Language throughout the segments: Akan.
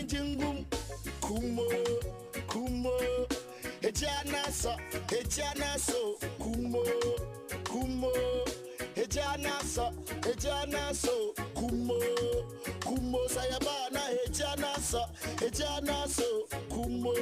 Jingum, Kumo, Kumo, Ejana so, Ejana so, Kumo, Kumo, Ejana so, Ejana so, Kumo, Kumo, Sayabana, Ejana so, Ejana so, Kumo,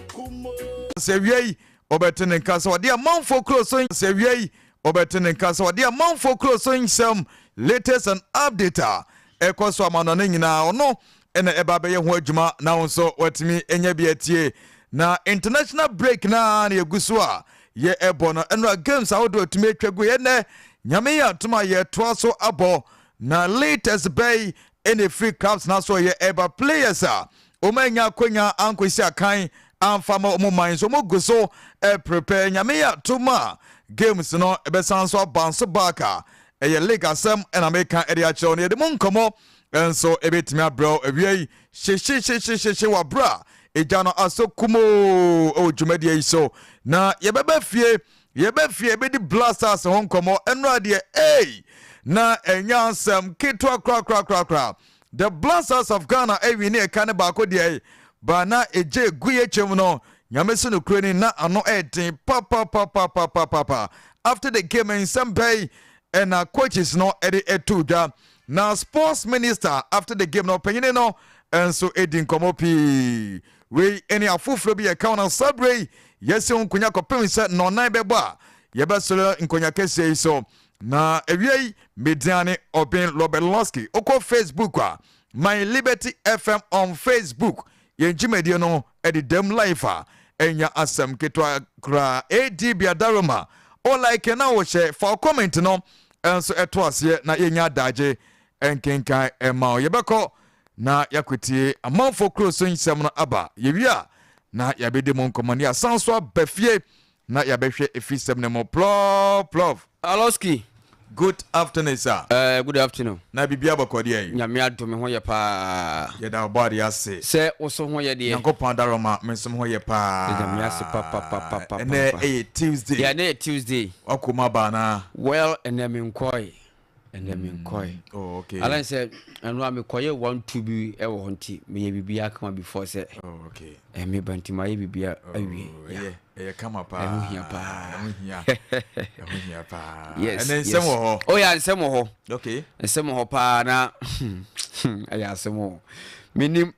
Kumo. Sɛ wia yi wɔbɛte ne nka sɛ ɔde amanfoɔ kuro so. Sɛ wia yi wɔbɛte ne nka sɛ ɔde amanfoɔ kuro so nsɛm, latest and update a ɛkɔ so ama no ne nyinaa, ɔno ɛna ɛba bɛyɛ ho adwuma na wo nso watumi anya bi atie. Na international break na yɛgu so a yɛ ɛbɔ no, ɛno games ahodoɔ atumi atwa gu. Yɛ nɛ Nyame yɛ atom a yɛtoa so abɔ na latest bɛyi ɛna ɛfiri clubs na so yɛ ɛba, players a wɔn anya akonnwa ankɔsi akan amfa ma wɔn man so, wɔn gu so ɛprepare. Nyame yɛ atom a games no ɛbɛsan so aba nso back a ɛyɛ league asɛm ɛna meka ɛde akyerɛw no. Yɛde mu nkɔmmɔ nso ɛbɛtumi abrɛw awia yi hyehyehyehyehyehye wɔ abere a ɛgya no asɔ kumoo ɛwɔ dwumadie yi so. Na yɛbɛbɛ fie, yɛbɛ fie yɛbɛdi Black Stars ho nkɔmmɔ. Ɛno adeɛ ei na ɛnya asɛm ketewa korakorakorakora. The Black Stars of Ghana ɛwi ne ɛka ne baako deɛ ba na ɛgye gu yɛ kyɛm no. Nyame so no kuro ni na ano ɛden papapapapapapa. After the game, nsɛm bɛyi ɛna coaches no ɛde ɛto dwa na sports minister after the game no, ɔpanyini no nso ɛdi nkɔmmɔ pii. Wei ɛne afoforɔ bi yɛka no saa berɛ yi. Yɛsi ho nkonnwa kɔpem sɛ nnɔnan bɛbɔ a yɛbɛsɔrɔ nkonnwa kɛseɛ yi so. Na awia yi mediane Ɔben Lobelowski. Wokɔ Facebook a, My Liberty FM on Facebook, yɛn dwumadie no ɛde dɛm live a ɛnya asɛm ketewa koraa. Adb adaroma o, like na wɔhyɛ fa comment no ɛnso ɛto aseɛ na yɛnya adagye nkenkan ɛma wo. Yɛbɛkɔ na yɛakɔtie amanfoɔ kuro so nsɛm no aba. Yɛwie a na yɛabɛdi mu nkɔmmɔ ne yɛasan so aba fie na yɛabɛhwɛ ɛfisɛm no mu plɔplɔf. Aloski. Good afternoon, sir. Good afternoon. Na biribia bɔkɔdeɛ yi? Nyame adome, ho yɛ paa. Yɛda ɔbɔ ade ase. Sɛ woso ho yɛ deɛ? Nyankopɔn adarɔma, me nso ho yɛ paa. Nyame ase papapapapa. Ɛnɛ ɛyɛ Tuesday. Yeah, ɛnɛ yɛ Tuesday. Wakɔ mu aba anaa? Well, ɛnɛ menkɔe, ɛnɛ menkɔe. Oh, okay. Alan sɛ ɛno a mekɔyɛ one two bi ɛwɔ hɔ nti meyɛ biribiara kama before sɛ Oh, okay. Ɛmeba nti mayɛ biribiara awie. Oh, ɛyɛ ɛyɛ kama paa. Ɛho hia paa. Ɛho hia, ɛho hia paa. Yes. Ɛnɛ nsɛm wɔ hɔ? Oh yeah, nsɛm wɔ hɔ. Nsɛm wɔ hɔ paa na ɛyɛ asɛm o. Menim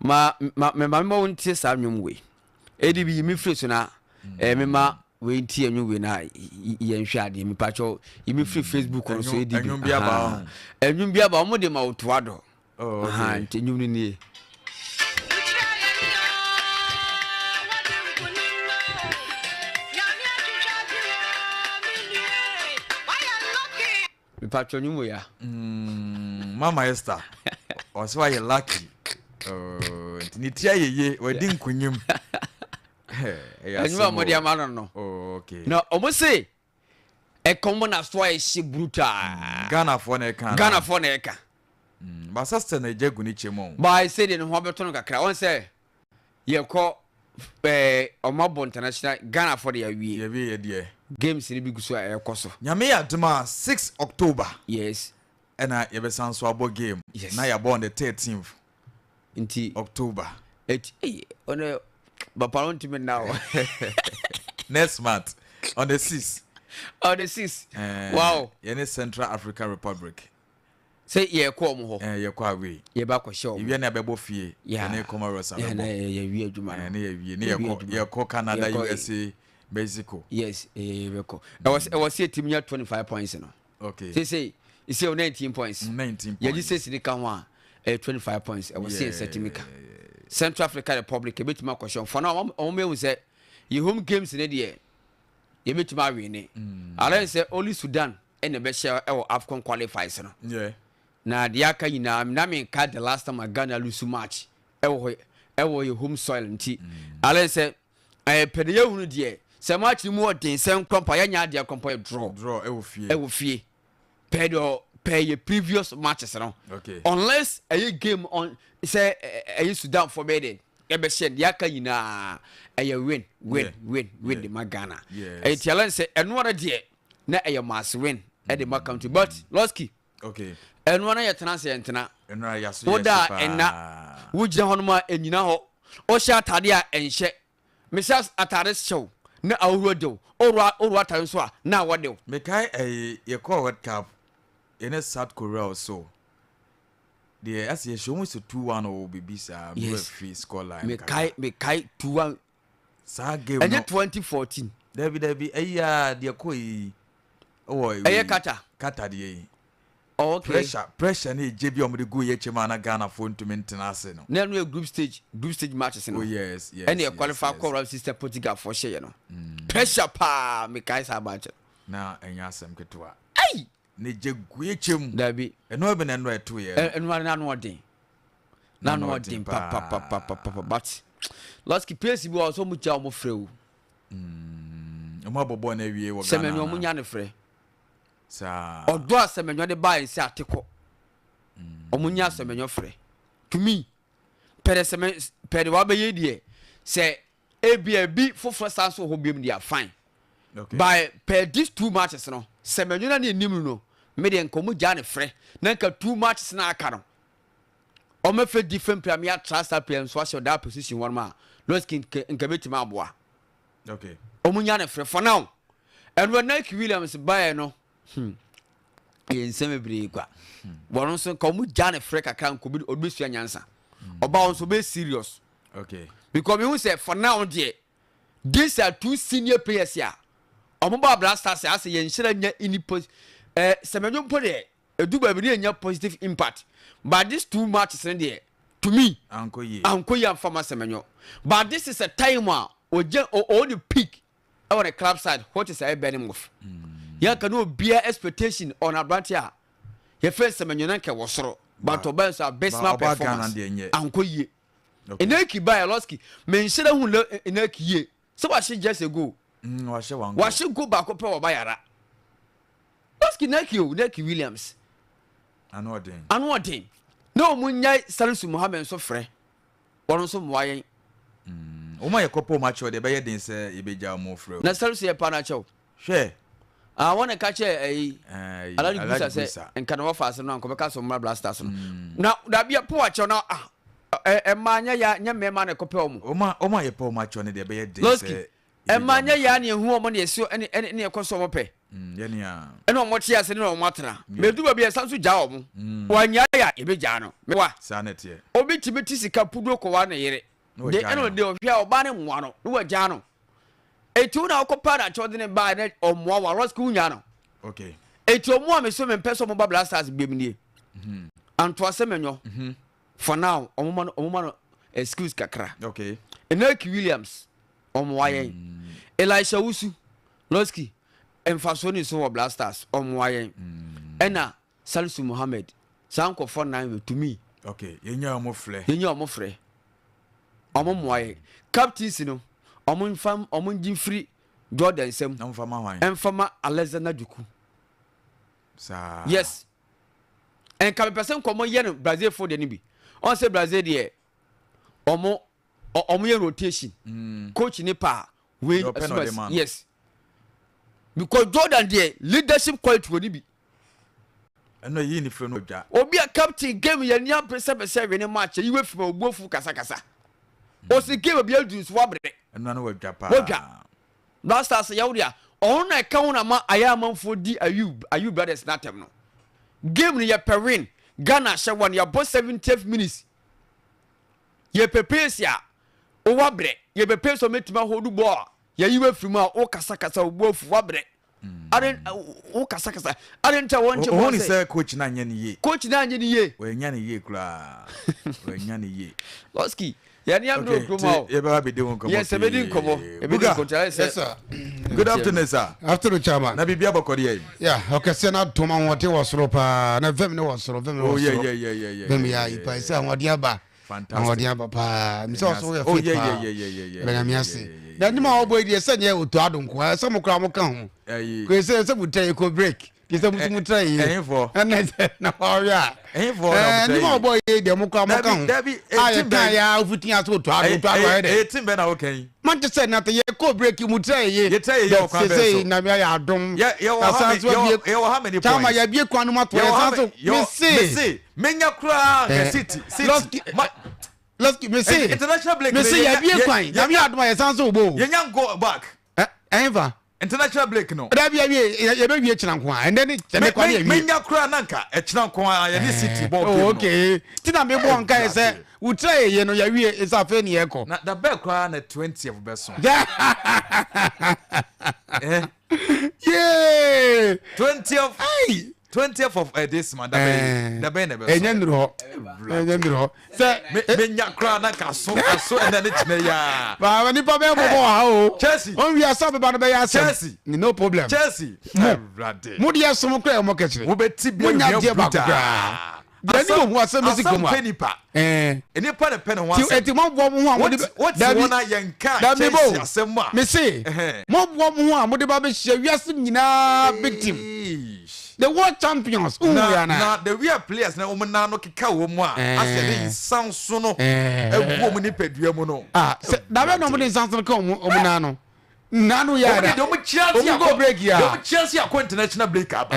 ma ma mema mema wo ntie saa nnwom wei. Ɛdi bi yi me firi so na mema wei ntie nnwom wei na yɛnhwɛ adeɛ. Mepakyɛw, yi me firi Facebook no so. Ɛdi bi Ɛnwom bi aba hɔ. Ɛnwom bi aba, ɔmo de ma wo toa do. Oh, okay. Nti nnwom no nie. Mepatwɛ, nnwom wei a Mama Esther ɔsɛ wayɛ lucky. Oh, nti ne ti ayɛ yie, wadi nkunyim. Ɛyɛ ɛnwom a asɛm ɔmo de o. ama no. Oh, okay. Na ɔmo se ɛkɔm na so ayɛ hye brutal. Ghanafoɔ na ɛka? Ghanafoɔ na ɛka. Basa sɛ na ɛgya gu ne kyɛ mu o. Baa sɛ deɛ ne ho abɛtɔ no kakra wɔn sɛ yɛkɔ ɔmo abɔ international, Ghanafoɔ de yɛawie. Yɛwie yɛ deɛ. Games no bi gu so a ɛrekɔ so. Nyame yɛ adom a, 6 October ɛna yɛbɛsan so abɔ game. Na yɛabɔ on the 13th nti October. Eti eyi ɔno papa no ntumi nna o. Next month on the 6. On the 6. Wow. Yɛne Central African Republic. Sɛ yɛkɔ ɔmo hɔ. Yɛkɔ away. Yɛba kɔhyɛ ɔmo. Yɛwia ne abɛbɔ fie. Yɛne Comoros Yeah, na abɛbɔ. yɛwie adwuma no. Ne yɛwie ne Yɛwie yɛkɔ adwuma. yɛkɔ Canada, Yɛkɔ- USA, Mexico. Yes, yɛbɛkɔ. Ɛwɔ sɛ yɛtumi nya 25 points no. Sese sɛ o 19 points. 19 yɛgye points. Sɛ sini ka ho a ɛyɛ 25 points. Ɛwɔ sɛ yɛsɛ tumi ka Central Africa Republic ebɛtumi akɔhyɛ ɔmfa na ɔmo ehu sɛ yɛ home games ne deɛ yɛbɛtumi awin. Alɛ sɛ only Sudan ɛna ɛbɛhyɛ ɛwɔ AFCON qualifiers no. Na deɛ aka nyinaa na menka the last time a Ghana lose match ɛwɔ hɔ, ɛwɔ yɛ home soil. Nti alɛ sɛ ɛyɛ pɛ de yɛhunu deɛ sɛ match no mu ɔden sɛ nkrɔmpa yɛnya adeɛ krɔmpa yɛ draw. Draw ɛwɔ fie. Ɛwɔ fie pɛ deɛ pɛ yɛ previous matches no. Unless ɛyɛ game on sɛ ɛyɛ Sudan fɔ bɛyɛ de ɛbɛhyɛ, deɛ aka nyinaa ɛyɛ win, win, win, win de ma Ghana. Ɛyɛ tiala sɛ ɛno ara deɛ na ɛyɛ must win ɛde ma country, but Losky. Okay. Ɛnoa na yɛtena ase yɛntena. Ɛnoa yaso yɛ Woda a ɛnna. Wogyina hɔnom a ɛnyina hɔ. Wohyɛ atade a ɛnhyɛ. Mehyɛ atade hyew na ahohuru de wo. Woworo woworo atade nso a na awɔ de wo. Mekae ɛyi yɛkɔɔ World Cup yɛne South Korea ɔso deɛ asɛ yɛhyɛ wɔn sɛ 2-1 or biribi saa me werɛ Yes. fi score line no kakra. Mekae mekae 2-1 Saa game no. Ɛnyɛ 2014. Dabi dabi ɛyi a deɛ kɔ yi wɔ Ɛyɛ Qatar. Qatar deɛ yi. Oh, okay. Pressure pressure ne egye bi a wɔde gu yɛ kyɛm a na Ghana foɔ ntumi ntena ase no. Na ɛno yɛ group stage group stage matches no. Oh yes yes. Ɛna yɛ yes, qualify yes. kɔ round 16 Portugal foɔ hyɛ yɛ no. Pressure paa mekae saa match no. Na ɛnyɛ asɛm ketewa. Ei! Ne gye gu yɛ kyɛm. Dabi. Ɛno ɛbɛn na ɛno ɛto yɛ no. Ɛno ara n'ano ɔden. N'ano ɔden papapapapa but lɔski players bi wɔ hɔ sɛ ɔmo gya ɔmo frɛ o. Ɔmo abɔ bɔɔl no awie wɔ Ghana Sɛmɛnyo ɔmo anaa? nya ne frɛ. Saa. Ɔdɔ a Sɛmɛnyo de baa yɛn sɛ atekɔ. Ɔmo nya Sɛmɛnyo frɛ. To me, pɛ de Sɛmɛ pɛ de wabɛyɛ deɛ sɛ ebia ebi foforɔ san so wɔ hɔ biom deɛ fine. Okay. By per these two matches no, Sɛmɛnyo na ne anim no, me deɛ nka ɔmo gyaa ne frɛ na nka two matches na aka no. Ɔmo afɛ different player me atra saa player nso ahyɛ that position wɔn a Lɔski nka nka betumi aboa. Okay. Ɔmo nya ne frɛ for now. Ɛno Nike Williams baeɛ no, ɛyɛ nsɛm bebree kwa. Wɔn nso nka ɔmo gya ne frɛ kakra nka obi obi sua nyansa. Ɔbaa wɔn nso ɔbɛyɛ serious. Okay. Because mehu sɛ for now deɛ these are two senior players a ɔmo ba Black Stars a asɛ yɛn nhyira nya ini pos ɛɛ sɛmɛdwo mpo deɛ edu baabi ne yɛnya positive impact but these two matches ne deɛ to me Ankɔ yie. ankɔ yie amfa ma sɛmɛnyo but this is a time a ogye ɔwɔ ne peak ɛwɔ ne club side which is ɛyɛ Bournemouth yɛn ka ne obiara expectation on aberante a yɛfrɛ sɛmɛnyo na nkɛ wɔ soro but ɔbɛn nso abysmal Ba- ɔbaa Ghana performance deɛ nyɛ. ankɔ yie. Okay. Inaki ba Losky menhyɛ da hu Inaki yie sɛ wahye just a goal. Wahyɛ one goal. Wahye goal baako pɛ wɔ Bayara. Losky Inaki o Inaki Williams. Ano ɔden. Ano ɔden. Na wɔn nyae Salisu Mohammed nso frɛ. Wɔn nso mmoa yɛn. Wɔn a yɛkɔpɔ wɔn akyɛw deɛ ɛbɛyɛ den sɛ yɛbɛgya wɔn frɛ o. Na Salisu yɛ paa no akyɛw. Hwɛ. Ah, wɔn na ɛka kyerɛ ɛyi. Ɛɛ, Alhaji Alhaji Gusa sɛ Gusa. nka na wɔfa ase no anka ɔbɛka sɛ ɔmmra Black Stars no. Na dabi ɛpo akyɛw na ah ɛ ɛmaa nyɛ ya nyɛ mmarima na ɛkɔpɛ wɔn. Wɔn a wɔn a yɛpɛ wɔn akyɛw no deɛ ɛbɛyɛ den Losky, sɛ ɛmaa yɛbɛgya nyɛ wɔn ya na ehu wɔn na esi ɛne ɛne ne ɛkɔ so wɔn pɛ. Yɛ nea. Ɛna wɔn te ase ne na wɔn atena. Mɛ edu baabi ɛsan so gyaa wɔn. Wɔanya ya yɛbɛgyaa no. Mewa. Saa na ɛteɛ. Obi tumi ti sika puduo kɔwa ne yere. Na De wagyaa ɛna no. ɔde ɔhwɛ a ɔbaa ne mmoa no na wagyaa no. Eti wo na wokɔpaa no akyɛw de ne baa na ɔmmoa wo a Losky wonya no. Okay. Eti ɔmo a meso mempɛ sɛ ɔmo ba Black Stars biom nie. Antoa sɛ menyɔ. For now ɔmo ma no ɔmo ma no excuse kakra. Okay. Inaki Williams ɔmmoa yɛn. Elisha Wusu Losky mfasoɔ ni so wɔ Black Stars ɔmmoa yɛn. Ɛna Salisu Mohammed saa nkɔfoɔ nan wɔ to me. Okay, yɛnya ɔmo frɛ. Yɛnya ɔmo frɛ. Ɔmo mmoa yɛn. Captains no ɔmo nfa ɔmo ngye mfiri Jordan nsam. Na ɔmfa ma hwan? Ɛmfa ma Alexander Duku. Saa. Yes. Ɛnka mepɛ sɛ nkɔmɔ yɛ no Brazil fo deɛ no bi. Ɔn sɛ Brazil deɛ ɔmo ɔmo yɛ rotation. Coach ne pa wei Deɛ ɔpɛ na ɔde ma no. Yes. Because Jordan deɛ leadership quality wɔ ne bi. Ɛno yi ne firi no dwa. Obi a captain game yɛ ni apere sɛ pɛsɛ win match yi wefiri ma obu afu kasakasa. Osi game bi adu nso wabrɛ. Ɛno ano wadwa paa. Wadwa. Black Stars yɛ wo deɛ ɔno na ɛka ho na ma ayɛ amanfoɔ di Ayew Ayew brothers n'atɛm no. Game no yɛ pɛ win. Ghana hyɛ wɔn yɛbɔ 70th minutes. Yɛ pɛ pace a wabrɛ. Yɛ pɛ pace a ɔmɛtumi ahodu ball a yɛyi wafiri mu a wo kasakasa obu afu wabrɛ. Ade wo kasakasa. Ade nkyɛ wɔn nkyɛ Ohun ni sɛ coach na nyɛ ne yie. Coach na anyɛ ne yie. Wɔanya ne yie koraa. Wɔanya ne yie. Losky yɛne abiri Okay, okurom a o. ti yɛbɛba abɛdi ho nkɔmmɔ Yes, yɛbɛdi nkɔmmɔ. Yɛbɛdi Buga. nkɔmmɔ. Ayɛ sɛ- Yes, sir. Good afternoon, sir. Afternoon, chairman. Na biribi abɔkɔ deɛ yi. Yeah, ɔkɛseɛ no atom ahoɔden wɔ soro paa na vɛm ne wɔ soro vɛm ne Oh, wɔ yeah, soro yeah, yeah, yeah, yeah, vɛm yeah, yɛ yeah, ayi paa yeah, sɛ ahoɔden aba Fantastic. ahoɔden aba paa mesɛ ɔso woyɛ Oh, fit yeah, paa yeah, yeah, yeah, yeah, yeah, ɛbɛnyame yeah, ase yeah, yeah, na anim a wɔbɔ yi deɛ sɛ nyɛ Otto Addo nko a sɛ mo koraa mo ka ho Ayi. kò sɛ sɛ mo tɛ yɛ kɔ break. Ti sɛ musu mu tra yie. Ɛhefoɔ? Ɛnna sɛ na wɔawe a. Ɛhefoɔ na wɔn tra yie? Ɛɛ nnwuma ɔbɔ yie deɛ mo kora mo ka ho. Dabi A yɛ kan yɛ a ofitin ase otu ado otu ado ayɛ dɛ. Ɛyɛ team bɛn na wɔka yi? Manchester United yɛ kɔ break mu tra yie. Yɛ tra yie wɔ kwan bɛn so? Sese na mi ayɛ adom. Yɛ yɛ wɔ how many yɛ wɔ how many points? Chama yɛ bie kwan no mu ato yɛ san so. Mese. Mese menya koraa nka City City. Let's mese. International break. Mese yɛ bie kwan na mi adom a yɛ san so bo. Yɛ nya go back. Ɛnfa. International break no. Dabi awie yɛbɛ wie kyena nko a ɛnɛ ne ɛnɛ kwa ne awie. Menya koraa na nka ɛkyena nko a yɛne City bɔ game no. Oh okay ti na mebɔ nka yɛ sɛ wotra yɛyɛ no yɛwie ɛsɛ afei ne yɛkɔ. Na da bɛɛ koraa na 20th bɛso. Eh. Yee. 20th. Hey. 20th of uh, this month. Da bɛn na ɛbɛso. Ɛnyɛ nnuru hɔ. Ɛnyɛ nnuru hɔ. Sɛ. Menya koraa na nka aso aso ɛnɛ ne kyinɛ yaa. Baaba nipa bɛyɛ bɔbɔ wɔ ha o. Chelsea. Wɔn wi asa bɛba no bɛyɛ asɛm. Chelsea. No problem. Chelsea. Mo. Awurade. Mo deɛ som koraa ɛmɔ kɛkyerɛ. Mo bɛ ti bi Mo nya ewia deɛ baako brutaa. koraa. Deɛ ne wɔ ho asɛm bɛsi Asɛm kurom pɛ a. nipa. Ɛɛ. Nipa na pɛ ne ho Ti asɛm. eti mo boɔ mo ho a mo de bɛ. Wote Dabi. wɔn a yɛn ka Dabi bo. Chelsea asɛm a. Me se. Ɛhɛn. Mo boɔ mo ho a mo de ba bɛhyia wiase nyinaa victim. Eesh. The world champions. Wohu Na yɛ anaa? na the way a players na wɔn nan no keka wɔn mu a asɛ de nsanso no agu wɔn nipadua mu no. Ah, sɛ dabɛ na wɔn de nsanso no ka wɔn wɔn nan no. Nan no yɛ Wɔn ada. de wɔn kyia Wɔn go break ya. Wɔn kyia se akɔ international break aba.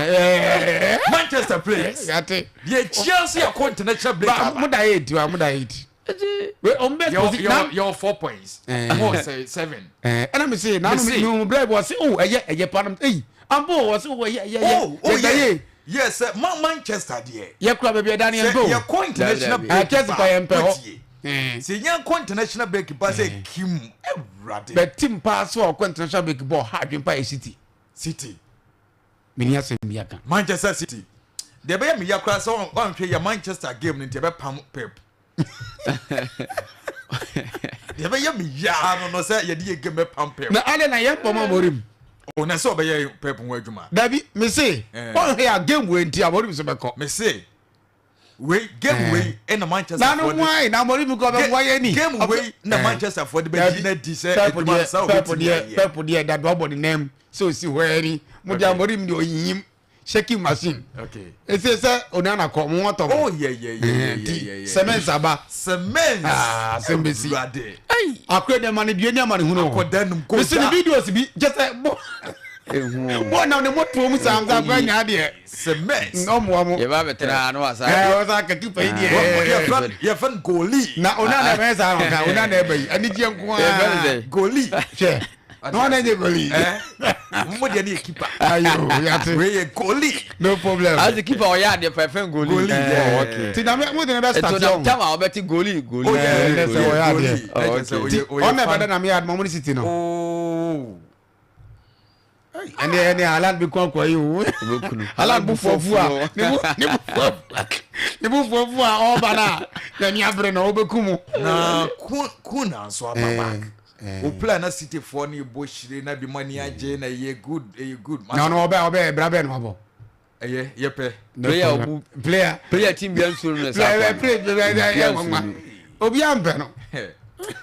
Manchester players. Yate. Deɛ kyia se akɔ international break Ba aba. mo da eight wa mo da eight. Wɔn bɛ Yɛ posi na. yɛ 4 points. Mo sɛ 7. Ɛna mi se nanu mi mi brɛ wɔ se o ɛyɛ ɛyɛ pa nam eyi ambo wɔ se o ɛyɛ ɛyɛ Oh, oh yɛ da yeah. yie. Yes, sɛ ma Manchester deɛ. Yɛ kura baabi ɛda ne yɛn Sɛ pɛ o. yɛ kɔ international Dabi, dabi. break Chelsea ba pa yɛn pɛ hɔ. wotie. Sɛ yɛn kɔ international break ba sɛ kim awurade. Bɛ team paa so a ɔkɔ international break bɔ ha adwene pa yɛ City. City. Meni asɛm bi aka. Manchester City. Deɛ ɛbɛyɛ me ya koraa sɛ wanhwɛ yɛ Manchester game no nti ɛbɛpam Pep. Deɛ ɛbɛyɛ me ya no sɛ yɛde yɛ game bɛpam Pep. Na adɛn na yɛn pam Amorim? O na sɛ ɔbɛyɛ Pep ho adwuma. Dabi, me se, wanhwɛ yɛ a game wei nti Amorim so bɛkɔ. Me se, wei game wei ɛna Manchester Na no foɔ de mu ayi na Amorim kɔ bɛboa yɛn ni. game wei na Manchester foɔ de bɛgye na di sɛ Pep adwuma no deɛ, saa Pep ɔbɛtumi deɛ, ayɛ. Pep deɛ dadoa bɔ ne nan mu sɛ osi hɔ ani. Mo deɛ Okay. Amorim deɛ ɔyiyim shaking machine. Okay. Ese sɛ Onana kɔ mo ho atɔ mo. Oh yeah yeah yeah yeah Nti yeah yeah. cement aba. Cement. Ah, asɛm bɛsi. Awurade. Akora deɛ ma ne dua ni ama ne hunu. Akɔda num kɔ Mesi ne da. videos bi kyɛ sɛ bɔ Ehu. bɔ nam ne motoɔ mu saa nsa akora nya adeɛ. Cement. Ɔmmoa mo. Yɛba bɛtena no wasa. Ɛɛ ɔsa kaki pa yi deɛ. Yɛfrɛ yɛfrɛ no goalie. Na Onana bɛyɛ saa na ɔka Onana ɛbɛ yi anigyeɛ nko Yɛfrɛ no ara. sɛ. Goalie. Hwɛ na ɔna nyɛ goalie. Eh? Mo deɛ ne yɛ keeper. Ayo yate. Wei yɛ goalie. No problem. As the keeper ɔyɛ adeɛ pa ɛfɛn goalie. Goalie, yeah. Oh, okay. Ti na mo de ne bɛ Eto start na yɛ tam a ɔbɛte goalie goalie. Oh yeah, Eh, yeah, sɛ ɔyɛ adeɛ. goalie. Oh, Na kyerɛ sɛ okay. ɔyɛ- ɔyɛ Ɔna fan. ɛbɛda na mi yɛ adumɔ mo ne City no. Oh. Ɛne ɛne Haaland bi kɔ akɔ yi o. Obekunu. Haaland bu fuafu a ne bu ne bu fuafu ne bu fuafu a ɔba na n'ani abere na ɔbɛku mu. Na kun kun na nso aba back. O play na City foɔ ne bɔ hyire na bi mo ani agye na ɛyɛ good ɛyɛ good. Na ɔno ɔbɛ ɔbɛ ɛbra bɛɛ na wabɔ. Ɛyɛ yɛ pɛ. Player obu Player player team bi ansuro no saa. player player player Player ɛyɛ nwanwa. nsuro Obi ampɛ no.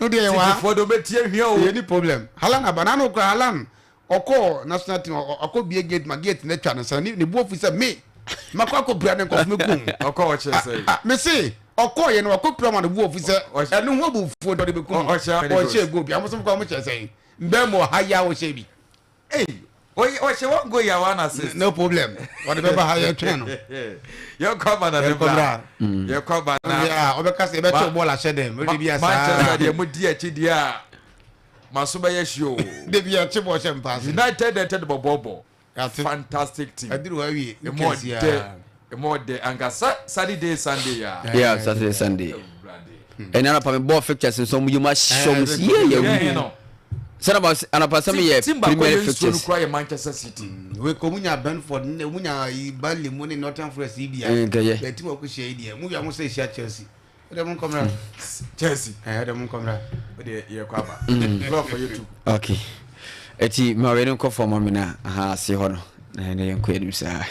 O deɛ yɛ wɔ ha. City foɔ de ɔbɛtie hwia o. Yɛ ni problem. Haaland aba n'ano kura Haaland ɔkɔ national team ɔkɔ bie gate ma gate ne twa ne nsa ne bu ofi sɛ me makɔ akɔ pira ne nkɔfo me kum. Ɔkɔ ɔkyerɛ sɛ. Ah, me se ɔkɔ yɛ no ɔkɔ pira ma ne bu ofi sɛ ɛno ho abufuo dɔde bɛ kum. Ɔhyɛ how many goals? Ɔhyɛ goal bi amosom kɔ ɔmo kyerɛ sɛn mbɛn mu ɔha yi a ɔhyɛ bi. Hey, ɔhyɛ one goal yɛ one assist. No problem. Ɔde bɛba ha yɛ twɛn no. Yɛkɔ aba na ne Yɛnkɔ bra. bra. Yɛkɔ aba na. Yeah, ɔbɛka sɛ yɛbɛkyɛw bɔɔl ahyɛ dɛm. Ɔde bi asa. Manchester deɛ mo di akyi deɛ a maso bɛyɛ hye o. De bi akyi bɔɔl hyɛ mpaase. United ɛtɛ de bɔbɔbɔ. Yate. Fantastic team. Aduru hɔ awie. Emu ɔdɛ emu ɔdɛ ankasa Saturday Sunday ya. Yeah, Saturday Sunday. Ɛna anapa mi bɔɔl fixtures nso ɔmo yi mu ahyɛ ɔmo si yie yɛ Yɛn wu. no. Sɛ anapa sɛ mi yɛ Team baako premier yɛ nsuo no fixtures. kura yɛ Manchester City. We ko munya Brentford ne munya Burnley mu ne Nottingham Forest yi bia. Nkɛyɛ. Bɛ team ɔkɔ hyia yi deɛ. Mu wia mo sɛ hyia Chelsea. Ɛdɛ mo nkɔmra. Chelsea. Ɛdɛ mo nkɔmra. O de yɛ kɔ aba. Lɔɔfɔ yɛ tu. Okay. Eti ma wei no nkɔ fam ma me na aha ase hɔ no. Na ɛno yɛnkɔ anim saa.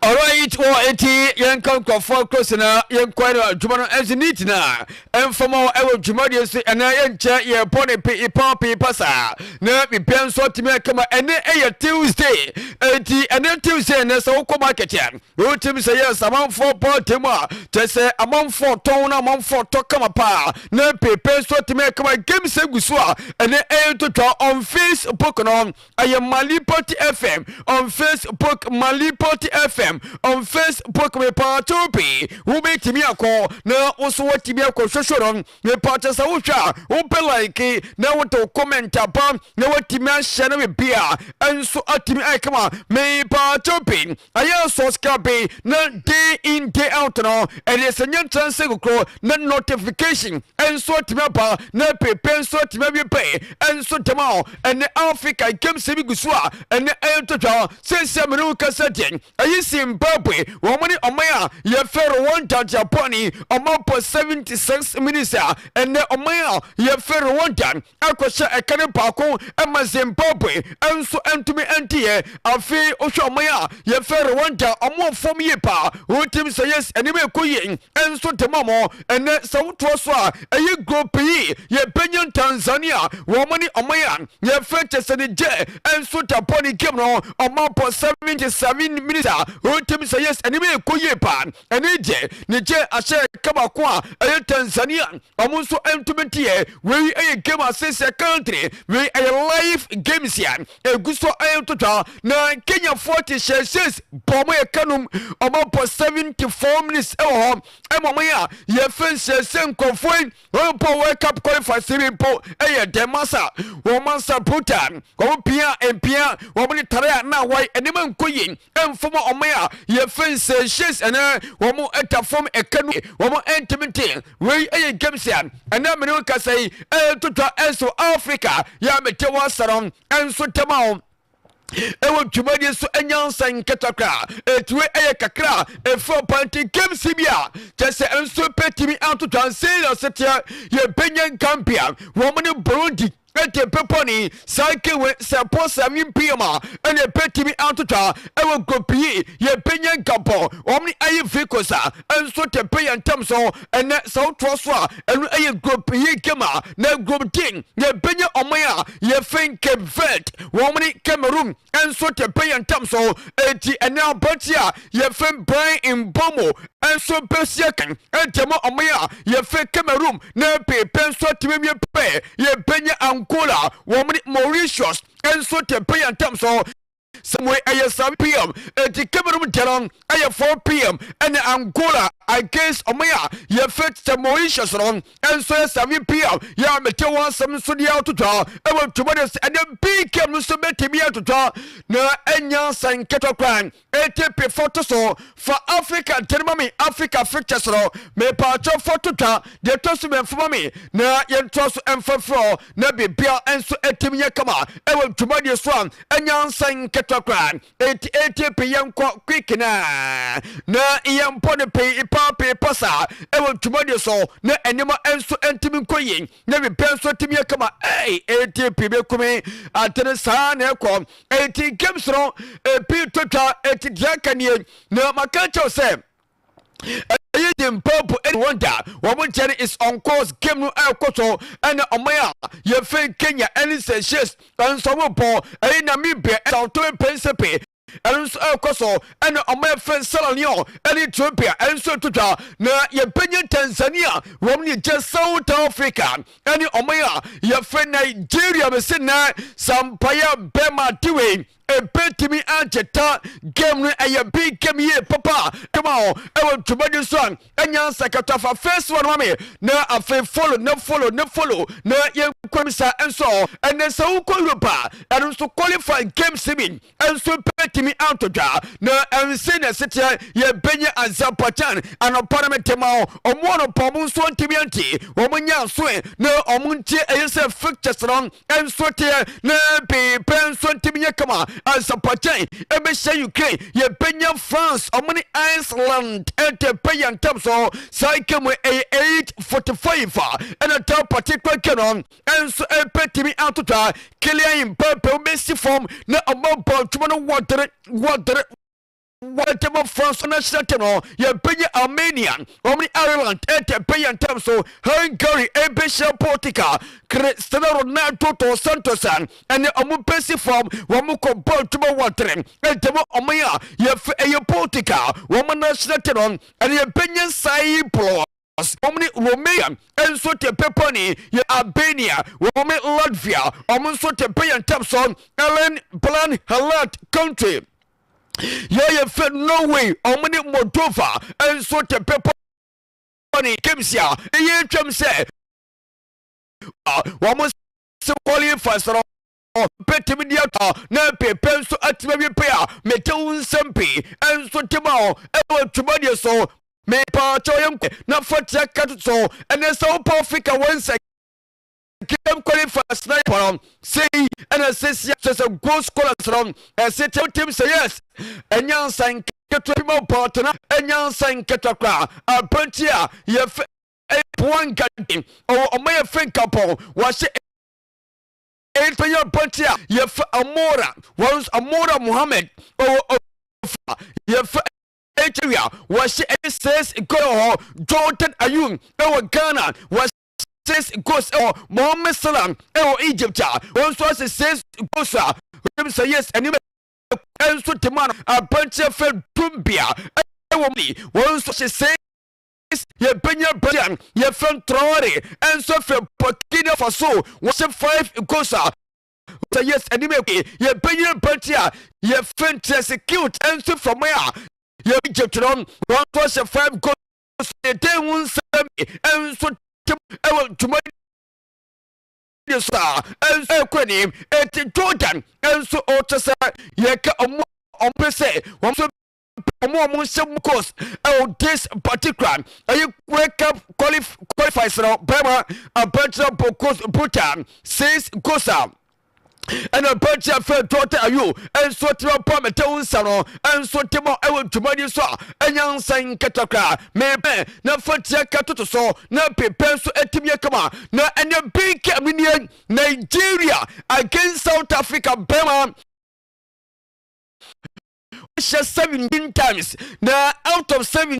Alright. Alright, wɔ eti yɛnka nkurɔfoɔ kuro so na yɛnkɔ no adwuma no ɛnso neat na ɛmfama ɛwɔ dwumadie so ɛnɛ yɛnkyɛ yɛbɔ ne pii pa pii pa saa na bibia nso atumi akama. Ɛnɛ ɛyɛ Tuesday, eti ɛnɛ Tuesday, ɛnɛ sɛ wokɔ market a, wotumi sɛ yɛ amanfoɔ bɔ te mu a, kyɛ sɛ amanfoɔ tɔn na amanfoɔ tɔ kama paa na pepe nso atumi akama. Games egu so a ɛnɛ ɛyɛ ntotwa on Facebook no, ɛyɛ Malipot FM on Facebook, Malipot FM on Facebook. Mepaakyɛw pii, wobɛtumi akɔ na wo so watumi akɔ hwehwɛ no. Mepaakyɛ sɛ wohwɛ a, wopɛ like na wode comment aba na watumi ahyɛ no bibia ɛnso atumi ayɛ kama. Mepaakyɛw pii, ɛyɛ subscribe na day in, day out no, ɛdeɛ sɛ nyɛ nkyɛnse kokoro na notification ɛnso atumi aba na pepe nso atumi awie pɛ ɛnso dɛm a. Ɛnɛ Africa games bi gu so a ɛnɛ ɛyɛ ntotwa. Sɛnsia mene wo kasa deɛ, ɛyi Zimbabwe wɔn ne ɔman a yɛfɛ Rwanda Japan, ɔman pɔ 76 minutes a ɛnɛ ɔman a yɛfɛ Rwanda akɔhyɛ ɛka ne baako ɛma Zimbabwe ɛnso ɛntumi ɛnteɛ. Afei wohwɛ ɔman a yɛfɛ Rwanda, ɔmo fam yie paa. Wotim sɛ yes, anim ɛkɔ yie ɛnso dɛm ɔmo. Ɛnɛ sɛ wotoa so a, ɛyɛ group yi, yɛbɛnya Tanzania wɔn ne ɔman a yɛfɛ kyɛ sɛ ne gye ɛnso tapɔ ne game no, ɔmo abɔ 77 minutes a wotim sɛ yes, anim ɛkɔ yie paa. Ɛne gye ne gye ahyɛ ɛka baako a ɛyɛ Tanzania, ɔmo nso ntumi nteɛ. Wei ɛyɛ game asesɛ country, wei ɛyɛ live games a egu so ɛyɛ ntotwa. Na Kenyafoɔ te hyɛhyɛs bɔ ɔmo yɛ kanum, ɔmo abɔ 74 minutes ɛwɔ hɔ ɛma ɔmo yɛ a yɛfɛ nhyɛnhyɛ nkɔfoɔ yi wɔn bɔ World Cup qualifiers bi mpo. Ɛyɛ dɛm asa wɔn asa brutal, wɔn pia mpia wɔn de tare a na wɔyɛ anim nkɔ yie ɛnfam. Ɔmo a yɛfɛ nhyɛnhyɛs ɛnɛ wɔn ɛda fam ɛka no, wɔn ɛntumi nte. Wei ɛyɛ games a ɛnɛ mene kasa yi ɛyɛ totwa ɛnso Africa yɛ a mete wɔn asa no ɛnso tɛm a ɛwɔ dwumadie so. Nyansa nketakra ɛtue ɛyɛ kakra ɛfiri ɔpante games bi a kyɛ sɛ nso pɛtumi atotwa nsei na seteɛ. Yɛbɛnya Gambia wɔn ne Burundi ɛte pepɔne saa kewe sɛ pɔ 7 p.m. a ɛna ɛbɛtumi atotwa ɛwɔ group yi. Yɛbɛnya Gabon wɔn ne Ivory Coast a ɛnso te pɛ yɛn ntam so. Ɛnɛ sɛ wotoa so a, ɛno ɛyɛ group yi game a. Na group D, yɛbɛnya ɔman a yɛfɛn Cape Verde wɔn ne Cameroon ɛnso te pɛ yɛn ntam so. Eti ɛnɛ abɔkye a yɛfɛn Brian Mbeumo ɛnso bɛsia kan ɛntɛm ɔman a yɛfɛ Cameroon na pepe nso atumi wie pɛ. Yɛbɛnya Angola wɔn ne Mauritius ɛnso te pɛ yɛn ntam so. Sɛ ɛyɛ 7 p.m., eti Cameroon deɛ no ɛyɛ 4 p.m., ɛne Angola against ɔman a yɛfɛ sɛ Mauritius no ɛnso yɛ 7 p.m. Yɛ a mete wɔn asɛm nso deɛ atotwa ɛwɔ ntoma de sɛ ɛnɛ big game no nso bɛtumi atotwa na ɛnya nsɛn nketewa kwan. ATP foto so fa Africa ntɛnima mi Africa fixtures no, mepaakyɛw, foto twa deɛ ɛtɔ so mɛmfama mi na yɛntoa so ɛmfa frɛ na biribia nso ɛtumi yɛ kama ɛwɔ dwumadie so a ɛnya nsɛn nketewa koraa. Eti ATP, yɛnkɔ quick na yɛmpɔ no pii paa pii pa saa ɛwɔ dwumadie so na nneɛma nso ntumi nkɔ yie na bibia nso tumi yɛ kama. Ɛy, ATP bɛkumi atene saa na ɛkɔ. Eti games no epi totwa, eti deɛ aka nie na maka kyɛw sɛ ɛyɛ Zimbabwe ɛne Rwanda wɔn nkyɛn is on course, game no ɛrekɔ so. Ɛna ɔman a yɛfɛ Kenya ɛne Seychelles ɛnso wɔn bɔ. Ɛyɛ Namibia, Sao Tome Principe ɛno nso ɛrekɔ so. Ɛna ɔman yɛfɛ Sierra Leone ɛne Ethiopia ɛnso ɛtotwa. Na yɛbɛnya Tanzania wɔn ne gye South Africa ɛne ɔman a yɛfɛ Nigeria. Bɛsɛ nɛ sampaya bɛma diwe ebetumi agyeta game no, ɛyɛ big game yie papa kama hɔ ɛwɔ dwumadi so a ɛnya nsakata. Fa first one ma me na afei follow na follow na follow na yɛnkɔm sa nso. Ɛnɛ sɛ wokɔ Europe a, ɛno nso qualify games bi nso bɛtumi ato dwa na ɛnse na ɛseteɛ. Yɛbɛnya Azerbaijan anɔpa no mete ma wo ɔmo anɔpa, ɔmo nso ntumi anti wɔn nya nso na ɔmo ntie. Ɛyɛ sɛ fixtures no nso teɛ na peepɛ nso ntumi nyɛ kama. Azerbaijan ɛbɛhyɛ Ukraine. Yɛbɛnya France ɔmo ne Iceland ɛntɛ pɛ yɛn ntam so. Saa game ɛyɛ 8:45 a ɛna ta particular game no ɛnso ɛbɛtumi atotwa. Kylian Mbappe wobɛsi fam na ɔmo bɔ ntoma no wɔdere wɔdere. Wɔtɛmɔ France national team no yɛbɛnya Armenia, wɔn ne Ireland ɛtɛ bɛyɛ ntam so. Hungary ɛbɛhyia Portugal. Cristiano Ronaldo dos Santos ɛne ɔmo bɛsi fam, wɔn kɔ bɔ adwuma wɔ tere ɛtɛmɔ ɔmo a yɛfɛ ɛyɛ Portugal wɔn national team no. Ɛne yɛbɛnya Cyprus, wɔn ne Romania nso te pepɔni. Yɛ Albania, wɔn ne Latvia, wɔn nso te bɛyɛ ntam so. Ellen Plan Halat country yɛyɛ fɛ Norway, ɔmo ne Moldova nso te pepɔni. Games a ɛyɛ twam sɛ wɔn se qualifiers no bɛtumi de ato na pepe nso atumi awie pe a mete wo nsɛm pii nso te ma wo ɛwɔ dwumadie so. Mepaakyɛw, yɛ nkɔ na fa tia ka to so. Ɛnɛ sɛ wopɛ Africa wɔn nsɛ game qualifiers na yɛ sei ɛna sɛsia kyɛ sɛ goal scorers no ɛsɛ team team sɛ yes, ɛnyɛ nsa nketewa bi ma pɔtena, ɛnyɛ nsa nketewa koraa. Aberanteɛ a yɛfɛ Puanga ɔwɔ ɔmo yɛ fɛ nkapɔn wɔahyɛ ɛyɛ aberanteɛ a yɛfɛ Amora, wɔn Amora Mohammed ɔwɔ ɔfa yɛfɛ Nigeria, wɔahyɛ ɛyɛ six goal hɔ. Jordan Ayew ɛwɔ Ghana, wɔahyɛ six goals. Ɛwɔ Mohammed Salah ɛwɔ Egypt a wɔn nso ahyɛ six goals a wɔn sɛ yes, ɛnim nso te mu ano. Aberanteɛ fɛ Dumbia ɛwɔ Mali, wɔn nso hyɛ six. Yɛbɛnya aberanteɛ yɛfɛ Traore ɛnso fɛ Burkina Faso, wɔhyɛ five goals a sɛ yes, ɛnim ekwe. Yɛbɛnya aberanteɛ a yɛfɛ Trezeguet ɛnso fɛ mo a yɛ Egypt no, wɔn nso hyɛ five goals. Yɛde ho nsɛm ɛnso te ɛwɔ dwumadi so a ɛnso ɛkɔ anim. Eti Jordan ɛnso ɔkyɛ sɛ yɛka ɔmo ɔmo sɛ wɔn nso ɔmo ɔmo nhyɛ mu course ɛwɔ this particular ɛyɛ World Cup qualifiers no. Bɛrima aberanteɛ bɔ brutal six goals a ɛna aberanteɛ afɛ Dɔɔta Ayo ɛnso tena pa mɛtɛ wo nsa no ɛnso te ma ɛwɔ dwumadi so a ɛnya nsa nketekora mepɛ na fa tia ka toto so na pepɛ nso atumi yɛ kama. Na ɛnɛ big game nie, Nigeria against South Africa. Bɛrima hyɛ 17 times na out of 7,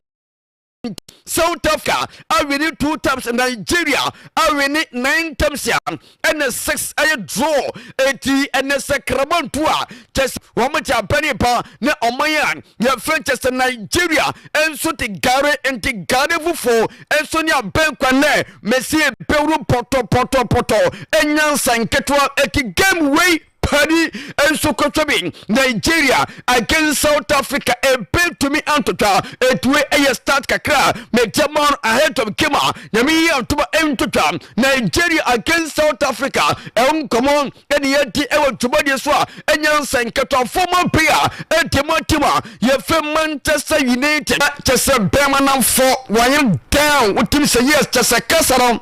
South Africa awin two times, Nigeria awin nine times a ɛna six ɛyɛ draw. Eti ɛnɛ sɛ kramantu a kyɛ sɛ wɔn te abɛne pa na ɔman a yɛfrɛ kyɛ sɛ Nigeria nso te gare nti gare fufuo nso ne abɛn kwan nɛ mɛsi ebewuru pɔtɔpɔtɔpɔtɔ ɛnya nsa nketewa. Eti game wei pani nso kɔtwa bi, Nigeria against South Africa, ebetumi antotwa. Etue ɛyɛ start kakra mɛgya man ahead of game a Nyame yi antoma ntotwa, Nigeria against South Africa. Ɛho nkɔmɔ ɛne yɛdi ɛwɔ dwumadie so a ɛnya nsa nketewa. Former player ɛdi mu team a yɛfɛ Manchester United kyɛ sɛ bɛrima namfo wɔayɛ down, wotim sɛ yes, kyɛ sɛ kasa no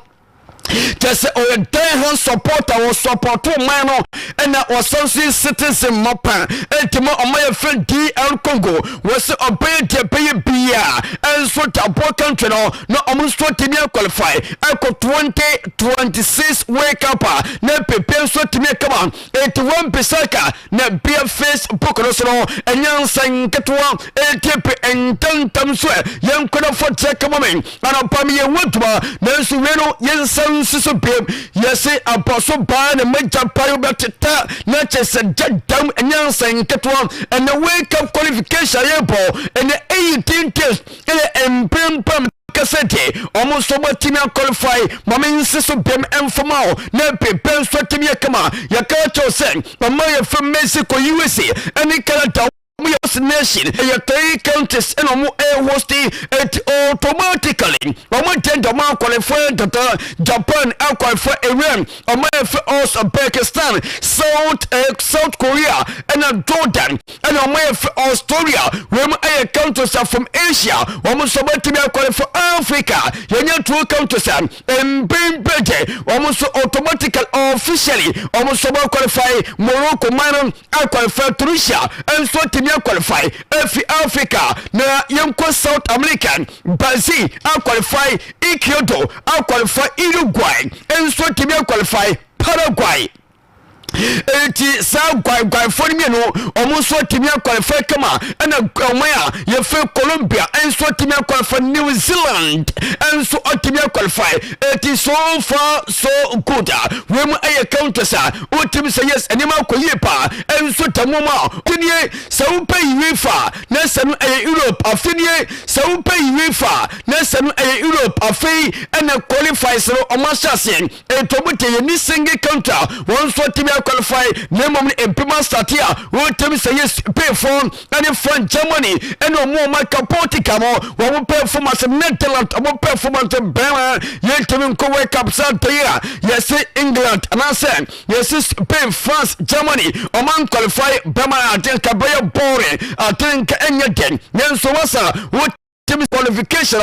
kyɛ sɛ ɔyɛ die hard supporter, wɔ support man no ɛna ɔsan so yɛ citizen mapa. Ɛnti ma ɔma yɛ fɛ DR Congo, wɔsɛ ɔbɛyɛ deɛ bɛyɛ bia ɛnso dabɔ country no na ɔmo nso tumi aqualify ɛkɔ 2026 World Cup a na pepe nso tumi kama. Ɛnti wɔn bisaka na bia Facebook no so no ɛnyɛ nsa nketewa. Ɛnti pe ntɛntɛm so ɛ yɛn nkɔdɔfo kyerɛ kama me anɔpa mi yɛn ho adwuma, nanso wei no yɛnsa nsi so biem. Yɛse abɔ so baa ne mogya pa wobɛteta na kyɛ sɛ gya dam, ɛnyɛ nsa nketewa. Ɛnɛ World Cup qualification yɛbɔ ɛnɛ 18 teams ɛyɛ mpempam kɛsɛ deɛ ɔmo nso bɛtumi aqualify. Mame nsi so biem ɛmfama o na pepe nso atumi yɛ kama. Yɛka kyɛw sɛ ɔma yɛfɛ Mexico, USA ɛne Canada, ɔmo yɛ host nation, ɛyɛ three countries ɛna ɔmo ɛyɛ hosting. Eti automatically ɔmo nkyɛn de ɔmo aqualify dada. Japan aqualify, Iran, ɔmo yɛ fɛ Uzbekistan, South Korea ɛna Jordan ɛna ɔmo yɛ fɛ Australia. Wɔn ɛyɛ countries from Asia, wɔn nso bɛtumi aqualify. Africa yɛnyɛ two countries a mpempegye, wɔn nso automatically officially wɔn nso bɛ qualify. Morocco man no aqualify, Tunisia nso tumi aqualify efi Africa. Na yɛnkɔ South America, Brazil aqualify, Ecuador aqualify, Uruguay nso tumi aqualify, Paraguay. Enti saa guaiguaifoɔ no mmienu wɔn nso atumi aqualify kama, ɛna ɔman a yɛfrɛ Colombia nso atumi aqualify, New Zealand nso atumi aqualify. Eti so far so good a wei mu ɛyɛ countries a wotumi sɛ yes, nneɛma akɔ yie paa nso da mu a nie. Sɛ wopɛ UEFA na sɛ no ɛyɛ Europe afe nie, sɛ wopɛ UEFA na sɛ no ɛyɛ Europe afei ɛna qualifies no ɔmo ahyɛ aseɛ. Ɛtɔ te yɛni single country a wɔn nso atumi aqualify, na mmom no mpem asate a wɔtumi sɛ yɛ Spainfoɔ ɛne France, Germany ɛne ɔmo ɔmo aka Portugal mo wɔn performance, Netherlands ɔmo performance bɛrɛ yɛntumi nkɔ World Cup saa da yi a yɛse England anaasɛ yɛse Spain, France, Germany ɔmo anqualify bɛrɛ ade nka bɛyɛ boring, ade nka ɛnyɛ den. Yɛn wasa wɔtumi qualification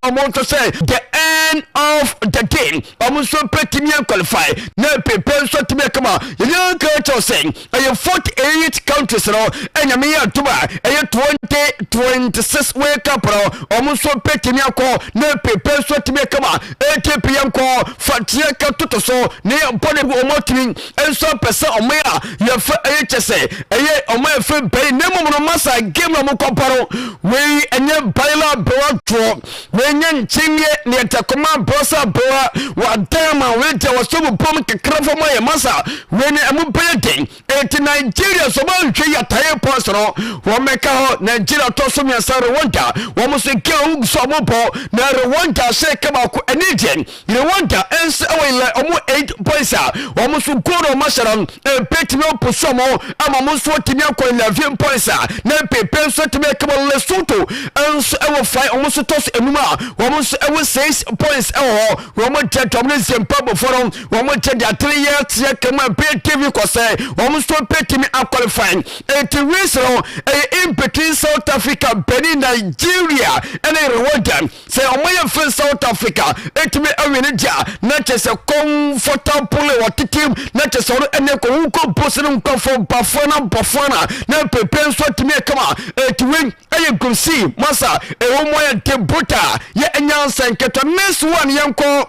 ɔmo nso sɛ the end of the day ɔmo nso pɛtumi qualify na pepe nso tumi kama. Yɛn nka kyɛw sɛ ɛyɛ 48 countries no ɛnyame yɛ atom a ɛyɛ 2026 World Cup no ɔmo nso pɛtumi akɔ na pepe nso tumi kama. Atp yɛn kɔ fateɛ ka toto so ne yɛn bɔ ne ɔmo atumi nso apɛ sɛ ɔmo yɛ a yɛfɛ ɛyɛ kyɛ sɛ ɛyɛ ɔmo yɛfɛ bɛyi ne mu no masa game na ɔmo kɔ pa no wei ɛnyɛ bayila bewa toɔ, wei nyɛ nkyɛnneɛ ne yɛtɛkɔma abrɔsa abewa wadan ma wei deɛ wɔsɔ mu pɔm kakra fam ayɛ masa wei ne ɛmo bɛyɛ den. Eti Nigeria so ɔmo nhwɛ yi ataeɛ pɔs no wɔn mɛka hɔ. Nigeria tɔ so mmiɛnsa, Rwanda wɔn nso ke ɔmo so ɔmo bɔ na Rwanda hyɛ ka baako. Ɛne deɛ Rwanda nso ɛwɔ ilɛ ɔmo 8 points a wɔn nso goal ɔmo ahyɛ no mpɛtumi ɔpo so ɔmo ama ɔmo nso tumi akɔ 11 points a na pepe nso tumi akama. Lesotho nso ɛwɔ 5, ɔmo nso tɔ so enum a wɔn nso ɛwɔ 6 points ɛwɔ hɔ. Wɔn kyɛ tɔm ne Zimbabwe fɔ no wɔn kyɛ deɛ atere yɛ teɛ kama pɛ tv kɔsɛ wɔn nso pɛtumi aqualify. Eti race no ɛyɛ in between South Africa, Benin, Nigeria ɛne Rwanda. Sɛ ɔmo yɛ fɛ South Africa etumi awie ne gya na kyɛ sɛ comfortable wɔ tete na kyɛ sɛ ɔno ɛne kɔ wukɔ bosi no nkɔfo Bafana Bafana na pepe nso atumi akama. Eti wei ɛyɛ group C masa ɛwɔ mu ayɛ de brutal yɛ ɛnya nsɛnkɛtɔ. Next one, yɛnkɔ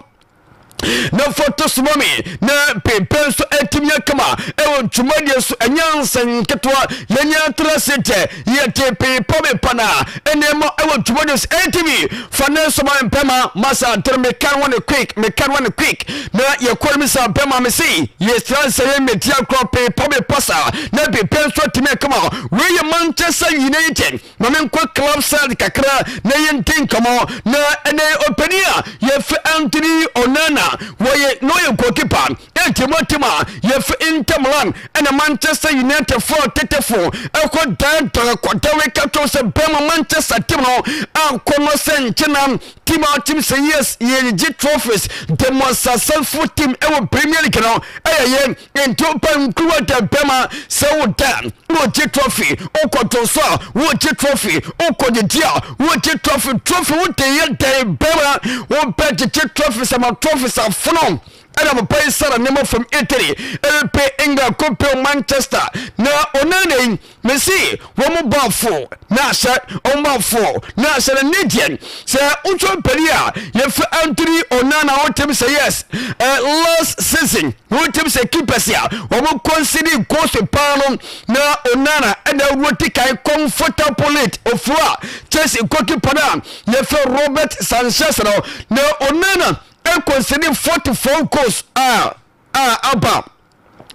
na foto soma me na pepe nso atumi akama ɛwɔ dwumadie so. Ɛnyɛ nsɛn nketewa, yɛnyɛ atena se kyɛ yɛte pepa mepa na ɛnneɛma ɛwɔ dwumadie so. Ɛntimi fa ne nso ma mpɛma masa ntere meka no ne quick, meka no ne quick na yɛkɔ no mi sa mpɛma me se yɛsira nsɛ yɛ mmetia korɔ pepa mepa sa na pepe nso atumi akama. Wei yɛ Manchester United. Ma menkɔ club side kakra na yɛnti nkɔmmɔ na ɛnɛ ɔpani a yɛfɛ Anthony Onana, wɔyɛ na ɔyɛ goalkeeper ɛnti mu tim a yɛfɛ Inter Milan ɛna Manchester United fo tetefo ɛkɔ dandan kɔdawe katɔ sɛ bɛma Manchester team no akɔ no sɛ nkyena team a team sɛ yes, yɛgye trophies, the most successful team ɛwɔ Premier League no ɛyɛ yɛn. Nti wopɛ nkuruwa da bɛma sɛ woda na wogye trophy, wokɔto so a wogye trophy, wokɔgyegye a wogye trophy. Trophy wode yɛ dɛn bɛma wopɛ gyegye trophy sɛ ma trophy afono? Ɛna papa yi sara nneɛma from Italy ɛbɛpɛ England kɔpɛ Manchester na ɔnana yi mesi wɔn baafo na ahyɛ wɔn baafo na ahyɛ no ne deɛ sɛ wotɔ mpani a yɛfɛ Anthony Onana wotem sɛ yes, last season wotem sɛ keepers a wɔn concede goals paa no na Onana ɛna awuro kan comfortable ofuro a Chelsea goalkeeper no a yɛfɛ Robert Sanchez no na Onana ɛconcede 44 goals a aba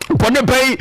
bɔne bɛyi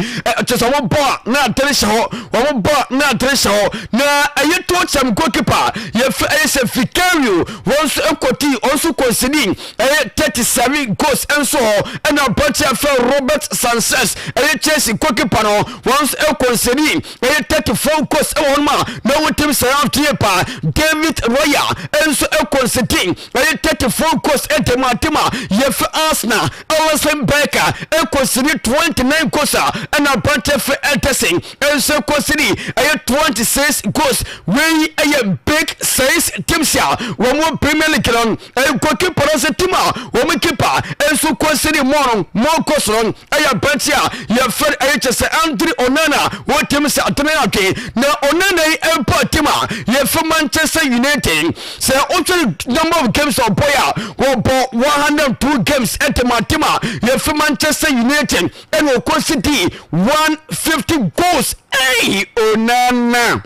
kyɛ sɛ wɔn bɔ a na atere hyɛ hɔ, wɔn bɔ a na atere hyɛ hɔ. Na ɛyɛ Tottenham goalkeeper yɛfɛ ɛyɛ sɛ Vicario, wɔn nso ɛkɔti wɔn nso concede ɛyɛ 37 goals nso hɔ. Ɛna aberanteɛ afɛ Robert Sanchez, ɛyɛ Chelsea goalkeeper no, wɔn nso ɛconcede ɛyɛ 34 goals ɛwɔ hɔ nom a na wɔn team sɛ after pa David Raya nso ɛconcede ɛyɛ 34 goals. Ɛdɛm atem a yɛfɛ Arsenal Alisson Becker ɛconcede 29. 9 goals a ɛna aberanteɛ fɛ Ederson nso kɔsiri ɛyɛ 26 goals. Wei ɛyɛ big six teams a wɔn wɔ Premier League no. Ɛyɛ goalkeeper no nso, team a wɔn keeper nso kɔsiri mɔɔ no mɔɔ goals no ɛyɛ aberanteɛ a yɛfrɛ no ɛyɛ kyɛ sɛ Andre Onana wɔ team sɛ adene adwe na Onana yi ɛbɔ team a yɛfrɛ Manchester United. Sɛ wohwɛ number of games ɔbɔ a, wɔbɔ 102 games ɛde ma team a yɛfrɛ Manchester United, ɛna ɔkɔsidi 150 goals. Ɛy, Onana,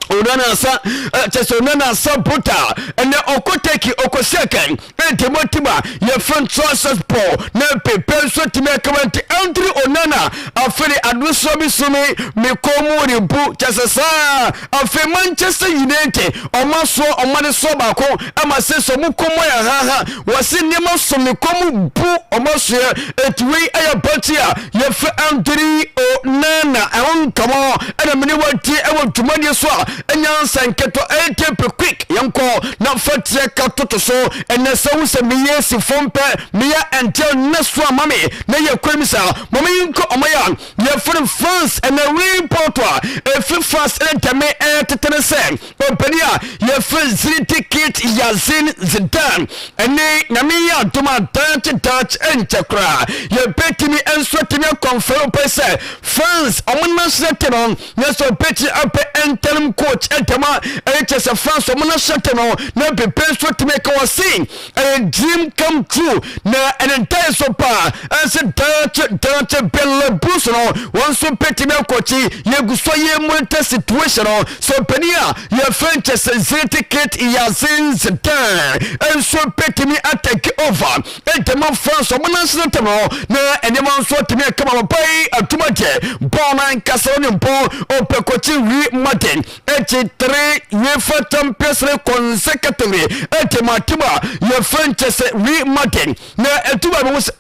Onana asa kyɛ sɛ Onana asa brutal. Ɛnɛ ɔkɔ Turkey, ɔkɔ sɛkɛn ɛnti mo team a yɛfrɛ Trabzonspor na pepe nso tumi akama. Nti Andre Onana afei adosoɔ bi so me me kɔn mu rebu kyɛ sɛ saa. Afei Manchester United ɔma soɔ, ɔma ne soɔ baako ama sɛ ɔmo kɔn mu ayɛ haha, wɔsi nneɛma so me kɔn mu bu ɔma soɛ. Eti wei ɛyɛ bɔkye a yɛfrɛ Andre Onana. Ɛho nkɔmɔ ɛna mene wati ɛwɔ dwumadie so a ɛnya nsa nketɔ. Ɛyɛ tape quick, yɛnkɔ na fa tiɛ ka toto so. Ɛnɛ sɛ wo sɛ meyɛ si fam pɛ, meyɛ ɛntɛl ne so ama me na yɛ kwan mu saa mɔmɔ yi nkɔ. Ɔmo yɛ a yɛfrɛ France, ɛnɛ report a ɛfiri France ɛne ntɛme ɛtetene sɛ ɔpani a yɛfrɛ Zinedine Yazin Zidane ɛne Nyame yɛ adom a daakye daakye ɛnkyɛ koraa yɛbɛtumi nso atumi akɔmfrɛ wopɛ sɛ France ɔmo national team no na sɛ ɔbɛtumi apɛ interim coach ɛntɛm a ɛyɛ kyɛ sɛ France ɔmo national team no na pepe nso atumi ka wɔ se ɛyɛ dream come true na ɛne ntae so paa. Ɛsɛ daakye daakye Belarus no wɔn nso bɛtumi akɔkyi. Yɛgu so yɛ monitor situation no so mpanin a yɛfrɛ nkyɛ sɛ Zinedine Yazin Zidane nso bɛtumi atake over ɛntɛma France ɔmo national team no na nneɛma nso atumi akama. Papa yi atuma deɛ bɔɔl no ankasa ne mpɔ ɔpɛ kɔkyi Real Madrid ɛkyi three UEFA Champions League consecutively ɛntɛma team a yɛfrɛ nkyɛ sɛ Real Madrid na ɛtuma bi ho sɛ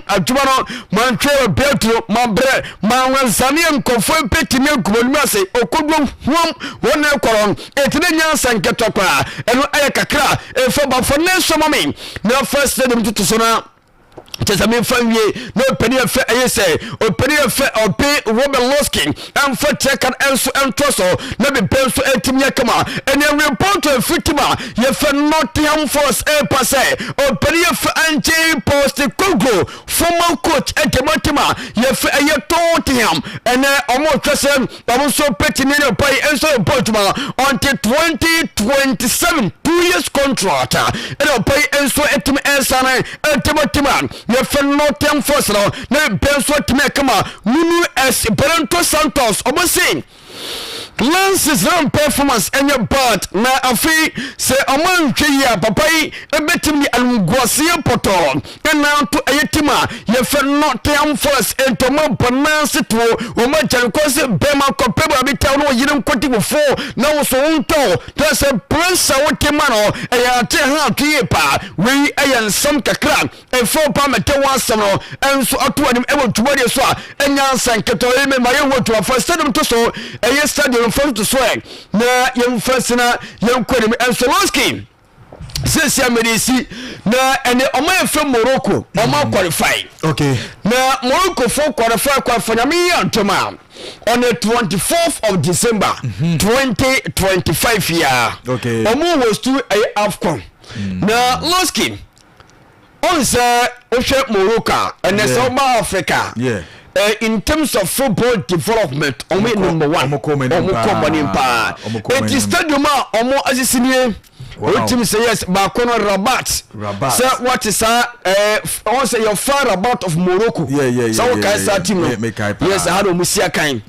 adwuma no mantwe bɛturo mabrɛ manwansaneɛ nkɔfoɔ bɛtumi agu ase ɔkɔduro huam wɔn na ɛkɔrɔ ɛti ne nyansa nkɛtɔ koraa. Ɛno ɛyɛ kakra ɛfa bafo ne nsɔmɔ me na fa stadium toto so na kyɛ sɛ memfa nwie na ɔpani ɛfɛ ɛyɛ sɛ ɔpani ɛfɛ ɔpe Robert ɛmfa kyerɛ kan ɛnso ɛntoɔ so na bepɛ nso ɛtumi yɛ kama. Ɛne report ɛfiri team a yɛfɛ Nottingham Forest ɛpa sɛ ɔpani yɛfɛ Ange Postecoglou, former coach ɛtɛmɔ team a yɛfɛ ɛyɛ Tottenham, ɛnɛ ɔmo hwɛ sɛ ɔmo nso pɛtumi ne ɔpa yi ɛnso ɛbɔ adwuma until 2027, 2 years contract, ɛna ɔpa yi nso ɛtumi ɛnsane ɛtɛmɔ team a yɛfɛ Nottingham Forest no na bɛn nso ɛtumi ɛkama. Nuno Espirito Santos, ɔmo se last season performance ɛnyɛ bad na afei sɛ ɔmo nhwɛ yi a, papa yi ɛbɛtumi de animguaseɛ pɔtɔɔ ɛna to ɛyɛ team a yɛfɛ Nottingham Forest ntɔmɔ bɔnanse to wɔn agyane kɔ sɛ bɛrima kɔpɛ baabi tɛw na wɔyere nkɔdi fufuo na wɔso ntɔw na sɛ pressure wote ma no ɛyɛ ate ha ato yie paa. Wei ɛyɛ nsɛm kakra ɛfɛ pa mɛtɛ wɔn asɛm no ɛnso ato anim ɛwɔ dwumadie so a ɛnya nsa nketewa yi mɛma yɛn wɔ dwumafoɔ stadium to so ɛyɛ stadium fo to so ɛ na yɛmfa sina yɛnkɔ anim. Ɛnso Losky sɛsi amedesi na ɛne ɔmo yɛ fɛ Morocco, ɔmo qualify. Na Morocco fo qualify Nyame yi atom a, on the 24th of December 2025 yia ɔmo host ɛyɛ AFCON. Na Losky ɔn sɛ wohwɛ Morocco a, ɛnɛ sɛ woba Africa, in terms of football development, ɔmo yɛ number one. Ɔmo kɔ ɔmo anim ɔmo kɔ ɔmo anim paa. Ɔmo kɔ ɔmo eti anim. Stadium a ɔmo asisi nie. Wotim sɛ yes, baako no Rabat. Rabat. Sɛ wɔte saa ɛɛ wɔn sɛ yɛfa Rabat of Morocco sɛ wɔkae saa team no. Mekae paa. Yes, ha na ɔmo si akan.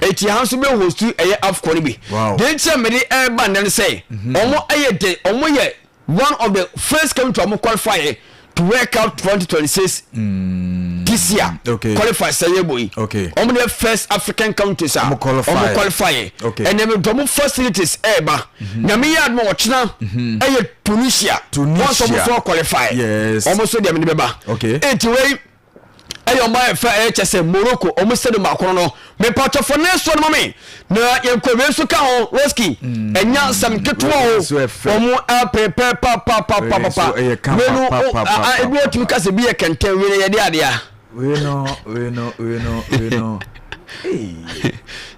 Eti ha nso bɛ host ɛyɛ AFCON no bi. Deɛ nti a mede ɛɛba nnɛ no sɛ ɔmo ɛyɛ de ɔmo yɛ one of the first country ɔmo qualify to World Cup 2026 this year. Qualify sɛ yɛ bɔ yi, ɔmo de first African countries a Ɔmo qualify. ɔmo qualify. Ɛnna mi dɔm facilities ɛɛba. Nyame yɛ adum a, ɔkyena ɛyɛ Tunisia. Tunisia. Wɔn nso ɔmo so qualify. Ɔmo nso deɛ mi de bɛba. Eti wei ɛyɛ ɔmo ayɛ fɛ ɛyɛ kyɛ sɛ Morocco ɔmo stadium baako no mepatwɔfo ne so no ma mi na yɛn kɔ. Wei nso ka ho, Roski, ɛnya nsɛm ketewa o. Wei nso yɛ fɛ. Ɔmo apɛpɛ papapapapa. Wei nso ɛyɛ kama Wei no pa, pa, pa, pa, ebi wɔtumi kasa bi yɛ kɛntɛn. Wei no yɛde adeɛ a Wei no, wei no, wei no, wei no.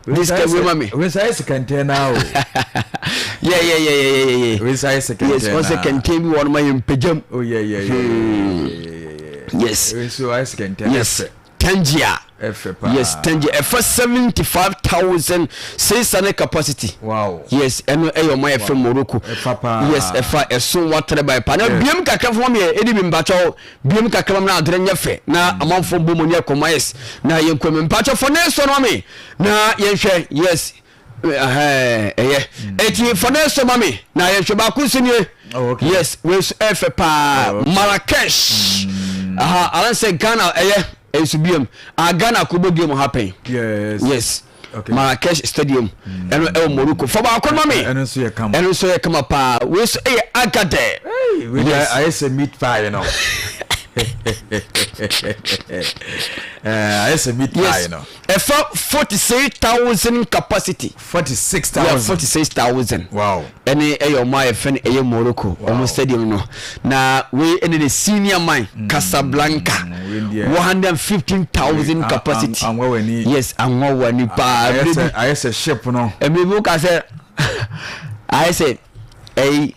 This guy wei ma me. Wei nsa yɛ sekɛntɛn naa o. Yeah, yeah, yeah, yeah, yeah, yeah. Wei nsa yɛ sekɛntɛn naa. Yes, wɔn sɛ kɛntɛn bi wɔ no ma yɛ mpagya mu. Oh yeah, yeah, yeah, yeah, yeah, yeah. Yes. Wei nso ayɛ sekɛntɛn. Yes. Tangier. Ɛfɛ paa. Yes, Tangier. Ɛfa 75,600 capacity. Wow. Yes, ɛno ɛyɛ ɔmo ayɛ fɛ Morocco. Ɛfa paa. Yes, ɛfa ɛso watere by paa. Na biem kakra fama mi yɛ ɛdi bi mpakyɛw biem kakra ma na adere nyɛ fɛ na mm. amanfo bɔ mu nyɛ kɔma yes na yɛn kɔ mu mpakyɛw fɔ ne sɔ no mi na yɛn hwɛ yes. Ɛyɛ eti fa na ɛsɔ ma mi na yɛhwɛ baako nso nie. Oh, okay. Yes, wei nso ɛfɛ paa. Oh, okay. Marrakesh. Aha, alan sɛ Ghana ɛyɛ nso biam. Ah, Ghana ko bɔ game happen. Yes. Yes. Okay. Marrakesh Stadium. Ɛno ɛwɔ Morocco. Fa baako ma mi. Ɛno nso yɛ kama. Ɛno nso yɛ kama paa. Wei nso ɛyɛ Agadir. Hey, wei Yes. ayɛ sɛ meat pie no. Eh, ayɛ sɛ meat pie Yes. no. Ɛfa 46,000 capacity. 46,000. Yeah, 46,000. Wow. Ɛne ɛyɛ ɔmo a yɛfɛ no ɛyɛ Morocco ɔmo stadium no. Na wei ɛne the senior man Casablanca. 115,000 capacity. Anwa wani. Yes, anwa wani paa. Ayɛ sɛ ship no. Ɛmɛ bi woka sɛ ayɛ sɛ ɛyi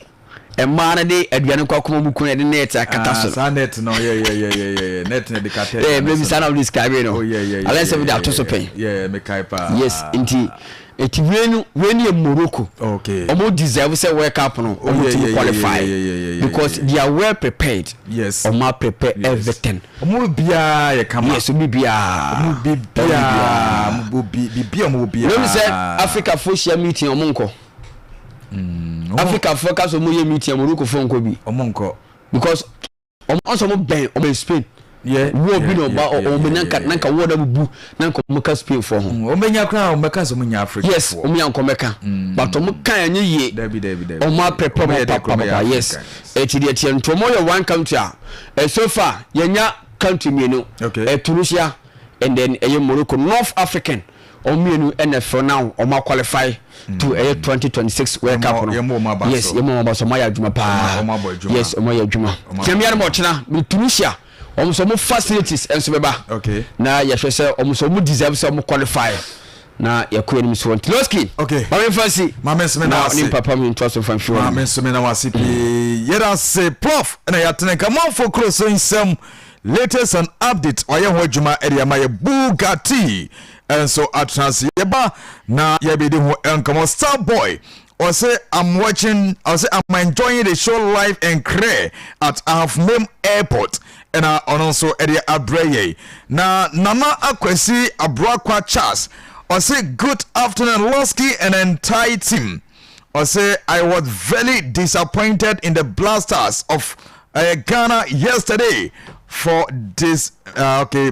mmaa no de aduane kɔ akoma mu kun ɛde net akata so. Ah, saa net no yɛ yɛ yɛ yɛ yɛ net no de kata. Ɛɛ bɛbi saa na wɔde describe no. Oh yɛ yɛ yɛ. Alɛ sɛ wɔde ato so pɛn. Yɛ mekae paa. Yes nti eti wei no wei no yɛ Morocco. Okay. Ɔmo deserve sɛ World Cup no Oh, ɔmo yeah, ti yeah, yeah, qualify yeah, yeah, yeah, yeah, because yeah. they are well prepared. Yes. Ɔmo a prepare Yes. everything. Ɔmo biara yɛ kama. Yes, obi biara. Ɔmo bi biara ɔmo bi bibi ɔmo biara. Wei mi sɛ Africa fo hyia meeting ɔmo nkɔ. Africa fo ka sɛ ɔmo yɛ meeting Morocco fo nkɔ bi. Ɔmo nkɔ. Because ɔmo ɔsɛ ɔmo bɛn ɔmo bɛn Spain. Yeah, Wɔ bi yeah, na ɔba yeah, ɔmo yeah, nya nka yeah, na nka wɔ na bubu na nka ɔmo ka Spain fo ho. Ɔmo bɛnya koraa ɔmo bɛka sɛ ɔmo nya Africa Yes, foɔ. ɔmo nya nkɔ mɛka. But ɔmo kan ɛnyɛ yie. Dabi dabi dabi. Ɔmo aprepare Ɔmo ɔmo yɛ dɛ papa koraa ɔmo yɛ papa yes. Africans. Eti deɛ tiɛ nti ɔmo yɛ one country a eh, so far yɛnya country mmienu. Okay. Eh, Tunisia and then ɛyɛ Morocco North African ɔmo mmienu ɛna for now ɔmo aqualify to ɛyɛ 2026 World Cup no. Yɛmmɔ ɔmo aba Yes, so. yɛmmɔ ɔmo aba so ɔmo ayɛ adwuma paa. Ɔmo abɔ adwuma. Yes, ɔmo ayɛ adwuma. Ɔmo abɔ Tiɛm yɛn mo ɔkyena mi Tunisia ɔmo nso ɔmo facilities nso bɛba. Okay. Na yɛhwɛ sɛ ɔmo nso ɔmo deserve sɛ ɔmo qualify na yɛkɔ anim so Ntiloski. Okay. Maame nfa si. Maame nso me na Na wase. ne papa mi ntoa so nfa nfi hɔ. Maame nso me na wase pii. Yɛda ase prof ɛna yɛatene nka manfo kuro so nsɛm latest and update ɔyɛ ho adwuma ɛde ama yɛ Bugatti ɛnso atena ase yɛba na yɛbɛdi ho nkɔmmɔ. Star boy ɔsɛ I'm watching, ɔsɛ I'm enjoying the show live and clear at Ahafomem Airport ɛna ɔno nso ɛde abrɛ yɛn. Na Nana Akwasi Abuakwa Charles ɔsɛ good afternoon Losky and entire team. Ɔsɛ I was very disappointed in the Blasters of Ghana yesterday for this okay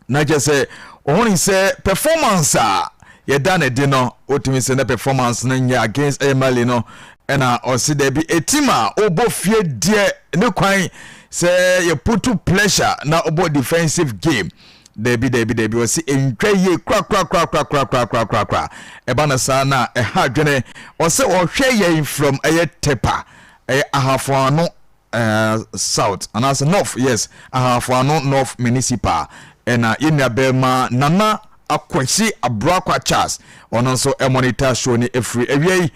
na kyerɛ sɛ ɔhone sɛ performance a yɛda ne de no wotumi sɛ na performance no nyɛ against ɛyɛ Mali no ɛna ɔse daabi ɛtim a wobɔ fie deɛ ne kwan sɛ yɛputu pressure na wobɔ defensive game daabi daabi daabi ɔse ɛntwa yie korakorakorakorakorakorakorakora ɛba no saa na ɛha adwene ɔsɛ ɔhwɛ yɛn from ɛyɛ Tepa ɛyɛ Ahafoano South anaasɛ North, yes, Ahafoano North Municipal ɛna yɛn nua bɛrima Nana Akwasi Aburakwa Charles ɔno nso ɛmonitor show ne ɛfiri awia yi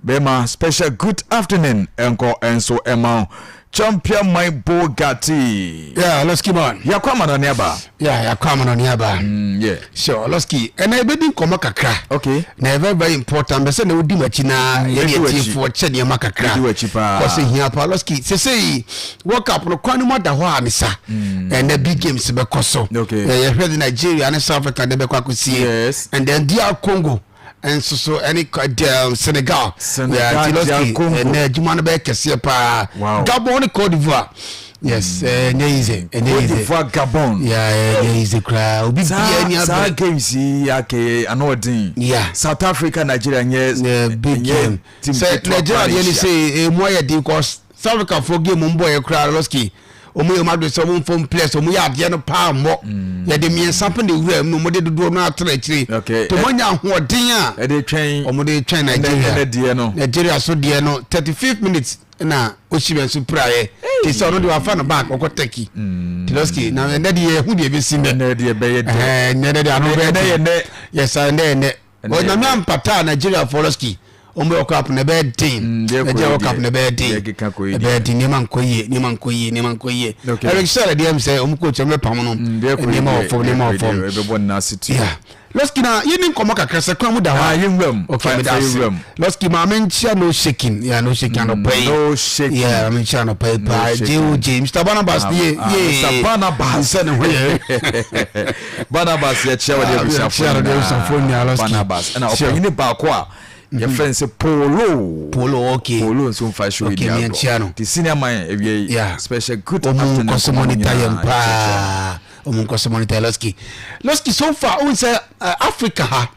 bɛrima special good afternoon ɛnkɔ ɛnso ɛma wo champion my Bugatti. Yeah, let's keep on. Yɛakɔ amanɔne aba. Yeah, yɛakɔ amanɔne aba. Sure, Losky. Ɛna yɛbɛdi nkɔmmɔ kakra. Na ɛyɛ very very important. Bɛ sɛ na wodi m'akyi na yɛne Mɛdi w'akyi. atiefoɔ kyɛ nneɛma kakra. Mɛdi w'akyi paa. Kɔsɛ hia paa Losky. Sesei World Cup no kwan no mu ada hɔ a ne sa. Ɛnɛ big games bɛkɔ so. Yɛhwɛ de Nigeria ne South Africa de bɛkɔ akɔsie. And then DR Congo nso so ɛne Senegal. Senegal, Yeah, nti Losky, DR Congo. ɛnɛ adwuma no bɛyɛ kɛseɛ paa. Gabon ne Cote d'Ivoire. Yes, ɛnyɛ easy. Ɛnyɛ Cote easy. d'Ivoire, Gabon. Yeah, ɛnyɛ easy koraa. Obi biara ni Saa abere. games yi akɛyɛ ano ɔden. South Africa Nigeria nyɛ Yeah, big nyɛ game. team Sɛ ketewa Nigeria koraa deɛ ni nhyia. sɛ emu ayɛ den kɔ South Africa fo game mbɔ yɛ koraa Losky. Wɔn yɛ wɔn adwene sɛ wɔn mfom players wɔn yɛ adeɛ no paa mmɔ. Yɛde mmiɛnsa pɛ na ewura mu na wɔn de dodoɔ no atena akyire. To wɔn anya ahoɔden a ɛde twɛn wɔn de twɛn Nigeria. Ɛnɛ deɛ no. Nigeria so deɛ no 35 minutes na Osimhen nso piraeɛ. Te sɛ ɔno deɛ wafa no back ɔkɔ Turkey. Tiloski na ɛnɛ deɛ yɛhu deɛ ebesi nnɛ. Ɛnɛ deɛ bɛyɛ dɛ. Ɛɛ ɛnɛ deɛ ano bɛyɛ dɛ. Ɛnɛ yɛ nnɛ. Yes ɛnɛ yɛ nnɛ. Onyame ampata a Nigeria foɔ lɔski wɔn bɛ World Cup na ɛbɛyɛ den. Deɛ Nigeria World Cup na ɛbɛyɛ den. Ɛbɛyɛ den nneɛma nkɔ yie nneɛma nkɔ yie nneɛma nkɔ yie. Eric Sell deɛ sɛ wɔn coach wɔn bɛ pam no. Nneɛma wɔ fam nneɛma wɔ fam. Ɛbɛbɔ n'ase tu. Yeah. Lɔski na yɛ ni nkɔmɔ kakra sɛ kwan mu da hɔ. Ah, yɛ nwura mu. Okay, mi da ase. Lɔski maame nkyia no shaking. Yeah, no shaking anɔpa yi. No shaking. Yeah, maame nkyia anɔpa yi paa. J.O.J. Mr. Barnabas ni ye. Ah, Mr. Barnabas. Nsɛ ne ho yɛ. Barnabas yɛkyia wɔde ah, abusuafoɔ nyinaa Barnabas ɛna ɔpanyini baako a mhm. yɛfrɛ no sɛ Polo Polo okay Polo nso mfa show yi di agorɔ te senior man awia yi special good afternoon ɔmo nkɔsɔ monitor yɛn paa ɔmo nkɔsɔ monitor Lɔski Lɔski so far ohun sɛ eh, Africa ha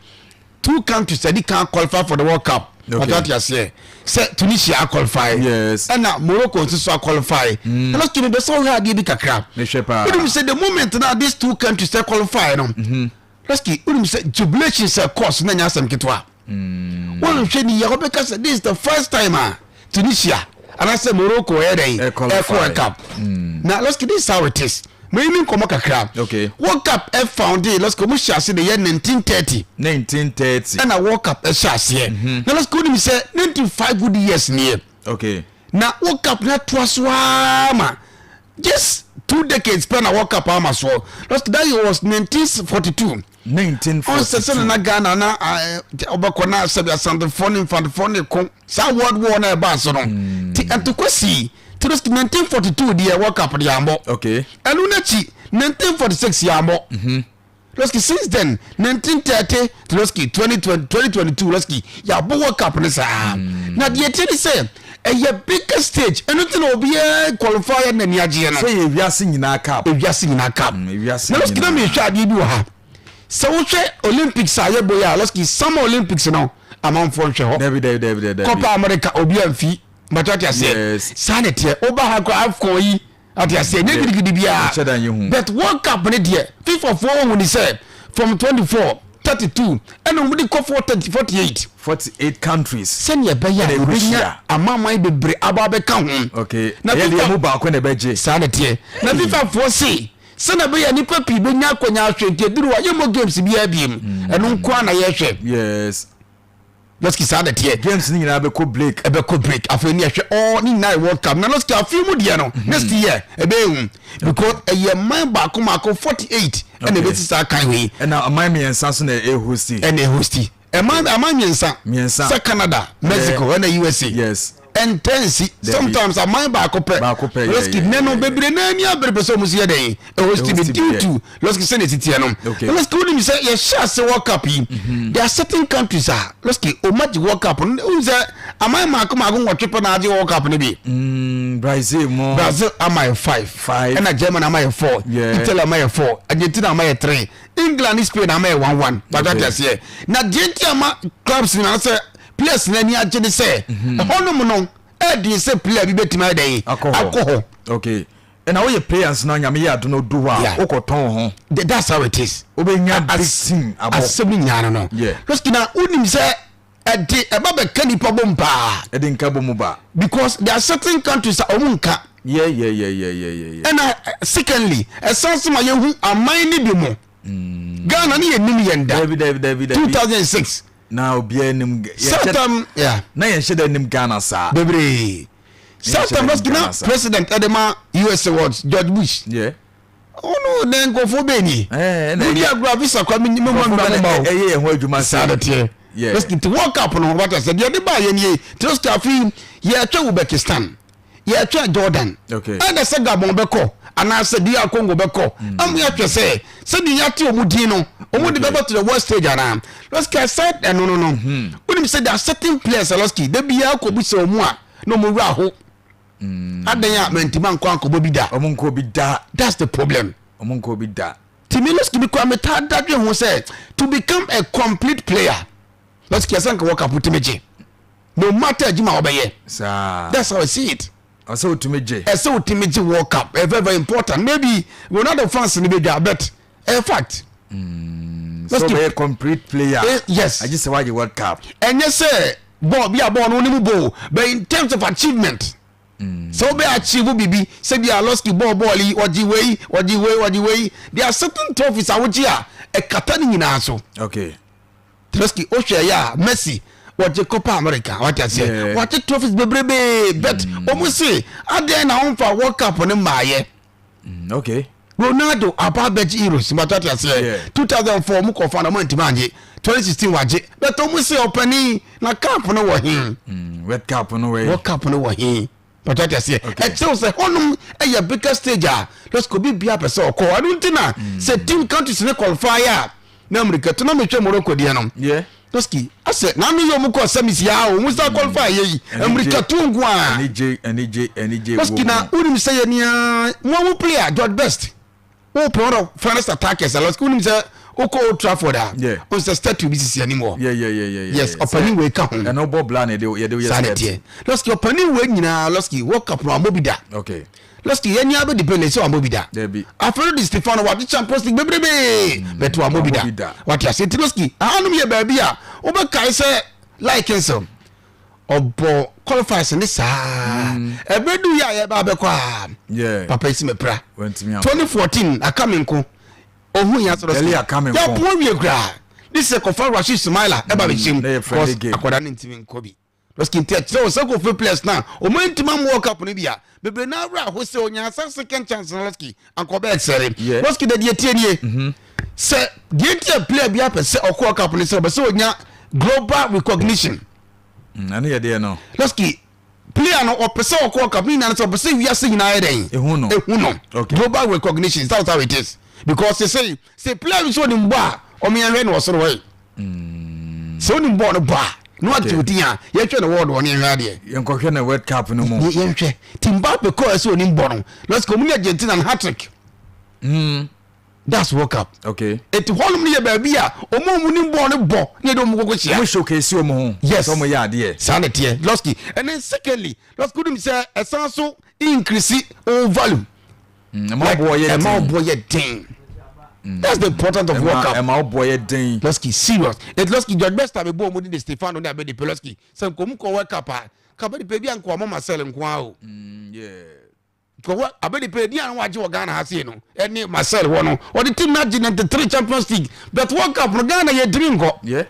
two countries ɛdi kan qualify for the World Cup ɔtɔ ati aseɛ sɛ Tunisia qualify yes ɛna Morocco nso so qualify mm. ɛna tumi bɛ sɛ ɔhwɛ adeɛ bi kakra mehwɛ paa wonim sɛ the moment na these two countries sɛ qualify no mm-hmm. lɔski wonim sɛ jubilation sɛ course na nyɛ asɛm ketewa mm. wɔnhwɛ ni yɛ wɔbɛka sɛ this is the first time a Tunisia anaasɛ Morocco ɛyɛ dɛn ɛkɔ World Cup mm. na lɔski this is how it is mɛyi mi nkɔmɔ kakra okay. World Cup ɛfounde lɔski ɔmo hyɛ ase de yɛ 1930 1930 ɛna World Cup ɛhyɛ aseɛ mm-hmm. na lɔski wonim sɛ 95 good years nie okay. na World Cup na toa so ara ma just two decades pɛ na World Cup ama soɔ lɔski that year was 1942 1942 ɔnsɛ sɛ na Ghana na ɔbɛkɔ na sɛbi asantefoɔ ne mfantefoɔ ne ko saa world war na ɛbaa so no hmm. ti ntokwa sii ti no 1942 deɛ world cup deɛ ambɔ okay ɛno n'akyi 1946 yɛ ambɔ mm-hmm. lɔski since then 1930 lɔski 2020 2022 lɔski yɛabɔ world cup ne saa hmm. na deɛ tie ne sɛ ɛyɛ biggest stage ɛno ti na obiara qualify yɛ n'ani agyeɛ no sɛ yɛ wiase nyinaa cup ewiase nyinaa cup hmm, na lɔski na mi hwɛ adeɛ bi wɔ ha sɛ wohwɛ olympics a yɛbɔ yi a lɔski summer olympics no amanfoɔ nhwɛ hɔ dabi dabi dabi dabi Copa America obi amfi bàtɛ ɔte aseɛ saa na ɛteɛ woba ha kɔ AFCON yi ɔte aseɛ nye gidigidi biara but World Cup ne deɛ FIFA foɔ wɔn ni sɛ from 24 32 ɛna wɔn de kɔ 4 48. 48 countries. Sɛnea ɛbɛyɛ a wɔbɛnya amanaman bebree aba abɛka ho. Okay na ɛyɛ deɛ mu baako na ɛbɛgye. Saa na ɛteɛ na FIFA foɔ se sɛnea ɛbɛyɛ a nnipa pii bɛnya akɔnya ahwɛ nti ɛduru hɔ a yɛmmɔ games biara biem ɛno nko ara na yɛhwɛ. Yes. Lɔski saa na ɛteɛ. Games ni nyinaa bɛkɔ break. Ɛbɛkɔ break afei ni ɛhwɛ all ne nyinaa yɛ World Cup na lɔski afei mu deɛ no mhm. next year ɛbɛyɛ hu because ɛyɛ man baako baako 48 ɛna ɛbɛsi saa kan wei. Ɛna aman mmiɛnsa so na ɛhosti. Ɛna ɛhosti. Ɛman aman mmiɛnsa. Mmiɛnsa. Sɛ Canada, Mexico ɛna USA. Yes. Ɛntɛnsi. Sometimes aman baako pɛ. Baako pɛ yɛ yɛ. Nɛ no bebree naa ni abere pɛ sɛ ɔmo si yɛ dɛn. Ɛwɔ si bi due to lɔski sɛ na esi teɛ no. Okay. Lɔski wonim sɛ yɛhyɛ ase World Cup yi. Mhm. There are certain countries a lɔski ɔmo agye World Cup no. Wonim sɛ aman mako mako nwɔtwe pɛ na agye World Cup no bi. Mm, Brazil mo. Brazil ama yɛ five. Five. Ɛna Germany ama yɛ four. Yeah. Italy ama yɛ four. Argentina ama yɛ three. England ne Spain ama yɛ 1-1 wate ate aseɛ na deɛ nti ama clubs no anasɛ players no ani agye ne sɛ mhm. ɛhɔnom no ɛden sɛ player bi bɛtumi ayɛ dɛn akɔ hɔ okay ɛna woyɛ players no nyame yɛ adono du hɔ a wokɔtɔn ho that's how it is wobɛnya big team abɔ asɛm no nyinaa no no lɔski na wonim sɛ ɛde ɛba bɛka nipa bom paa. Ɛde nka bom ba. Because there are certain countries a wɔn nka. Yeah yeah yeah yeah yeah yeah. Ɛna secondly ɛsan so ma yɛhu aman ne bi mo. Mm. Ghana ne yɛ nim yɛn da. Dabi dabi dabi dabi. 2006. Na obiara nim. Satan yeah. Na yɛn hyɛ dɛ nim Ghana saa. Bebree. Satan na president ɛde ma USA was George Bush. Yeah. Ɔno na nkurɔfoɔ bɛɛ nie. Wodi agorɔ a visa kora me mu mma mo ma o. Ɛyɛ yɛn ho adwuma sɛ. Saa na teɛ. Nti World Cup no wata sɛ deɛ ɛde baa yɛ nie. Nti afei yɛtwɛ Uzbekistan, yɛtwɛ Jordan. Ɛna sɛ Gabon bɛkɔ anaasɛ DR Congo bɛkɔ. Mm. Amu yɛahwɛ sɛ sɛdeɛ yɛate wɔn din no wɔn de bɛbɔ to the world stage anaa. Lɔski aside ɛno no no. Hmm. Wonim sɛ there are certain players Lɔski da biara kɔ bi sɛ wɔn a na wɔn wura ho. Mm. Adɛn a mantimi ankɔ ankɔbɔ bi da. Ɔmo nkɔ bi da. That's the problem. Ɔmo nkɔ bi da. Timi lɔski bi kura mi taa dadwe ho sɛ to become a complete player lɔski ɛsɛ nka World Cup timi gye no matter adwuma a ɔbɛyɛ. Saa. That's how I see it. Ɔsɛ otumi gye. Ɛsɛ otumi gye World Cup. Ɛyɛ very very important. Maybe Ronaldo fans ni bɛ dwa, but ɛyɛ fact. So bɛyɛ complete player. Yes. Agye sɛ wagye World Cup. Ɛnyɛ sɛ bɔɔl bi a bɔɔl no ne mu bɔ, but in terms of achievement. Sɛ wobɛ achieve biribi sɛ bi a Losky bɔɔl bɔɔl yi, ɔgye wei, ɔgye wei, ɔgye wei, there are certain trophies a wogye a ɛkata ne nyinaa so. Losky, wohwɛ yɛ a, Messi wɔgye Copa America, wate aseɛ, wɔgye trophies bebrebe, but ɔmo se adeɛ na wɔmfa World Cup ne mmaayɛ. Ronaldo aba abɛgye Euros, mbata wate aseɛ, 2004 ɔmo kɔfa na ɔmo antumi angye, 2016 wagye, but ɔmo se ɔpanin na cup no wɔ he? World Cup no wɔ World Cup no wɔ he? Pàtó ati aseɛ, ɛkyerɛw sɛ hɔnom ɛyɛ bigger stage a lɔsiko bi bia pɛ sɛ ɔkɔ. Ɛno nti na sɛ team countries ne qualify a na mmirika to na mehwɛ Morocco deɛ no, lɔski asɛ n'ano yɛ ɔmo kɔ semis ya o, ɔmo sa qualify yɛ yi, mmirika to nko a. Anigye, anigye, anigye. Lɔski, na wonim sɛ yɛ nea mo awo player George Best, wopɛ one of finest attackers a, lɔski, wonim sɛ wokɔ Old Trafford a, wo sɛ statue bi sisi anim hɔ. Yes, ɔpanin wei ka ho. Ɛno bɔ bla na yɛde yɛ saa na statue. Ɛteɛ, lɔski, ɔpanin wei nyinaa, lɔski, World Cup no ambɔ bi da. Lɔski, yɛn ni abɛ depend sɛ wambɔ bi da. Dabi. Alfredo Di Stefano wagye Champions League bebrebe, but wambɔ bi wambɔ bi da. Da. Wate ase? Nti lɔski, ahanom yɛ baabi a wobɛkae sɛ like nsɛm ɔbɔ qualifiers ne saa ɛbɛdu yɛ a yɛba abɛkɔ a, papa yi si mɛpira. Wantumi ankɔ. 2014 aka me nko ohun yɛn asɔrɔ. Deli aka me nko. Yɛapo wie koraa ne sɛ kɔfa Rashid Sumaila ɛba bɛkyɛm. Na yɛ friendly game. Akwadaa ne ntumi nkɔ bi, lɔski. Nti ɛkyerɛ wɔ sɛ kɔfɛ players na ɔmo ntumi amu World Cup no bi a bebree na awura aho sɛ onya asa second chance na lɔski ankɔ bɛɛ sɛre. Lɔski de deɛ tie nie, sɛ deɛ nti a player bi apɛ sɛ ɔkɔ World Cup no sɛ ɔbɛ sɛ onya global recognition. Ɛno yɛ deɛ no. Lɔski, player no ɔpɛ sɛ ɔkɔ World Cup ne nyinaa no sɛ ɔpɛ sɛ wiase nyinaa yɛ dɛn? Ehu no. Ehu no. Global recognition, that's how it is, because sɛ player bi sɛ onim bɔ a, ɔmo yɛn hwɛ no wɔ soro hɔ yi, sɛ onim bɔɔl no bɔ a na wate o din a, yɛhwɛ no wɔɔdo ɔne yɛhwɛ adeɛ. Yɛnkɔhwɛ no World Cup no mu. Yɛnhwɛ ti Mbappe kɔɔ sɛ onim bɔ no, lɔski, ɔmo ne Argentina no hat-trick. That's World Cup. Eti hɔnom no yɛ baabi a ɔmo a ɔmo nim bɔɔl no bɔ ne yɛde ɔmo kɔkɔ hyia. Ɔmo showcase ɔmo ho. Yes. Sɛ ɔmo yɛ adeɛ. Saa na teɛ, lɔski. And then secondly, lɔski, wonim sɛ ɛsan so increase o value. Ɛma ɔboɔ yɛ den. Ɛma ɔboɔ yɛ den. That's the importance of World Cup. Ɛma ɔboɔ yɛ den. Lɔski, serious. Et lɔski, George Best a bɛ bɔ ɔmo di de Stefano ne Abedi Pele, lɔski, sɛ nkɔmu kɔ World Cup a, ka Abedi Pele bi a nkɔ ɔmo Marcel nko ara o. Nkɔwɔ Abedi Pele di a na wagye wɔ Ghana ha sei no, ɛne Marcel hɔ no, ɔde team no agye 93 Champions League, but World Cup no Ghana yɛ diri nkɔ.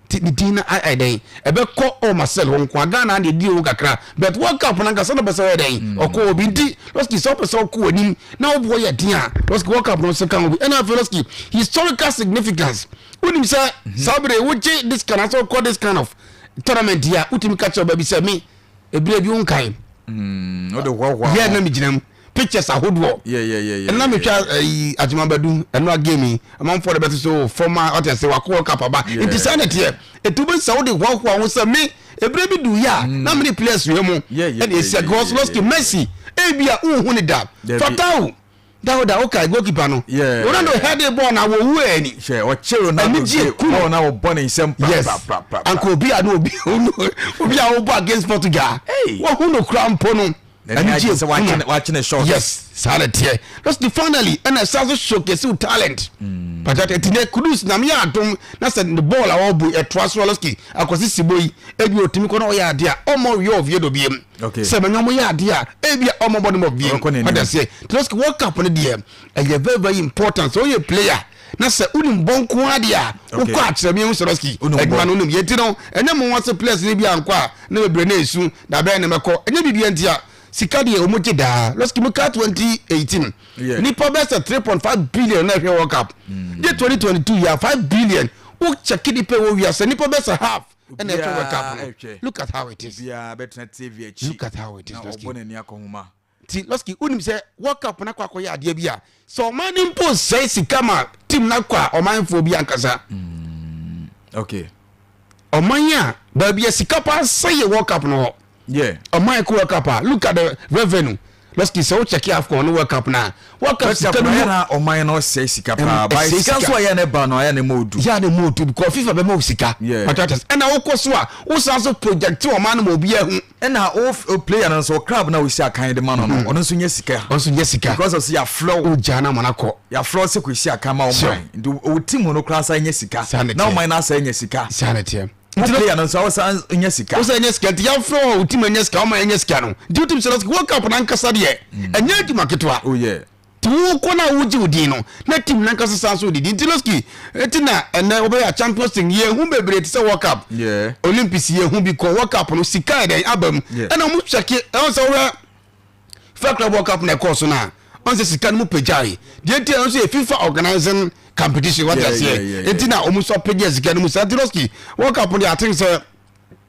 Ti ne din no ayɛ dɛn ɛbɛkɔ ɔ Marcel hɔ nko a. Ghana na ɛdi ho kakra, but World Cup no ankasa no pɛ sɛ ɔyɛ dɛn ɔkɔ obi. Nti lɔski, sɛ wopɛ sɛ ɔkɔ anim na woboɔ yɛ den a, lɔski, World Cup no nso ka ho bi. Ɛna afei lɔski, historical significance, wonim sɛ saa bere wogye this kind asɛ wokɔ this kind of tournament yi a, wotumi ka kyerɛ baabi sɛ me ebire bi wonkae. Wode hoahoa. Yɛ na megyina mu, pictures ahodoɔ ɛna metwa ayi agyemabadu ɛno a game yi amanfoɔ de bɛte so fɔma, ɔte sɛ wakɔ World Cup aba. Nti saa na ɛteɛ. Ɛtu bɛ sɛ wode hoahoa ho sɛ me ebire bi du yɛ a na mene players wei mu ɛna ɛsia, because lɔski, Messi ebi a wonhu ne da. Fatawu Dawuda, okay, goalkeeper no. Ronaldo headed ball na wɔwu ani. Hwɛ, ɔkye Ronaldo anigye kum ball na wɔbɔ ne nsam pra pra pra pra. Anka obi a na obi obi a wɔbɔ against Portugal. Wɔhu no kura mpo no. Anigye sɛ wakye ne shot. Yes, saa na teɛ. Lastly, finally, ɛna ɛsan so showcase wo talent. Pàtàkì ɛti nɛ Kudus na mi yɛ adom na sɛ ne ball a wɔbɔ ɛtoa so, lɔski akɔsi sibo yi ebi otumi kɔ na ɔyɛ adeɛ a ɔmɔ wiɛ Oviedo biem. Sɛ bɛnyɛ ɔmo yɛ adeɛ a ebi a ɔmɔ bɔ ne mɔ biem. Ɔda seɛ lɔski, World Cup no deɛ ɛyɛ very very important. Sɛ ɔyɛ player na sɛ wonim bɔ nko adeɛ a wokɔ akyerɛ mi ehu sɛ lɔski adwuma no wonim yɛ ti no, ɛnyɛ mo wɔn sɛ players no bi ankɔ a na bebree na esu na bɛyɛ ne mɛkɔ, ɛnyɛ biribi nti a sika deɛ wɔn gye daa. Lɔski, mu ka 2018 nipa bɛ sɛ 3.5 billion na ɛhwɛ World Cup gye. 2022 yɛ 5 billion. Wo kyɛke nipa wɔ wiase, nipa bɛ sɛ half ɛna ɛhwɛ World Cup no. Look at how it is. Obiara bɛtena TV akyi. Look at how it is. Na ɔbɔ n'ani akɔhoma. Ti lɔski, wonim sɛ World Cup no akɔ akɔyɛ adeɛ bi a sɛ ɔman no mpo sɛe sika ma team no akɔ a, ɔmanfoɔ bi ankasa. Ɔman a baabi a sika paa sɛ yɛ World Cup no hɔ. Ɔman kɔ World Cup a, look at the revenue. Lɔski sɛ wo check AFCON ne World Cup no a, World Cup sika no mu. na ɔman no ɔsɛe sika paa. Ba sika nso a yɛ ne ba no ayɛ ne ma odu. Yɛ ne ma odu because FIFA bɛma wo sika. Ɔtɔ atɛs ɛna wokɔ so a wosan so project ɔman no ma obi ahu. Ɛna wo player no nso club na wosi akan de ma no no ɔno nso nya sika. Ɔno nso nya sika. Because ɔsi yafrɛ wo. Ogya na ama no akɔ. Yafrɛ wo sɛ kɔsi akan ma ɔman. Nti wo team no koraa san nya sika. Na ɔman no asan nya sika. Saa na ɛteɛ. Nti player no nso wosan nya sika. Wosan nya sika nti yɛafrɛ wo a wo team anya sika ɔman anya sika no. Nti wotim sɛ World Cup no ankasa deɛ ɛnyɛ adwuma ketewa. Oh yeah. Nti wokɔ no a wogye wo din no na team no ankasa san so didi. Nti Losky nti na ɛnɛ wobɛyɛ a Champions League yɛhu bebree te sɛ World Cup. Yeah. Olympics yɛhu bi kɔ World Cup no sika yɛ dɛn aba mu. Ɛna wɔn kyɛke ɛwɔ sɛ wohwɛ FIFA Club World Cup na ɛkɔɔ so no a ɔn sɛ sika no mu pagyae. Deɛ nti ɛno nso yɛ FIFA organizing competition wate aseɛ. Nti na wɔn nso apagya sika no mu saa. Nti Losky World Cup no deɛ I think sɛ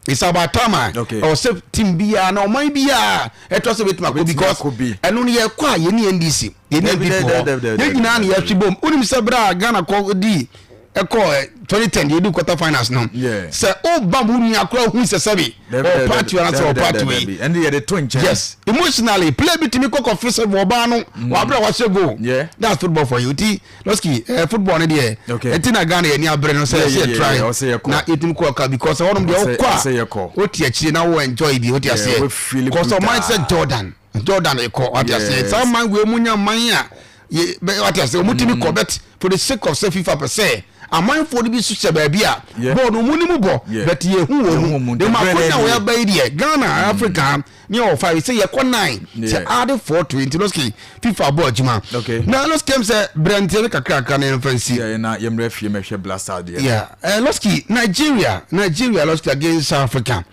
it's about time a ɛwɔ sɛ team biara na ɔman biara ɛtɔ sɛ bɛtumi akɔ because ɛno no yɛkɔ a yɛne NDC yɛne NPP hɔ yɛn nyinaa na yɛhwe bom. Wonim sɛ berɛ a Ghana kɔ di ɛkɔ 2010 yɛdu quarter finals no sɛ woba wo nua koraa hu sɛ sɛbe ɔwɔ party anaasɛ ɔwɔ party wei yes emotionally player bi tumi kɔ kɔfe sɛ ɔbaa no wabrɛ wahyɛ goal. That's football for you. Nti Lɔski eh, football no deɛ ɛti na Ghana yɛni abere no sɛ ɛsɛ yɛ try na yɛtumi kɔ ɔka because ɛhɔnom deɛ wokɔ a wote akyire na wo enjoy bi wote aseɛ kɔ sɛ ɔman sɛ Jordan Jordan ekɔ wote aseɛ saa man wei mu nya man a wote aseɛ wɔn tumi kɔ but for the sake of sɛ FIFA pɛ sɛ amanfoɔ no bi so hyɛ baabi a bɔɔl no wɔn ni mu bɔ but yɛhu wɔn mu de ma akonya wɔ yɛaba yi deɛ Ghana Africa ne ɔwɔ five sɛ yɛkɔ nine sɛ ade four to nti lɔski fifa bɔ adwuma na lɔski ɛm sɛ brɛnteɛ no kakrakra na yɛmfa nsi. Yeah, na yɛmmerɛ fie mɛhwɛ blaster deɛ. Yeah, lɔski Nigeria Nigeria lɔski against South Africa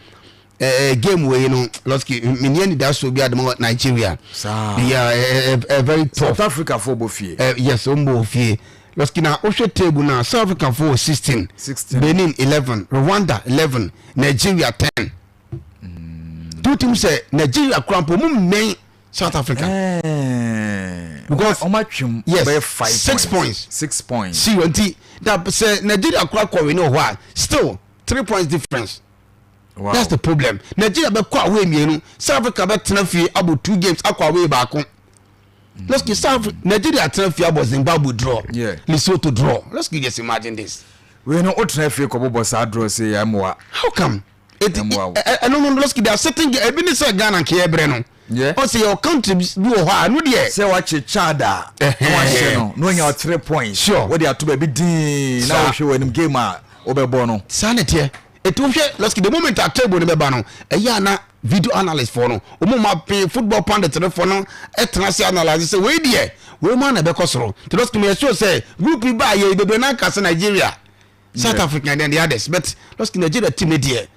game wei no lɔski menni anidasoɔ bi adema Nigeria. Saa. Yeah, very tough. South Africa fo bɔ fie. Yes, wɔn bɔ fie. Lɔski na wohwɛ table na South Africa fo 16, 16, Benin 11, Rwanda 11, Nigeria 10. Tutum sɛ Nigeria kura mpo mu mmɛn South Africa. Eh, because ɔmo atwem yes bɛyɛ five six points 6 points. Serious nti da sɛ Nigeria kura kɔwe ne wɔ hɔ a, still 3 points difference. That's the problem. Nigeria bɛ kɔ away mmienu, South Africa bɛ tena fie abɔ two games, akɔ away baako. Let's get South Nigeria tena fie abɔ Zimbabwe draw, Lesotho draw. Let's just imagine this. Wei no wotena fie kɔbɔbɔ saa draw sɛ yɛ mmoa. How come? Eti ɛno no lɔski there are certain ebi ne sɛ Ghana nkeɛ brɛ no ɔsɛ yɛ country bi wɔ hɔ a ɛno deɛ. Sɛ wakye Chad a na wahyɛ no na wanya 3 points. Wode ato baabi dinn na wohwɛ w'anim game a wobɛbɔ no. Saa na ɛteɛ. Eti wohwɛ lɔski the moment a table no bɛba no, ɛyɛ ana video analyst foɔ no wɔn ma pe football pundit no foɔ no ɛtena se analyse sɛ wei deɛ wei mu ana ɛbɛkɔ soro. Nti lɔski mi yɛ sure sɛ group yi ba yɛ bebree na nka sɛ Nigeria, South Africa and then the others, but lɔski Nigeria team ne deɛ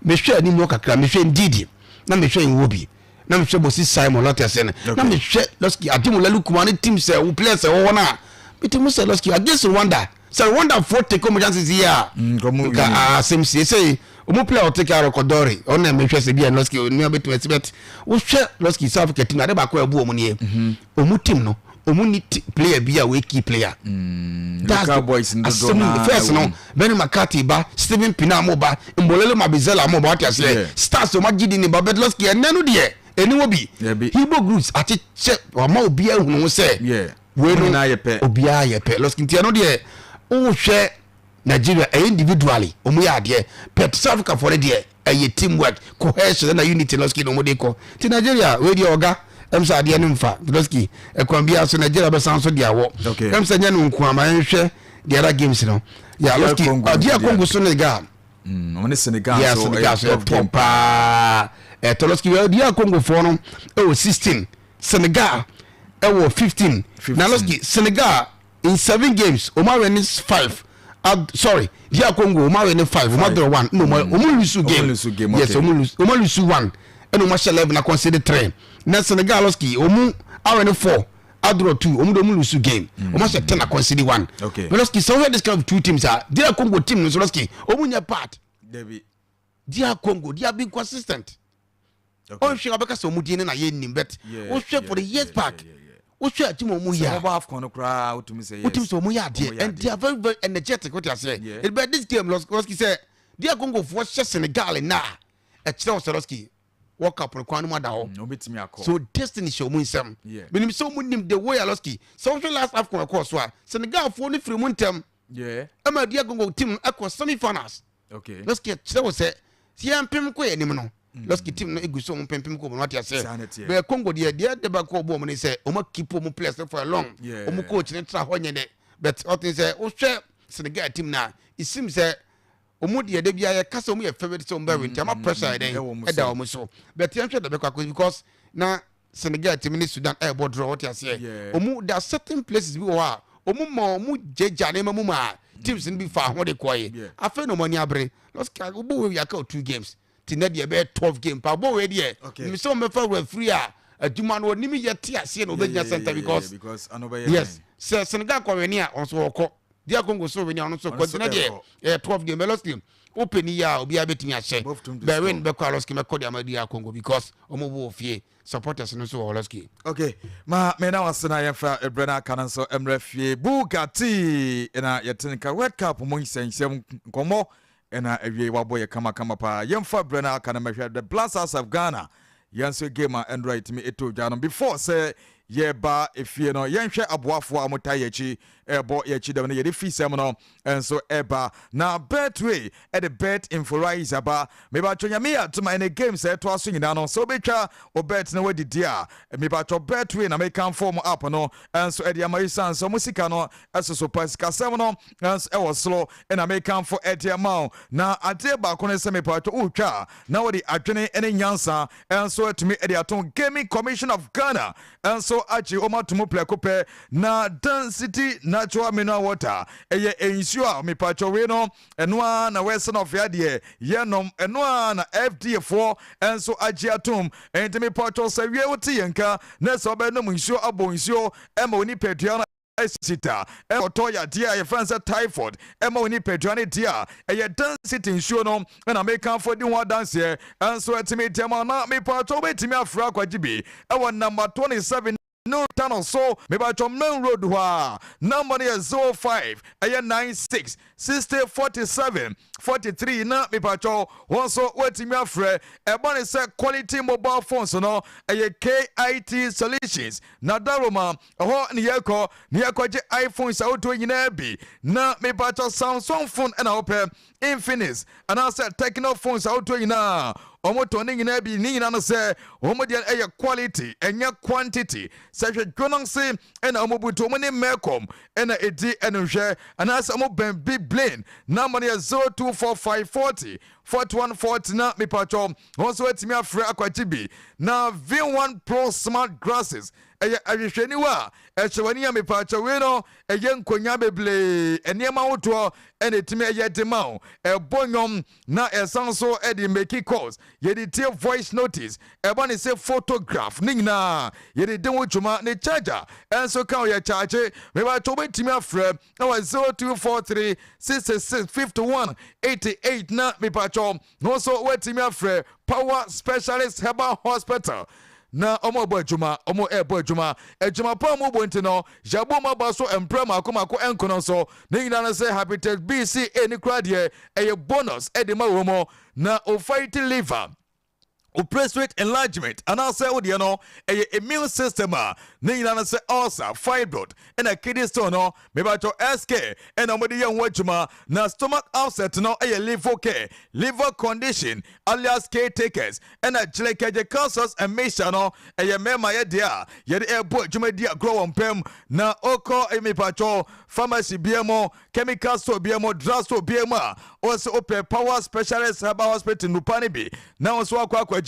mehwɛ anim hɔ kakra, mehwɛ Ndidi na mehwɛ Nwobi na mehwɛ Moses Simon lɔtɛ sɛ no na mehwɛ lɔski Ademola Lookman ne team sɛ wo players ɛwɔ hɔ no a mete mu sɛ lɔski against Rwanda, sɛ Rwanda foɔ take ɔmo chances yi a nka asɛm sie sɛ ɔmo player ɔtake arɔkɔdɔre ɔno na mehwɛ sɛ bi a lɔski onua bɛtumi asi, but wohwɛ lɔski South Africa team ade baako a ɛbu ɔmo nie, ɔmo team no ɔmo ni player bi a wɔyɛ key player. That's the boys no dodoɔ asɛm naa first ɛwɔ no mu. Benny McCarthy ba, Steven Pienaar mo ba, Mbolelo Mabizela mo ba, wate aseɛ, stars ɔmo agye di ne ba, but lɔski ɛnɛ no deɛ ɛni wɔ bi. Dabi. Hugo Broos akyekyɛ wama obiara hunu ho sɛ wei Mo no nyinaa yɛ pɛ. Obiara yɛ pɛ lɔski nti ɛno deɛ wohwɛ Nigeria ɛyɛ individually ɔmo yɛ adeɛ, but South Africa foɔ no deɛ ɛyɛ team work, cohesion ɛna unity lɔski na ɔmo de kɔ. Nti Nigeria wei deɛ ɔga ɛm sɛ adeɛ no mfa lɔski ɛkwan biara so Nigeria bɛsan so de awɔ. Ɛm sɛ nyɛ no nko ama yɛnhwɛ the other games no yɛ DR lɔski Congo DR nso Congo so ne ga Ɔmo ne Senegal yɛ nso Senegal ɛyɛ so tough game ɛtɔ paa ɛtɔ lɔski wɛ DR Congo foɔ no ɛwɔ 16, Senegal ɛwɔ 15 na 15. Lɔski Senegal in seven games ɔmo awɛ ne five, sorry, DR Congo ɔmo awɛ ne five, ɔmo Five. adorɔ one ɛna ɔmo lose game. Lose game, Yes. Okay. Ɔmo lose one ɛna ɔmo ahyɛ 11 na concede three na Senegal lɔski ɔmo awɛ ne four, adraw two, ɔmo de ɔmo lose game, ɔmo ahyɛ 10 na concede one. But lɔski sɛ ɔhwɛ this kind of two teams a DR Congo team no so lɔski ɔmo nyɛ part. Dabi. DR Congo, they have been consistent. Ɔnhwɛ ɔbɛka sɛ ɔmo din no na yɛ nim, but wohwɛ for the years back, wohwɛ atim ɔmo sɛ yɛ a wɔbɔ AFCON no koraa wotumi sɛ yes. Wotumi sɛ ɔmo yɛ adeɛ Ɔmo yɛ and they are very very energetic, wote aseɛ? Yeah. But this game lɔski sɛ DR Congo foɔ hyɛ Senegal na ɛkyerɛ wɔ sɛ lɔski World Cup no kwan no mu ada hɔ. Obetumi akɔ. So destiny hyɛ ɔmo nsam. Menim sɛ ɔmo nim the way aloski sɛ wohwɛ last AFCON ɛkɔɔ so a, Senegalfoɔ no firi mu ntɛm ɛma DR Congo team no ɛkɔ semi finals. Lɔski, kyerɛ wo sɛ yɛmpem kɔ yɛ anim no, lɔski team no egu so ɔmo pempem kɔ mu no, wate Saa aseɛ? na ɛteɛ. Bɛɛ Congo deɛ de ba kɔ ɔbɔ ɔmo ne sɛ ɔmo keep ɔmo players no for a long. Ɔmo coach ne tra hɔ nyɛ dɛ, but ɔte sɛ wohwɛ Senegal team na it seems sɛ ɔmo deɛ de bia yɛ kasa, ɔmo yɛ favourite sɛ ɔmo bɛ win, nti ama pressure yɛ dɛn? Ɛwɔ ɔmo ɛda so. ɔmo so, but yɛn hwɛ dɛ bɛkɔ akɔ because na Senegal team ne Sudan ɛɛbɔ draw, wɔte aseɛ? Yeah. Ɔmo, there are certain places bi wɔ hɔ a ɔmo ma ɔmo gyegya nneɛma mu ma teams no bi fa ho de kɔ yi. Afei na ɔmo ani abere. Lɔski, wobɔ wei, aka o two games ti ne deɛ bɛyɛ 12 game pa bɔ wei deɛ. Nim sɛ ɔmo bɛfa referee a adwuma no onim yɛ te aseɛ na ɔbɛgyina center because because ano bɛyɛ yes, sɛ Senegal kɔ win a, ɔno nso wɔkɔ. DR Congo so win a, ɔno nso Ɔno kɔ. nso Nti ne deɛ ɛkɔ. ɛyɛ 12 game. Lɔski, wopɛ ni yɛ a, obiara bɛtumi ahyɛ. Both team to Bɛɛ win score. bɛkɔ a, lɔski, mɛkɔ de ama DR Congo because ɔmo bɔ wɔ fie, supporters no nso wɔ, lɔski. Okay, ma me na wase na yɛmfa ɛberɛ no aka no nso mmerɛ fie. Bugatti na yɛte nka World Cup mu nsɛnsɛm nkɔmmɔ ɛna awie wabɔ yɛ kamakama paa. Yɛmfa berɛ no aka no mɛhwɛ the Black Stars of Ghana, yɛn nso game a ɛndora yɛtumi ɛtɔ dwa no. Before sɛ yɛba efie no, yɛnhwɛ aboafoɔ a wɔta yɛn akyi, ɛbɔ yɛn akyi dɛm no, yɛde fi sɛm no nso ɛba na Betway ɛde bet inforize aba. Mebatwɛ Nyame yɛ atoma ɛne games a ɛtoa so nyinaa no sɛ wobɛtwa wo bet na woadidi a, mebatwɛ Betway na mekamfo mo app no nso ɛde ama, ɛsiane sɛ mo sika no ɛsoso pa, sikasɛm no nso ɛwɔ soro, ɛna mekamfo ɛde ama wo. Na adeɛ baako no sɛ mepatwɛ wotwa a, na wode adwene ne nyansa nso atumi ɛde ato. Gaming Commission of Ghana nso agye wɔn ato mu prɛko pɛ. Na Dan City Natural Mineral Water ɛyɛ nsuo a mepatwɛ wei no, ɛno ara na wɔɛsɛ no ɔfea deɛ yɛnom, ɛno ara na FDA foɔ nso agye atom. Nti mepatwɛ sɛ wie wote yɛn ka na sɛ wobɛnom nsuo abɔ nsuo ɛma wo nipadua no sita ɛkɔtɔ yadeɛ a yɛfrɛ no sɛ typhoid ɛma wo nipadua no deɛ a, ɛyɛ Dan City nsuo no ɛna mekamfo di ho adanseɛ ɛnso ɛtumi dɛm. Na mepatwɛ wobɛtumi afrɛ akwagye bi ɛwɔ number 27 no tunnel so, mebatwɛ main road hɔ a, number no yɛ 05 ɛyɛ 96 60 47 43. Na mepatwɛ wɔn nso wɔatumi afrɛ. Ɛbɔ ne sɛ quality mobile phones no ɛyɛ KIT Solutions na Daroma ɛhɔ ne yɛkɔ ne yɛkɔgye iPhones ahodoɔ nyinaa bi. Na mepatwɛ Samsung phone ɛna wopɛ, Infinix anaasɛ Tecno phones ahodoɔ nyinaa, ɔmo tɔn ne nyinaa bi. Ne nyinaa no sɛ wɔn deɛ ɛyɛ quality, ɛnyɛ quantity. Sɛ hwɛ dwonase ɛna ɔmo butu ɔmo ne Melcom ɛna edi ɛno hwɛ anaasɛ ɔmo bɛn Big Blane. Number no yɛ 0245 40 41 40. Na mipatwɔ wɔn nso atumi afrɛ akwagye bi. Na V1 Pro smart glasses ɛyɛ ahwehwɛniwa a ɛhyɛ w'ani a, mipatwɔ wei no ɛyɛ nkonnwa bebree, nneɛma ahodoɔ ɛna ɛtumi ɛyɛ de ma wo. Ɛbɔ nnwom na ɛsan so ɛde make calls, yɛde tie voice notice, ɛba ne sɛ photograph ne nyinaa yɛde di ho dwuma. Ne charger ɛnso ka yɛ charge. Mebatɔ wobɛtumi afrɛ ɛwɔ 0243 66 51 88. Na mepatwɔ na nso woatumi afrɛ Power Specialist Herbal Hospital na ɔmo ɛbɔ adwuma, ɔmo ɛbɔ adwuma, adwuma pa ɔmo bɔ. Nti no yɛbɔ mo aba so mprɛ mako mako ɛnkono so. Ne nyinaa no sɛ hepatitis B, C, A ne kura deɛ ɛyɛ bonus ɛde ma wɔ mu. Na ofighty liver, o prostate enlargement anaasɛ wo deɛ no ɛyɛ immune system a, ne nyinaa no sɛ ulcer, fibroid ɛna kidney stone no, mebatɔ SK ɛna wɔde yɛ ho adwuma. Na stomach upset no ɛyɛ liver care, liver condition alias caretakers. Ɛna gyelekɛgye capsules and mixture no ɛyɛ mmarima yɛ deɛ a yɛde ɛbɔ adwuma di agorɔ wɔ mpɛm. Na ɔkɔ mipatwɔ pharmacy bia mu, chemical store bia mu, drug store bia mu a, ɔsɛ wopɛ Power Specialist Herbal Hospital nupa no bi na wɔn nso akɔ akɔgye.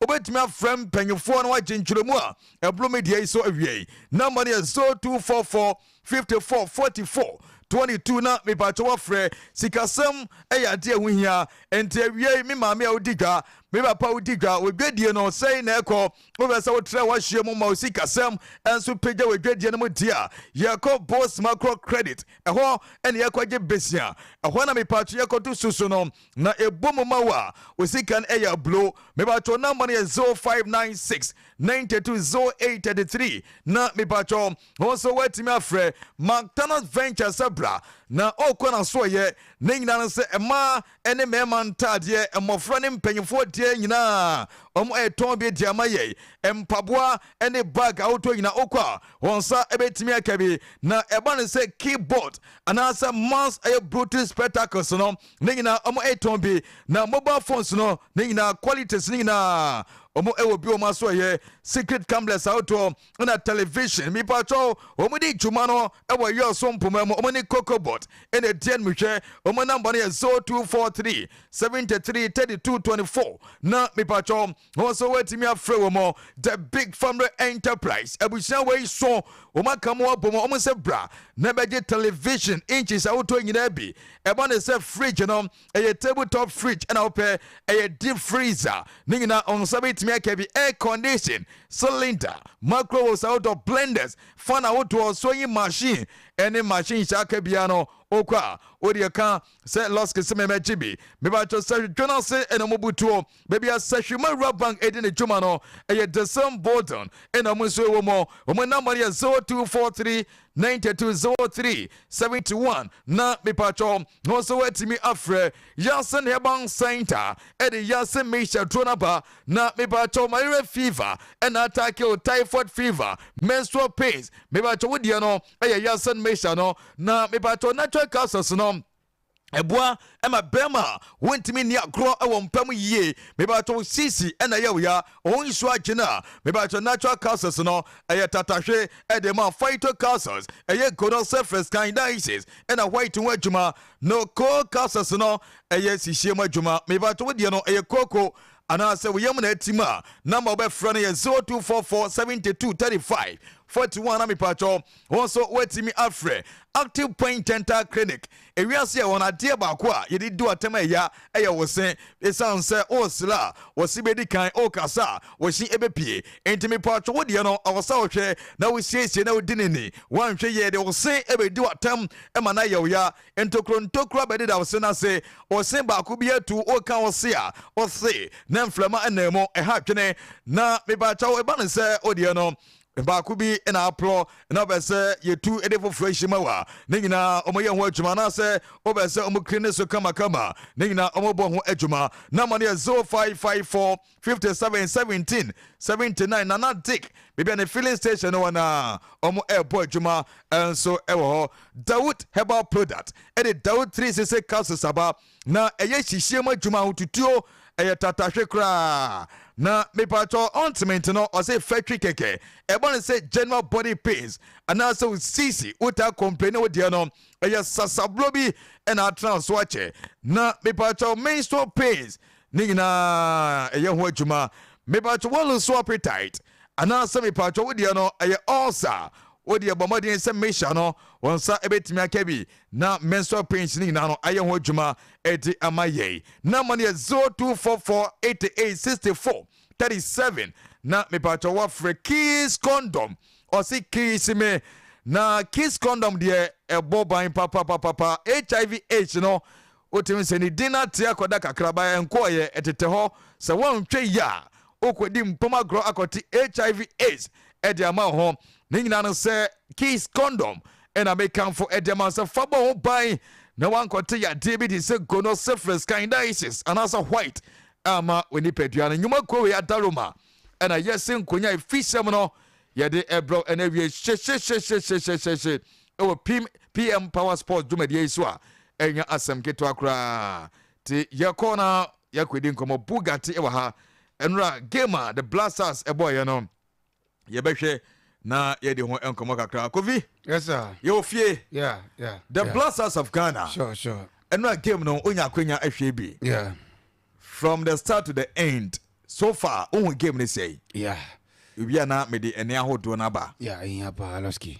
Wobɛtumi afrɛ mpanyinfoɔ na wagye nkyerɛmu a ɛburo media yi so awie. Number no yɛ 0244 54 44 22. Na mepatwɛ wɔfrɛ. Sikasɛm ɛyɛ adeɛ ɛho hia, nti awie me maame a wodi dwa, me papa wodi dwa, odwadie no sɛn na ɛkɔ? Wobɛ sɛ wotrɛ wahyia mu ma wo sikasɛm ɛnso pagya w'adwadie no mu di a, yɛkɔ Bos Macro Credit ɛhɔ ɛne yɛkɔgye besia ɛhɔ. Na mepatwɛ yɛkɔto susu no na ɛbɔ mu ma wo a, wo sika no ɛyɛ ablo. Mepatwɛ number no yɛ 0596 92 0833. Na mepatwɛ wɔn nso woatumi afrɛ McDonald's Venture sɛ bra na ɔrekɔ n'asoɛyɛ. Ne nyinaa no sɛ mmaa ne mmarima ntaadeɛ, mmɔfra ne mpanyinfoɔ deɛ nyinaa wɔn ɛretɔn bi de ama yɛn. Mpaboa ne bag ahodoɔ nyinaa wokɔ a wɔn nsa bɛtumi aka bi. Na ɛba no sɛ keyboard anaasɛ mouse ɛyɛ bluetooth spectacles no ne nyinaa wɔn ɛretɔn bi. Na mobile phones no ne nyinaa qualities ne nyinaa wɔn ɛwɔ bi wɔn aso ɛyɛ secret cameras ahodoɔ ɛna television. Mipatwɔ wɔn di dwuma no ɛwɔ yɛ ɔso mpoma mu. Wɔn ne Cocobot ɛna ɛdi ɛnumhwɛ. Wɔn number no yɛ 0243 73 32 24 na mipatwɔ wɔn nso wɔatumi afrɛ wɔn. The Big Family Enterprise abusua wei so wɔn aka mu abɔ mu. Wɔn sɛ bra na bɛgye television inches ahodoɔ nyinaa bi. Ɛba ne sɛ fridge no, ɛyɛ table top fridge ɛna wopɛ, ɛyɛ deep freezer, ne nyinaa wɔn nsa bɛtumi aka bi. Air condition, cylinder, microwaves ahodoɔ, blenders, fan ahodoɔ, sewing machine ɛne machine hyɛ aka biara no, okɔ a wode ka sɛ lɔske sɛ mɛmɛgye bi. Mebatwɛ sɛ dwona ase ɛna mobutuo baabi a Sɛhwima Wura Bank ɛdi ne dwuma no, ɛyɛ the same building ɛna mo nso ɛwɔ mu. Ɔmo number no yɛ 0243 92 03 71 na mepatwɔ na nso woatumi afrɛ. Yasen Herbal Center ɛde Yasen mixture duro no aba na mepatwɔ malaria fever ɛna attack o, typhoid fever, menstrual pains, mepatwɔ wo deɛ no ɛyɛ Yasen mixture no. Na mepatwɔ natural capsules no ɛboa ɛma bɛrima a wontumi nni agorɔ ɛwɔ mpam yie. Mebatɔ sisi ɛna ɛyɛ wo ya, ɔho nsuo agye no a, mebatɔ natural capsules no ɛyɛ tatahwe ɛde ma. Phyto capsules ɛyɛ gonosyphilis, candidiasis ɛna white ho adwuma. No co capsules no ɛyɛ sisie mu adwuma. Mebatɔ wo deɛ no ɛyɛ koko anaasɛ woyam na atim a, number wobɛfrɛ no yɛ 0244 72 35 41 na mepatwɔ wɔn nso woatumi afrɛ. Active Point Dental Clinic, ewiase a wɔn adeɛ baako a yɛde di ɔtɛm a ɛya ɛyɛ wo se. Ɛsiane sɛ ɔresere a wɔsi bɛdi kan, ɔrekasa a wɔsi ɛbɛpie, nti mepatwɔ wo deɛ no ɔwɔ sɛ wohwɛ na wosiesie na wodi ne ni. Woanhwɛ yɛ de wo se ɛbɛdi w'atɛm ɛma no ayɛ wo ya. Ntokuro ntokuro abɛdeda wo se no ase, ɔse baako bi atu, woka wo se a ɔse na mframa ɛnam mu ɛha adwene. Na mepatwɔ ɛba no sɛ wo deɛ no baako bi na aporɔ na wobɛ sɛ yɛtu de foforɔ ahyia mu a, ne nyinaa ɔmɔyɛ ho adwuma, anaasɛ wobɛ sɛ ɔmo kiri ne so kamakama, ne nyinaa ɔmɔbɔ ho adwuma. Number no yɛ 0554 57 17 79. Nana Dick baabi a ne filling station no wɔ na ɔmo ɛrebɔ adwuma nso ɛwɔ hɔ. Dawood Herbal Product ɛde Dawood 360 capsules aba na ɛyɛ hyihyia mu adwuma, ahotutuo, ɛyɛ tatahwe koraa. Na mepatɔ ointment no ɔsɛ fɛtwi kɛkɛ. Ɛbɔ no sɛ general body pains anaasɛ wo sisi wotaa complain wo deɛ no ɛyɛ sasablo bi ɛna atena so akyɛ. Na mepatɔ menstrual pains ne nyinaa ɛyɛ ho adwuma. Mepatɔ wɔn so appetite anaasɛ mepatɔ wo deɛ no ɛyɛ ulcer, wo deɛ bɔ mmɔden sɛ mehyia no wɔn nsa ɛbɛtumi aka bi. Na menstrual pains ne nyinaa no ayɛ ho adwuma ɛde ama yɛn. Number no yɛ 0244 88 64 37 na mepatɔ wafrɛ. Kiss Condom, ɔse kiss me. Na Kiss Condom deɛ ɛbɔ ban papapapapa. HIV AIDS no wotumi sɛ ne din ate akɔda kakraba ɛnkɔɔyɛ ɛtetɛ hɔ sɛ wɔntwe yi a wokɔdi mpom agorɔ akɔte HIV AIDS ɛde ama wo ho. Ne nyinaa no sɛ Kiss Condom ɛna mekamfo ɛde ama sɛ fa bɔ ho ban na wankɔte yadeɛ bi te sɛ gono, syphilis, candidiasis anaasɛ white ama wo nipadua no. Nnwuma kuo wei adaroma ɛna yɛse nkonya ɛfisɛm no yɛde ɛbrɛ ɛna awie hyehyɛhyɛhyɛhyɛhyɛ ɛwɔ PM, PM Power Sports dwumadie yi so a ɛnya asɛm ketewa koraa. Nti yɛkɔ na yɛkɔdi nkɔmmɔ. Bugatti ɛwɔ ha. Ɛnora game a the Black Stars ɛbɔɔyɛ no, yɛbɛhwɛ na yɛde ho nkɔmmɔ kakra. Kofi. Yes, sir. Yɛwɔ fie. The Black Stars of Ghana. Ɛnora game no wonya akwanya ahwɛ bi from the start to the end. So far wohu game no sɛi? Obi a na mede ɛne ahodoɔ no aba. Yeah, ɛhia paa, Losky.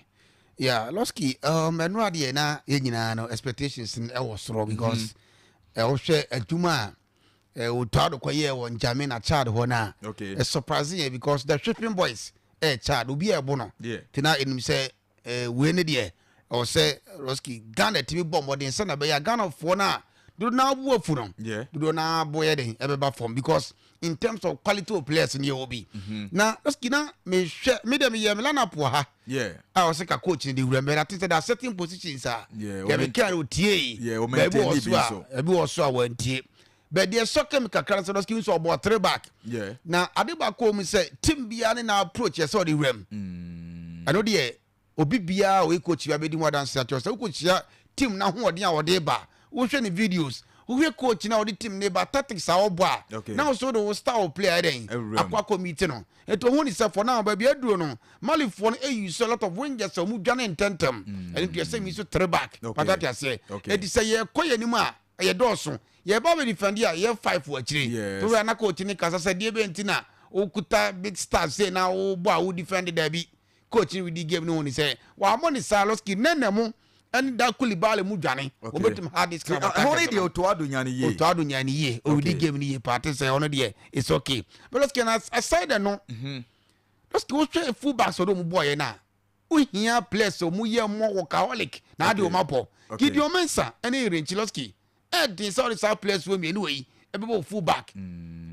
Yeah, Losky, ɛno adeɛ na yɛn nyinaa no expectations no ɛwɔ soro because wohwɛ adwuma a Otto Addo kɔyɛɛ wɔ N'Djamena, Chad hɔ no a, surprise yɛn because the Shipping Boys ɛyɛ Chad obi a ɛbo no. Nti na ɛnim sɛ wei ne deɛ ɛwɔ sɛ Losky Ghana tumi bɔ mmɔden sɛ na ɛbɛyɛ a Ghanafoɔ no a Dodo naa bo afu no. Dodo naa bo yɛ den ɛbɛba fam because in terms of quality of players ni yɛwɔ bi. Na Losky na mehwɛ me deɛ meyɛ me lineup wɔ ha. A ɔsɛ ka coach ni de wura mbɛ na te sɛ there are certain positions a. Deɛ meka no otie. Baabi wɔ so a ebi wɔ so a wɔntie. But deɛ ɛsɔ me kakra no sɛ Losky nso ɔbɔ three back. Na ade baako wɔ mu sɛ team biara ne na approach yɛ sɛ ɔde wura mu. Ɛno deɛ obi biara a ɔyɛ coach bi abɛdi ho adanse akyerɛ sɛ wokɔhyia team no ahoɔden a wɔde ba, wohwɛ ne videos, wohwɛ coach no a ɔde team no ba, tactics a ɔbɔ a, na wo so wode wo style of play ayɛ dɛn akɔ akɔ meet no. Nti ohun ne sɛ for now baabi aduro no, Malifoɔ no ayi so a lot of wingers a wɔn dwane ntɛntɛm. Ɛno nti ɛsɛ mi so three back. Pata te aseɛ. Nti sɛ yɛkɔ yɛn anim a ɛyɛ dɔɔso. Yɛba bɛ defend a yɛ five wɔ akyire. To wɛ na coach ne kasa sɛ deɛ bɛ nti na wokuta big stars sei na wobɔ a wo defend daabi. Coach no redi game no hu ne sɛ wɔammɔ ne saa Losky Nene mo ɛne da Koulibaly mu dwane. Wɔbɛtumi hard this kind of attackers. Ɛhɔ ne deɛ Otto Addo nya no yie. Otto Addo nya no yie. Ɔredi game no yie paa te sɛ ɔno deɛ it's okay. But Losky na aside no Losky wohwɛ full backs ɔde wɔn bɔɔyɛ no a wohia players a wɔn yɛ more workaholic na ade wɔn abɔ. Gideon Mensah ɛne Irenchi Losky ɛden sɛ ɔde saa players wɔ mmienu wɔ yi ɛbɛbɔ full back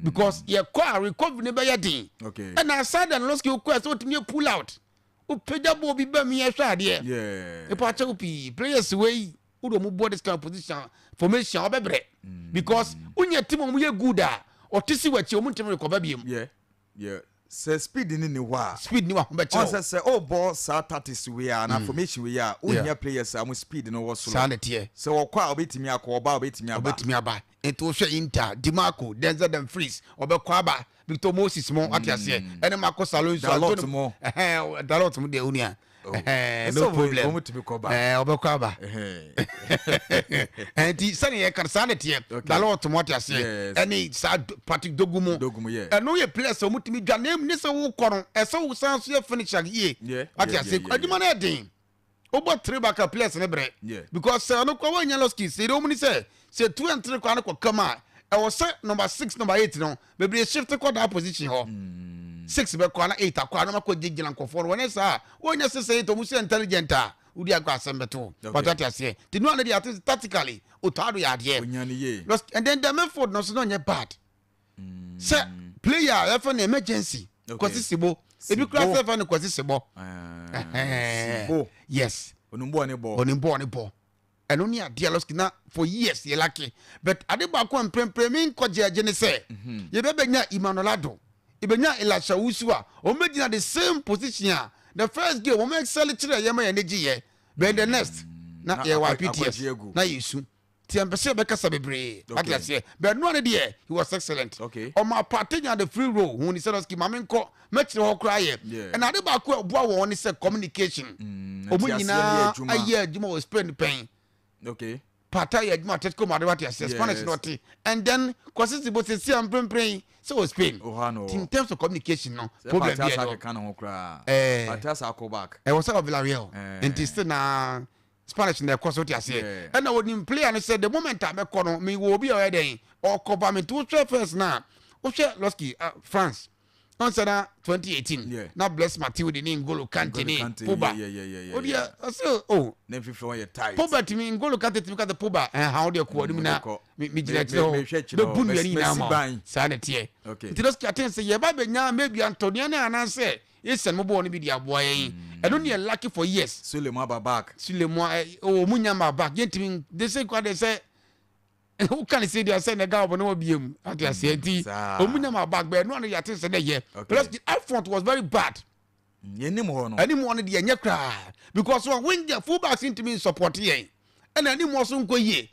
because yɛkɔ a recovery no bɛyɛ den. Ɛna aside no Losky wokɔ sɛ wotumi yɛ pull out wopagya bɔɔl bi ba mu yɛhwɛ adeɛ nipa akyɛw pii players wei wode ɔmo bɔ this kind of position formation a ɔbɛbrɛ because wonya team a ɔmo yɛ good a ɔte si w'akyi ɔmo ntumi rekɔba biom. Yeah. Sɛ speed ni ni hɔ a. Speed ni wɔ ho bɛkyerɛ. Ɔn sɛ ɔbɔ saa tactics wei a na formation wei a wohia players a mo speed no wɔ soro. Saa na ɛteɛ. Sɛ wɔkɔ a ɔbɛtumi akɔ, ɔba a ɔbɛtumi aba. Ɔbɛtumi aba. Nti wohwɛ Inter, Dimarco, Denzel Dumfries, ɔbɛkɔ aba, Victor Moses mo ate aseɛ, ɛne Marcos Alonso. Dalot mo. Ɛhɛn, Dalot mo deɛ onua. Ɛhɛn, no problem. Ɛɛ ɔbɛkɔ aba. Nti sɛnea yɛka no saa na ɛteɛ. Dalot mo ate aseɛ, ɛne saa Patrick Dogu mo. Ɛno yɛ players a wɔtumi dwa na ne sɛ wokɔ no ɛsɛ wo san so yɛ finisher yie. Ate aseɛ, adwuma no yɛ den. Wobɔ three back a players ne brɛ because sɛ ɔno kɔ wɔnya lost keys sɛ ɛdɛ wɔn ni sɛ sɛ 2 and 3 kɔ ano kɔ kama a ɛwɔ sɛ number 6 number 8 no bebree shift kɔ that position hɔ 6 bɛ kɔ ana 8 akɔ anam akɔ gyinagyina nkɔfoɔ no wɔnyɛ saa wɔnya 6 8 wɔn sɛ intelligent a wodi akɔ asɛm bɛto wɔtɔ ate aseɛ te nua no deɛ ate tactically Otto Addo yɛ adeɛ and then the midfield no so no nyɛ bad sɛ player a yɛfɛ no emergency Kwasi Sibo ebi kura sɛ yɛfɛ no Kwasi Sibo. Yes, onimbɔ ne bɔ onimbɔ ne bɔ ɛno ne adeɛ Losky na for years yɛ lucky but ade baako a mprempren mi nkɔ gyɛgye ne sɛ yɛbɛbɛnya Emmanuel Addo, yɛbɛnya Elisha Owusu a wɔn bɛgyina the same position a the first game wɔn excel kyerɛ yɛn ma yɛn ani gye yɛ, but the next na yɛwɔ IPTS na yɛsu nti yɛmpɛ sɛ yɛbɛkasa bebree wate aseɛ, but noa no deɛ he was excellent. Ɔma Partey nya the free role hu ne sɛ Losky ma menkɔ mɛkyerɛ hɔ koraa yɛ. Ɛna ade baako a ɛboa wɔn ne sɛ communication. Ɔmo nyinaa ayɛ adwuma wɔ Spain pɛn. Partey yɛ adwuma Atletico Madrid wate aseɛ, Spanish na ɔte, and then Kwasi Sibo sɛsi a mprempren sɛ wɔ Spain. Nti in terms of communication no problem bi ɛdɔ ɛwɔ sɛ wɔ Villarreal nti still na Spanish na ɛkɔ so te aseɛ. Ɛna onim player no sɛ the moment a mɛkɔ no mewɔ obi a ɔyɛ dɛn ɔkɔba me. Nti wohwɛ first na wohwɛ Losky France ɔn sɛ na 2018 na Blaise Matuidi ne N'Golo Kante ne Pogba odeɛ ɔsɛ o Pogba tumi N'Golo Kante tumi kante Pogba ɛha wodeɛ kɔ anim na megyina akyirɛ hɔ bɛbu nnua no nyinaa ma saa na ɛteɛ. Nti Losky aten sɛ yɛba bɛnya maybe Antonia ne anaasɛ Yɛsiane mo bɔɔ no bi de aboa yɛn. Ɛno ne yɛ lucky for years. Sule mu aba back. Sule mu ɛ oh mu nya ma back. Yɛntumi de sɛ kwa de sɛ woka ne sɛ deɛ sɛ na ɛga wɔbɔ ne wɔ bie mu. Ate aseɛ nti ɔmu nya ma back bɛɛ no ano yɛate sɛ na ɛyɛ. Plus the up front was very bad. Yɛnim hɔ no. Anim hɔ no deɛ ɛnyɛ koraa because wɔn winger full backs ntumi nsupport yɛn ɛna anim hɔ so nkɔ yie.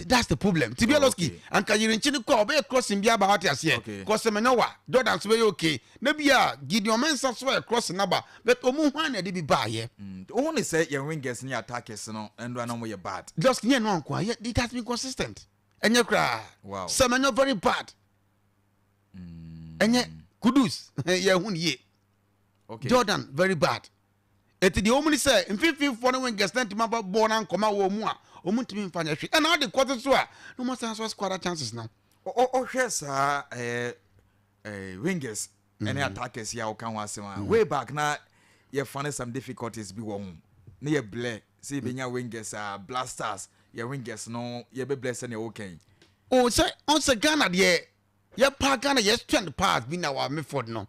That's the problem. Ti Bielowski anka yirinkyi no kɔ a ɔbɛyɛ crossing bi aba wate aseɛ. Kɔsɛ mɛnyɛ Jordan so bɛyɛ okay. Na bi a Gideon Mensah so yɛ crossing naba but ɔmu hwan na ɛde bi baayɛ. Ohun ne sɛ yɛn wingers ne attackers no ndora na wɔn yɛ bad. Just nyɛ no anko a it has been consistent. Ɛnyɛ koraa. Wow. Sɛ mɛnyɛ very bad. Ɛnyɛ Kudus yɛ hun yie. Jordan very bad. Eti deɛ wɔn ni sɛ mfimfinfoɔ ne wingers na ntoma ba bɔɔl na nkɔma wɔn mu a wɔn ntumi nfa nyɛ hwee ɛna ade kɔte so a na wɔn asan so squad chances no. Ɔhwɛ saa ɛɛ ɛɛ wingers ɛne attackers yi a wɔka ho asɛm a way back na yɛ find some difficulties bi wɔ ho ne yɛ blɛ sɛ yɛbɛnya wingers a blasters. yɛ wingers no yɛbɛbrɛ sɛnea wɔkɛn. O sɛ ɔn sɛ Ghana deɛ, yɛpa Ghana yɛ strength pass bi na wɔ midfield no.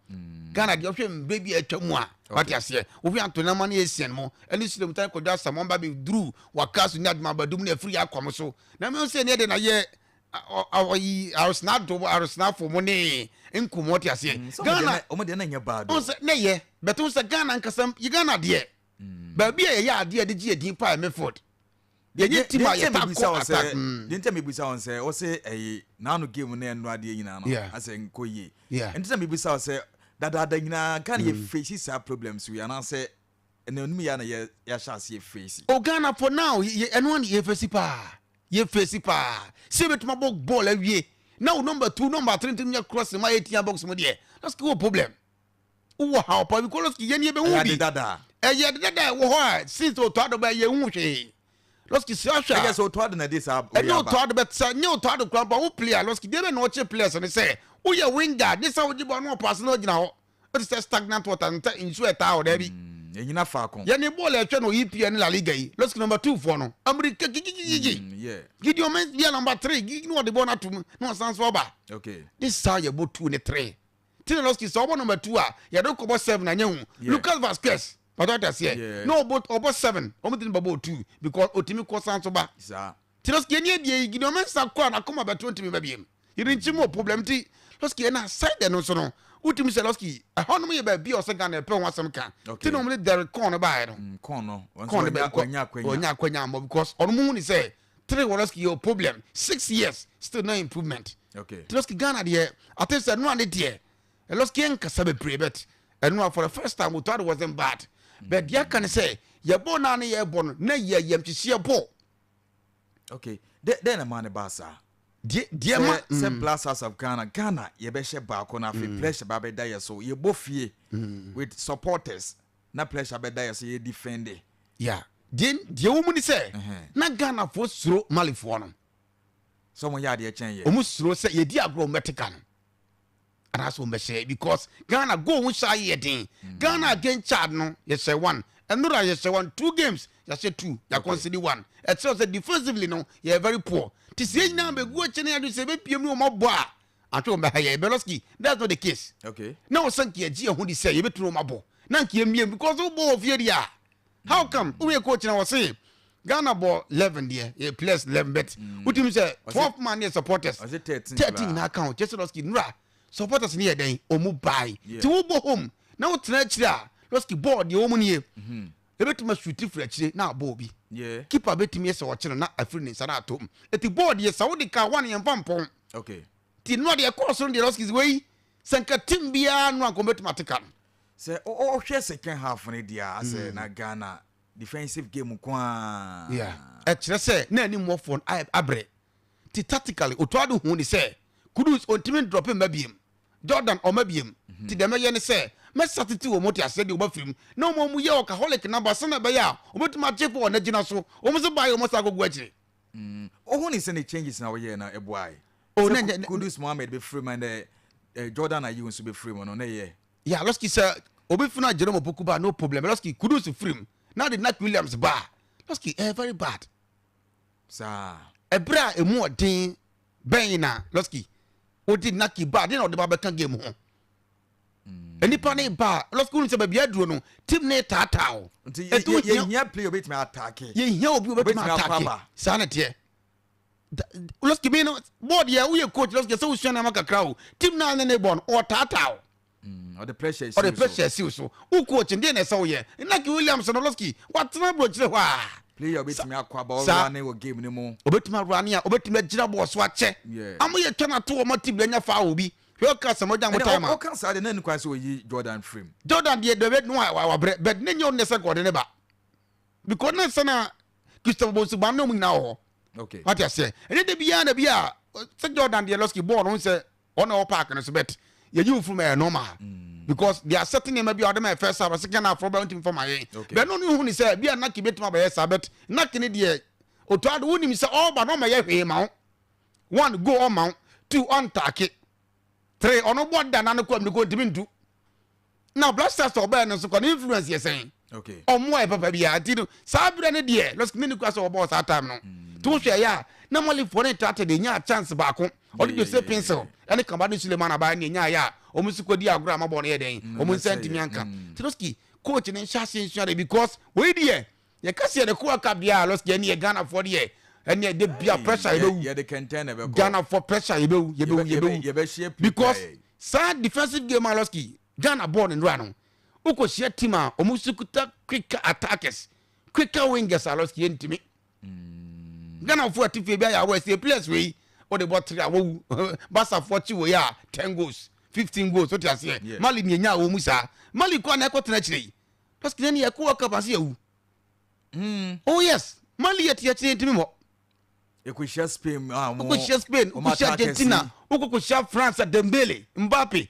Ghana deɛ, ɔhwɛ mmerɛ bi a atwa mu a, wate aseɛ, wohwɛ Antoni Ama ne Essien mo ɛne Sulemtan Kwadwo Asamoah ba bɛduru Wakaso ne Adoma Badum ne afiri yɛ akwam so na mehu sɛ neɛ de na yɛ ɔyi Arosenado Arosenafo mo ne Nkum, wate aseɛ. Ghana ɔmo deɛ na nyɛ bad. Ɔn sɛ ne yɛ bɛto sɛ Ghana nkasa yi, Ghana deɛ, baabi a yɛyɛ adeɛ a yɛde gye yɛ din paa yɛ midfield. Yɛnyɛ team a yɛta kɔ attack. Deɛ nti a mebisa wɔn sɛ wɔsɛ ɛyi n'ano game ne ɛno adeɛ nyinaa no asɛ nkɔ yie, nti na mebisa wɔn sɛ dadaada nyinaa Ghana yɛ face saa problems wei anaasɛ ɛna onum yɛ na yɛ yɛahyɛ aseɛ face? O, Ghana for now yɛ ɛno ano yɛ face paa, yɛ face paa sɛ ebɛtumi abɔ ball awie na wo number two, number three ntumi nyɛ cross ma yɛ tia box mu deɛ, that's wɔ problem, wowɔ ha ɔpa because yɛn yɛ bɛ hu bi. Ɛyɛ dada. Ɛyɛ dada ɛwɔ hɔ a since Otto Addo bɛ yɛ hu hwee. Lɔski si ahwɛ a, ɛyɛ sɛ Otto Addo na de saa. Ɛnyɛ Otto Addo bɛ sɛ nyɛ Otto Addo kura bɔ wo player. Lɔski deɛ bɛ na ɔkye players ne sɛ woyɛ winger de sɛ wogye bɔ no ɔpaase na ɔgyina hɔ, ɔte sɛ stagnant water nta nsuo ɛtaa hɔ daabi. Ɛnyina faako. Yɛne bɔɔl ɛtwɛ no EPL ne La Liga yi, lɔski number two foɔ no amirika gigigigigi, Gideon Mensah bia number three gigi na ɔde bɔɔl no ato mu na ɔsan so ɔba. This is how yɛ bɔ two ne three. Tina Lɔski sɛ ɔbɔ number two a, yɛde kɔbɔ seven anyɛ hu. Lucas Vazquez pàtó ɔtɛ aseɛ na ɔbɔ seven, ɔmo ti ni bɛbɔ two because otimi kɔ san so ba. Tina Lɔski yɛn ni ebie yi, Gideon Mensah kɔ a n'akoma bɛto ntumi bɛ biem yɛde nkyi mu problem. Ti Lɔski yɛn na side no nso no, wotumi sɛ Lɔski ɛhɔ nom yɛ baabi a ɔsɛ Ghana ɛpɛ ho asɛm ka. Ti na ɔmo de Derek Kɔn no baayɛ no. Kɔn no. Kɔn no bɛ ɔnya akwanya amɔ because ɔno mu hu ni sɛ three wɔ Lɔski yɛ problem, 6 years still no improvement. Ti Lɔski Ghana deɛ ate sɛ ɛno ane deɛ Lɔski yɛ nkasa bebree, but ɛno a for the first time Otto Addo wasn't bad, but deɛ aka ne sɛ yɛbɔ naa ne yɛbɔ no na yɛ yɛm kyekyeɛ bɔ. Okay, dɛn na maa ne ba saa? Deɛ ma sɛ Black Stars of Ghana yɛbɛhyɛ baako na afei pressure ba bɛda yɛ so, yɛbɔ fie with supporters na pressure bɛda yɛ so, yɛ defend. Yeah, deɛ wɔ mu ni sɛ na Ghanafoɔ suro Malifoɔ no. Sɛ ɔmo yɛ adeɛ kyɛn yɛ. Ɔmo suro sɛ yɛdi agorɔ ɔmo bɛte ka no anaasɛ ɔmo bɛhyɛ because Ghana goal ho hyɛ ayɛ den. Ghana against Chad no yɛhyɛ one, ɛnora yɛhyɛ one, two games yɛahyɛ two, yɛa concede one. Ɛkyerɛ sɛ defensively no yɛ very poor. Ti sɛ yɛn nyinaa bɛgu akyi ne yɛade sɛ yɛbɛpiem ne ɔmo abɔ a atwe wɔn bɛha yɛ Beloski, that's not the case. Na ɔsɛ nka yɛgye yɛn ho di sɛ yɛbɛtumi ɔmo abɔ na nka yɛmmiem because wobɔ wɔ fie deɛ a, how come woyɛ coach na wɔse Ghana bɔ 11 deɛ yɛ players 11, but wotumi sɛ 12 man yɛ supporters. Ɔsɛ 13. 13 nyinaa ka ho kyɛ sɛ Lɔski nura supporters ne yɛ dɛn ɔmu bae. Nti wobɔ home na wotena akyire a, Lɔski bɔɔl deɛ wɔ mu nie, ebɛtumi asuti firi akyire na abɔ obi, keeper bɛtumi yɛ sɛ ɔkye no na afiri ne nsa na ato mu. Eti bɔɔl deɛ sɛ wode ka one yɛmfa mpɔn. Nti nura deɛ ɛkɔɔ so no deɛ, Lɔski wei sɛ nka team biara no anka ɔmbɛtumi ate ka no. Sɛ ɔhwɛ second half no deɛ a, asɛ na Ghana defensive game nko a. Yeah, ɛkyerɛ sɛ na anim wɔfoɔ no ayɛ abrɛ. Ti tactically Otto Addo hu ne sɛ Kudus ɔntumi n drop mma biem, Jordan ɔma biem, ti deɛ mɛyɛ ne sɛ mɛsa tete wɔ mu te aseɛ deɛ ɔba firim na wɔn mu yɛ workaholic naba sɛnɛ ɛbɛyɛ a wɔbɛtumi agye bɔɔl no agyina so. Wɔn nso baayɛ wɔn sa agogo akyire. Ɔhu ne sɛ ne changes na ɔyɛɛ no ɛboae. Oh, sɛ Kudus Mohammed bɛfiri mu ɛnɛ Jordan Ayew nso bɛfiri mu no na ɛyɛ. Yeah, Lɔski sɛ obi funu a Jerome Opoku ba, no problem. Lɔski Kudus firim na de Nak Williams ba, Lɔski ɛyɛ very bad. Saa. Ɛberɛ a emu ɔden bɛn na Lɔski wode Naki ba de na ɔde ba bɛka game ho? Nipa ne ba a, Lɔski wonu sɛ baabi aduro no team ne taataa o. Nti yɛhia player obɛtumi attack. Yɛhia obi obɛtumi Obɛtumi akɔ attack. Aba. Saa na teɛ. Lɔski mi no bɔɔl deɛ woyɛ coach, Lɔski sɛ wosua nneɛma kakra o, team naa ne ne bɔ no ɔtaataa o. Ɔde pressure si ɔde wo so. Pressure siw so. Wo coach deɛ na ɛsɛ woyɛ Naki Williams no, Lɔski watena aburokyire hɔ a player obɛtumi akɔ aba saa. ɔwura ne wɔ game no mu. Obɛtumi awura ne a obɛtumi agyina bɔɔl so akyɛ ama yɛtwa no ato wɔn team anya foul bi hwɛ ɔka sɛ mɔgya mo ɛnɛ time a ɔka saa deɛ na ne kwan sɛ ɔyi Jordan firim. Jordan deɛ dɛbɛ no a wabrɛ, but ne nyɛ ɔno ne sɛ nka ɔde ne ba because ne sɛ na Christopher Bonsu ban ne ɔmo nyinaa wɔ hɔ. Wate aseɛ, ɛnyɛ de biara na bi a sɛ Jordan deɛ, Lɔski bɔɔl no sɛ ɔna ɛwɔ park no so, but yɛyi wo firi mu ɛyɛ normal because there are certain nneɛma bi a ɔde ma yɛ first half, second half ɔbɛ ntumi fa ma yɛn. But no ne hu ne sɛ bi a Naki bɛtumi abɛyɛ saa, but Naki ne deɛ Otto Addo wonim sɛ ɔba na ɔma yɛ hwee ma wo, one goal ɔma wo, two ɔn attack, three ɔno bɔ da na no kɔ ɔmde kɔ ntumi ntu na Black Stars ɔbɛyɛ no nso kɔ ne influence yɛ sɛn. Ɔmo ayɛ papa biara nti no saa berɛ no deɛ, Lɔski ne ne kura sɛ ɔbɔɔ saa time no. Nti wohwɛ yɛ a na Malifoɔ ne Tata de nyaa chance baako. Ɔde Jose Pencil ɛne Kamani Suleiman abaa ne nyaa yɛ a wɔn nso kɔdi agorɔ a mabɔ no yɛ dɛn wɔn nsa ntumi anka. Nti Losky coach ne nhyɛ aseɛ nsua de because wei deɛ yɛka sɛ yɛde kɔ World Cup deɛ a Losky ɛne yɛ Ghanafoɔ deɛ ɛne ɛde bia pressure yɛbɛwu. Ghanafoɔ pressure yɛbɛwu yɛbɛwu yɛbɛwu because saa defensive game a Losky Ghana bɔɔl ne nnora no wokɔhyia team a wɔn nso kuta quicker attackers quicker wingers a Losky yɛntumi. Ghanafoɔ ati fie bi ayɛ awɔ ɛsɛ players wei wode bɔ tere a wɔwu Barcafoɔ kye wei a 10 goals 15 goals wote aseɛ. Mali ne ɛnya wɔ mu saa Mali kɔ a na ɛkɔtena akyire yi Losky ne yɛkɔ World Cup ase yɛwu. Oh yes, Mali yɛte akyire ntumi mmɔ. Yɛkɔhyia Spain a wɔn wokɔhyia Spain, wokɔhyia Argentina, wokɔkɔhyia France a Dembele, Mbappe.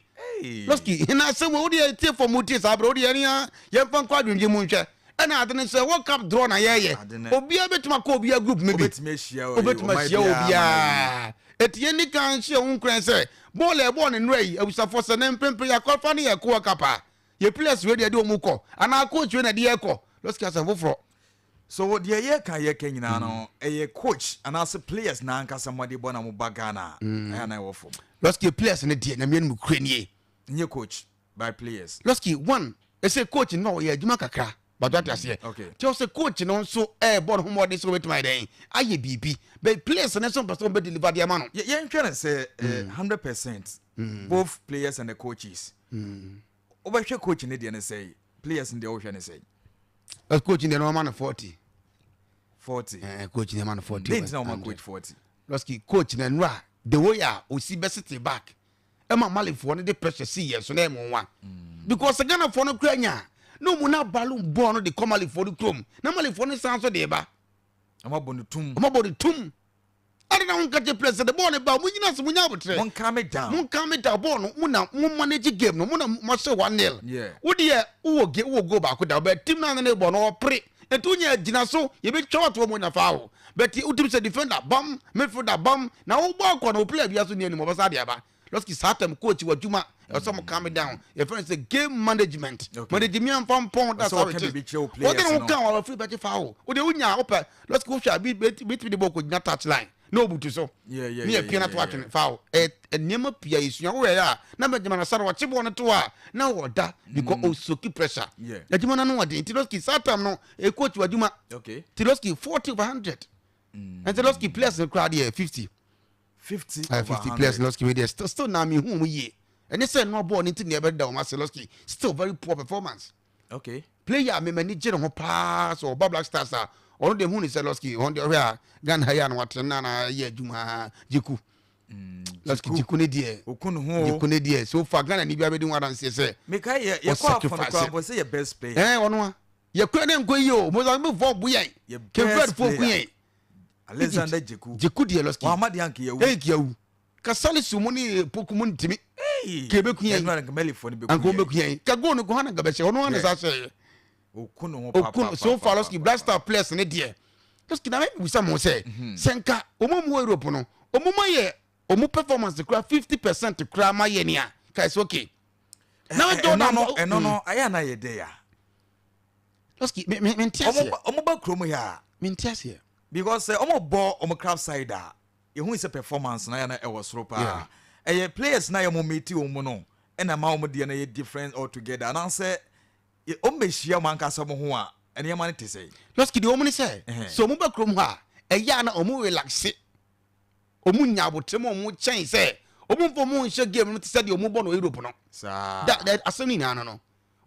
Losky na asɛm wɔ wodeɛ tie fam wotie saa berɛ wodeɛ ɛne yɛmfa nkɔ adwendwen mu nhwɛ ɛna ade no sɛ World Cup draw na yɛyɛ obiara bɛtumi akɔ obiara group mu bi, obɛtumi ahyia obiara. Ɛti yɛnni kan nhyɛ ho nkuran sɛ bɔɔl a ɛbɔɔ ne nnora yi abusuafoɔ sɛ ne mprempren yɛakɔfa ne yɛkɔ World Cup a yɛ players wei deɛ ɛde wɔn kɔ anaa coach wei na ɛde yɛ kɔ. Losky asɛm foforɔ. So deɛ yɛka yɛka nyinaa no ɛyɛ coach anaasɛ players na ankasa mmɔde bɔ na mo ba Ghana a ɛyɛ na ɛwɔ fam? Losky players no deɛ nyame anim kure nie. Nyɛ coach by players. Losky one ɛsɛ coach no ɔyɛ adwuma kakra but wate aseɛ kyɛw sɛ coach no nso ɛɛbɔ ne ho mmɔden sɛ wɔbɛtumi ayɛ dɛn ayɛ biribi but players no nso mpɛ sɛ wɔbɛ deliver deɛ ama no. Yɛnhwɛ no sɛ 100% both players and the coaches. Wobɛhwɛ coach ne deɛ no sɛe, players no deɛ wohwɛ no sɛe? Coach deɛ no ɔma no 40. 40. Coach deɛ ɔma no 40. Den ntina ɔma coach 40? Losky coach na nura the way a osi bɛsete back ɛma Malifoɔ no de pressure si yɛn so na ɛmo nwa. Because Ghanafoɔ no kura nya na ɔmu na balloon bɔɔl no de kɔ Malifoɔ no kurom na Malifoɔ no san so de ba. Ɔmo abɔ no tum. Ɔmo abɔ no tum. Ade na wonka kyerɛ players sɛ de bɔɔl no ba mo nyina so mo nya abotrɛ. Mo calm it down. Mo calm it down bɔɔl no mo na mo manage game no mo na mo ahyɛ 1-0. Wo deɛ wowɔ ge wowɔ goal baako da but team no a ne bɔ no ɔpere nti wonya gyina so yɛbɛtwa wato wɔn nya foul but wotim sɛ defender bam midfielder bam na wobɔ akɔ no wo player bia so ni anim ɔbɛsa de aba. Losky saa tam coach wɔ adwuma ɛsɛ mo calm down yɛfrɛ no sɛ game management manage mi amfa mpɔn that's how it is wɔde ne ho kan wɔn afiri bɛgye foul wode wonya wopɛ Losky wohwɛ a bi betumi de bɔ kɔ gyina touch line na obutu so ne yɛ pia na to atwene foul ɛ nneɛma pii a yɛsua wohwɛ yɛ a na Benjamin Asare wɔkye bɔɔl no to a na wɔda because osoki pressure adwuma no ano ɔden nti Losky saa tam no ɛ coach wɔ adwuma nti Losky 40 over 100 nti Losky players no koraa deɛ 50 50 50 players Losky wei deɛ still still na mehu wɔn yie ɛne sɛ ɛnoa bɔɔl no nti na ɛbɛda wɔn ase Losky still very poor performance. Player a mema ni gye ne ho paa sɛ ɔba Black Stars a ɔno deɛ hu ne sɛ Losky ɔno deɛ ɔhwɛ a Ghana ha yi a na watena na na ayɛ adwuma Djiku. Losky Djiku ne deɛ Djiku ne deɛ so far Ghana ni bi abɛdi ho adanseɛ sɛ meka yɛ yɛkɔ afɔ no koraa mpo sɛ yɛ best player ɛɛ ɔno a yɛkɔ ne nkɔ yie o Mozambique fɔ bu yɛn Cape Verde fɔ ku yɛn. Alexander Djiku Djiku deɛ Losky wama deɛ anka yɛwu ɛnka yɛwu ka Salisu mu ne Poku mu ntimi ka ebeku yɛn anka wɔn bɛku yɛn ka goal no ko hana nka bɛhyɛ ɔno ana saa hyɛ yɛ okun so far Losky Black Star players ne deɛ Losky na mɛ bisa mo sɛ sɛ nka wɔn mu wɔ Europe no wɔn mu ayɛ wɔn performance kura 50% kura ma yɛ nea ka it's okay. Na Jordan ɛno no ayɛ ana yɛ dɛ ya. Losky me me me nti aseɛ. Ɔmo ba kurom yɛ a. Me nti aseɛ. Because sɛ ɔmo bɔ ɔmo club side a yɛhu sɛ performance na yɛ na ɛwɔ soro paa. Ɛyɛ players na yɛ mo mate wɔn mu no ɛna ma wɔn deɛ no yɛ different altogether anaasɛ wɔn bɛ hyia wɔn ankasa wɔn ho a nneɛma no te sɛ. Losky deɛ wɔn ne sɛ sɛ wɔn ba kurom hɔ a ɛyɛ a na wɔn relaxe wɔn nya abotire mu wɔn kyɛn sɛ wɔn mfa wɔn nhyɛ game no te sɛ deɛ wɔn bɔ no Europe no. Saa. Da da asɛm no nyinaa no no.